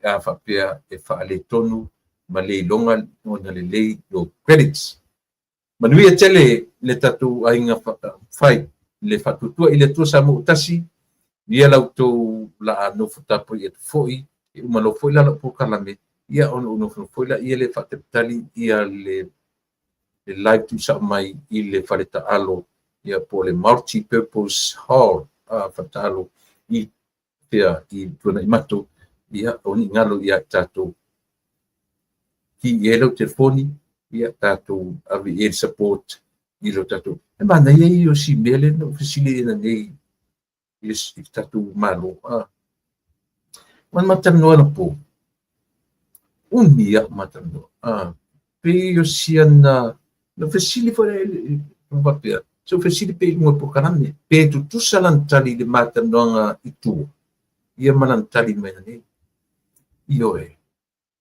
a faapea e faaletonu ma le iloga ona lelei lou credits. Manuia tele le tatou aiga fai le faatuatua i le Atua Samoa ua tasi, manuia la outou laa nofo tapuai atu foi, e uma loa foi la lau polokalame, ia ona ou nofonofo foi laia lea e faatalitali ia le live tuusao mai i le fale taalo, ia po o le multi purpose hall, fale taalo i pea i Tuanaimato, ia o ni galo ia i tatou. Ki i ai lau telefoni, ia tatou ave i ai le support i lo tatou. E manaia ia o si mea lea na ou fesili ai nei i le tatou Malo. Ua ma talanoa anapo. Umi au ma talanoa. Pei o si ana, na fesili foi le faapea, se ou fesili pea i luga o le polokalame, pe tutusa lana tali i le ma talanoaga i tua, ia ma lana tali mai nei. Ioe,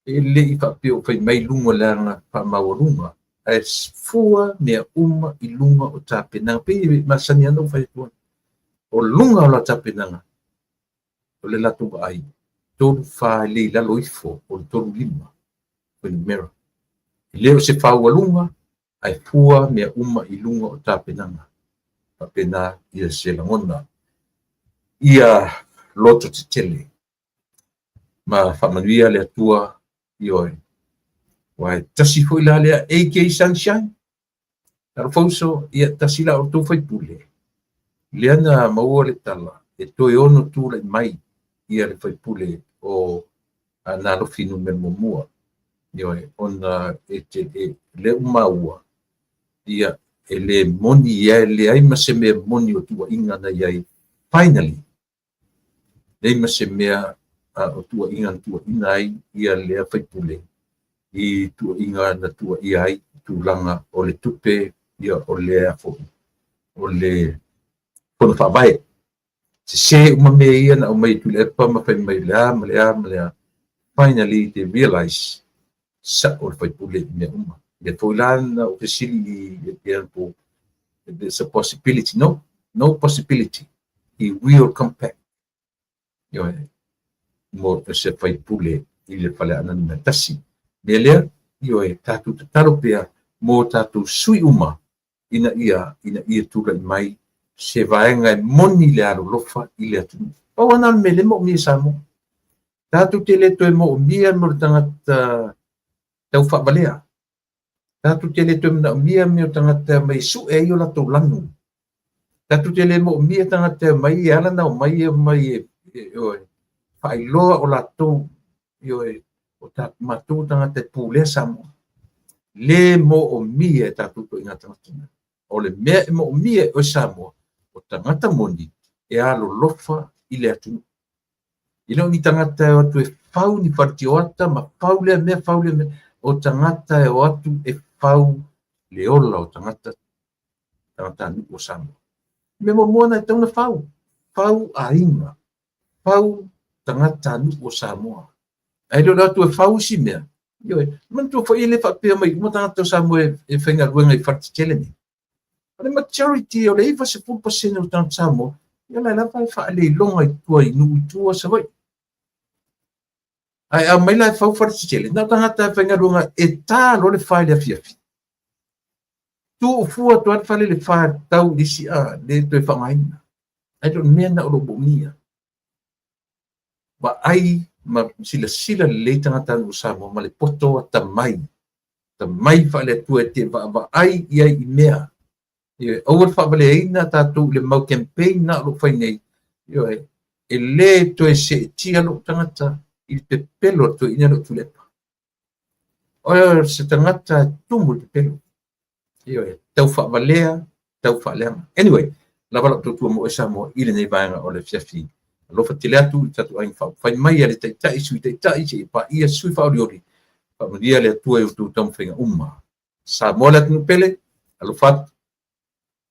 e le i faapea o fai mai luga o le aga faamaualuga, ae fua mea uma i luga o tapenaga. Pei e masani lava ona ou fai atu ai, o luga o la tapenaga, o le latou vaai, 3 4 e le i lalo ifo o le 3 5 fuainumera. E le o se faualuga, ae fua mea uma i luga o tapenaga. Faapena ia se lagona. Ia loto tetele ma faamanuia le Atua, ioe. Aua e tasi foi la lea AK Sunshine, Talofa uso, ia tasi la outou faipule, lea na maua le tala e toe ono tulai mai ia le faipule o Nalofi numera muamua. Ioe, ona e te, e, lea ua maua, ia, e le moni ia, e leai ma se mea moni o tuuaiga na i ai. Finally, leai ma se mea o tuuaiga na tuuaina ai ia lea faipule i tuuaiga na tuuaia ai i tulaga o le tupe, ia o lea foi o le fono faavae. Sese uma mea ia na aumai e Tuilaepa ma fai mai le a ma le a ma le a. Finally they realize sa'o le faipule i mea uma. Lea foi la na ou fesili i anapo, there's a possibility. No, no possibility. He will come back. Ioe, mo se faipule i le Faleaana numera tasi. Mea lea, ioe, tatou tatalo pea mo tatou sui uma ina ia, ina ia tulai mai se vaega e moni le alolofa i le atunuu. Pau lava na o le mea lea e moomia i Samoa. Tatou te le toe moomia mo le tagata tau faavalea. Tatou te le toe manaomia mea o tagata e omai e sue ai o latou lanu. Tatou te le moomia tagata e omai e ala ona omai e omai e faailoa o latou, ioe, o matou tagata e pulea Samoa. Le moomia e tatou ituaiga tagata na. O le mea e moomia e oe Samoa, o tagata moni e alolofa i le atunuu. E le o ni tagata e o atu e fau ni fale tioata ma fau lea mea, fau lea mea, o tagata e o atu e fau le ola o tagata, tagatanuu o Samoa. O le mea muamua lena e tatau ona fau, fau aiga, fau tagatanuu o Samoa. Ae le o le o atu e fau isi mea. Ioe, manatua foi e le faapea mai uma tagata o Samoa e faigaluega i fale tetele nei. O le majority, o le 90% o tagata Samoa, ia o la e lava e faaleiloga i tua i nuu i tua, Savaii. Ae a omai la e fau fale tetele, na o tagata e faigaluega e ta loa le fa i le afiafi. Tuu fua atu lava le fale i le fa tau i le isi a le toe faaaogaina. Ae le o le mea lena o lo o moomia. Vaai ma silasila lelei tagatanuu o Samoa ma le poto atamai, atamai faale-Atua e te vaavaai i ai i mea. Ioe, aua le faavaleaina tatou i le mau campaign na o lo o fai nei. Ioe, e le toe seetia lou tagata i le pepelo a le toeaina lea o Tuilaepa. O se tagata e tumu i le pepelo. Ioe, tau faavalea, tau faaleaga. Anyway, lava lau tautua mo oe Samoa i lenei vaega o le afiafi. Alofa tele atu i tatou aiga faaupufai mai a le Taitai, Sui Taitai, seia paia sui faaolioli. Faamanuia le Atua i outou taumafaiga uma. Samoa le atunuu pele, alofa atu.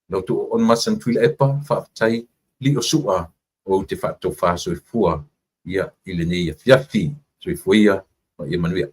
La outou oona masani Tuilaepa, faafetai lio sua ou te faatofa soifua ia i lenei afiafi. Soifua ia ma ia manuia.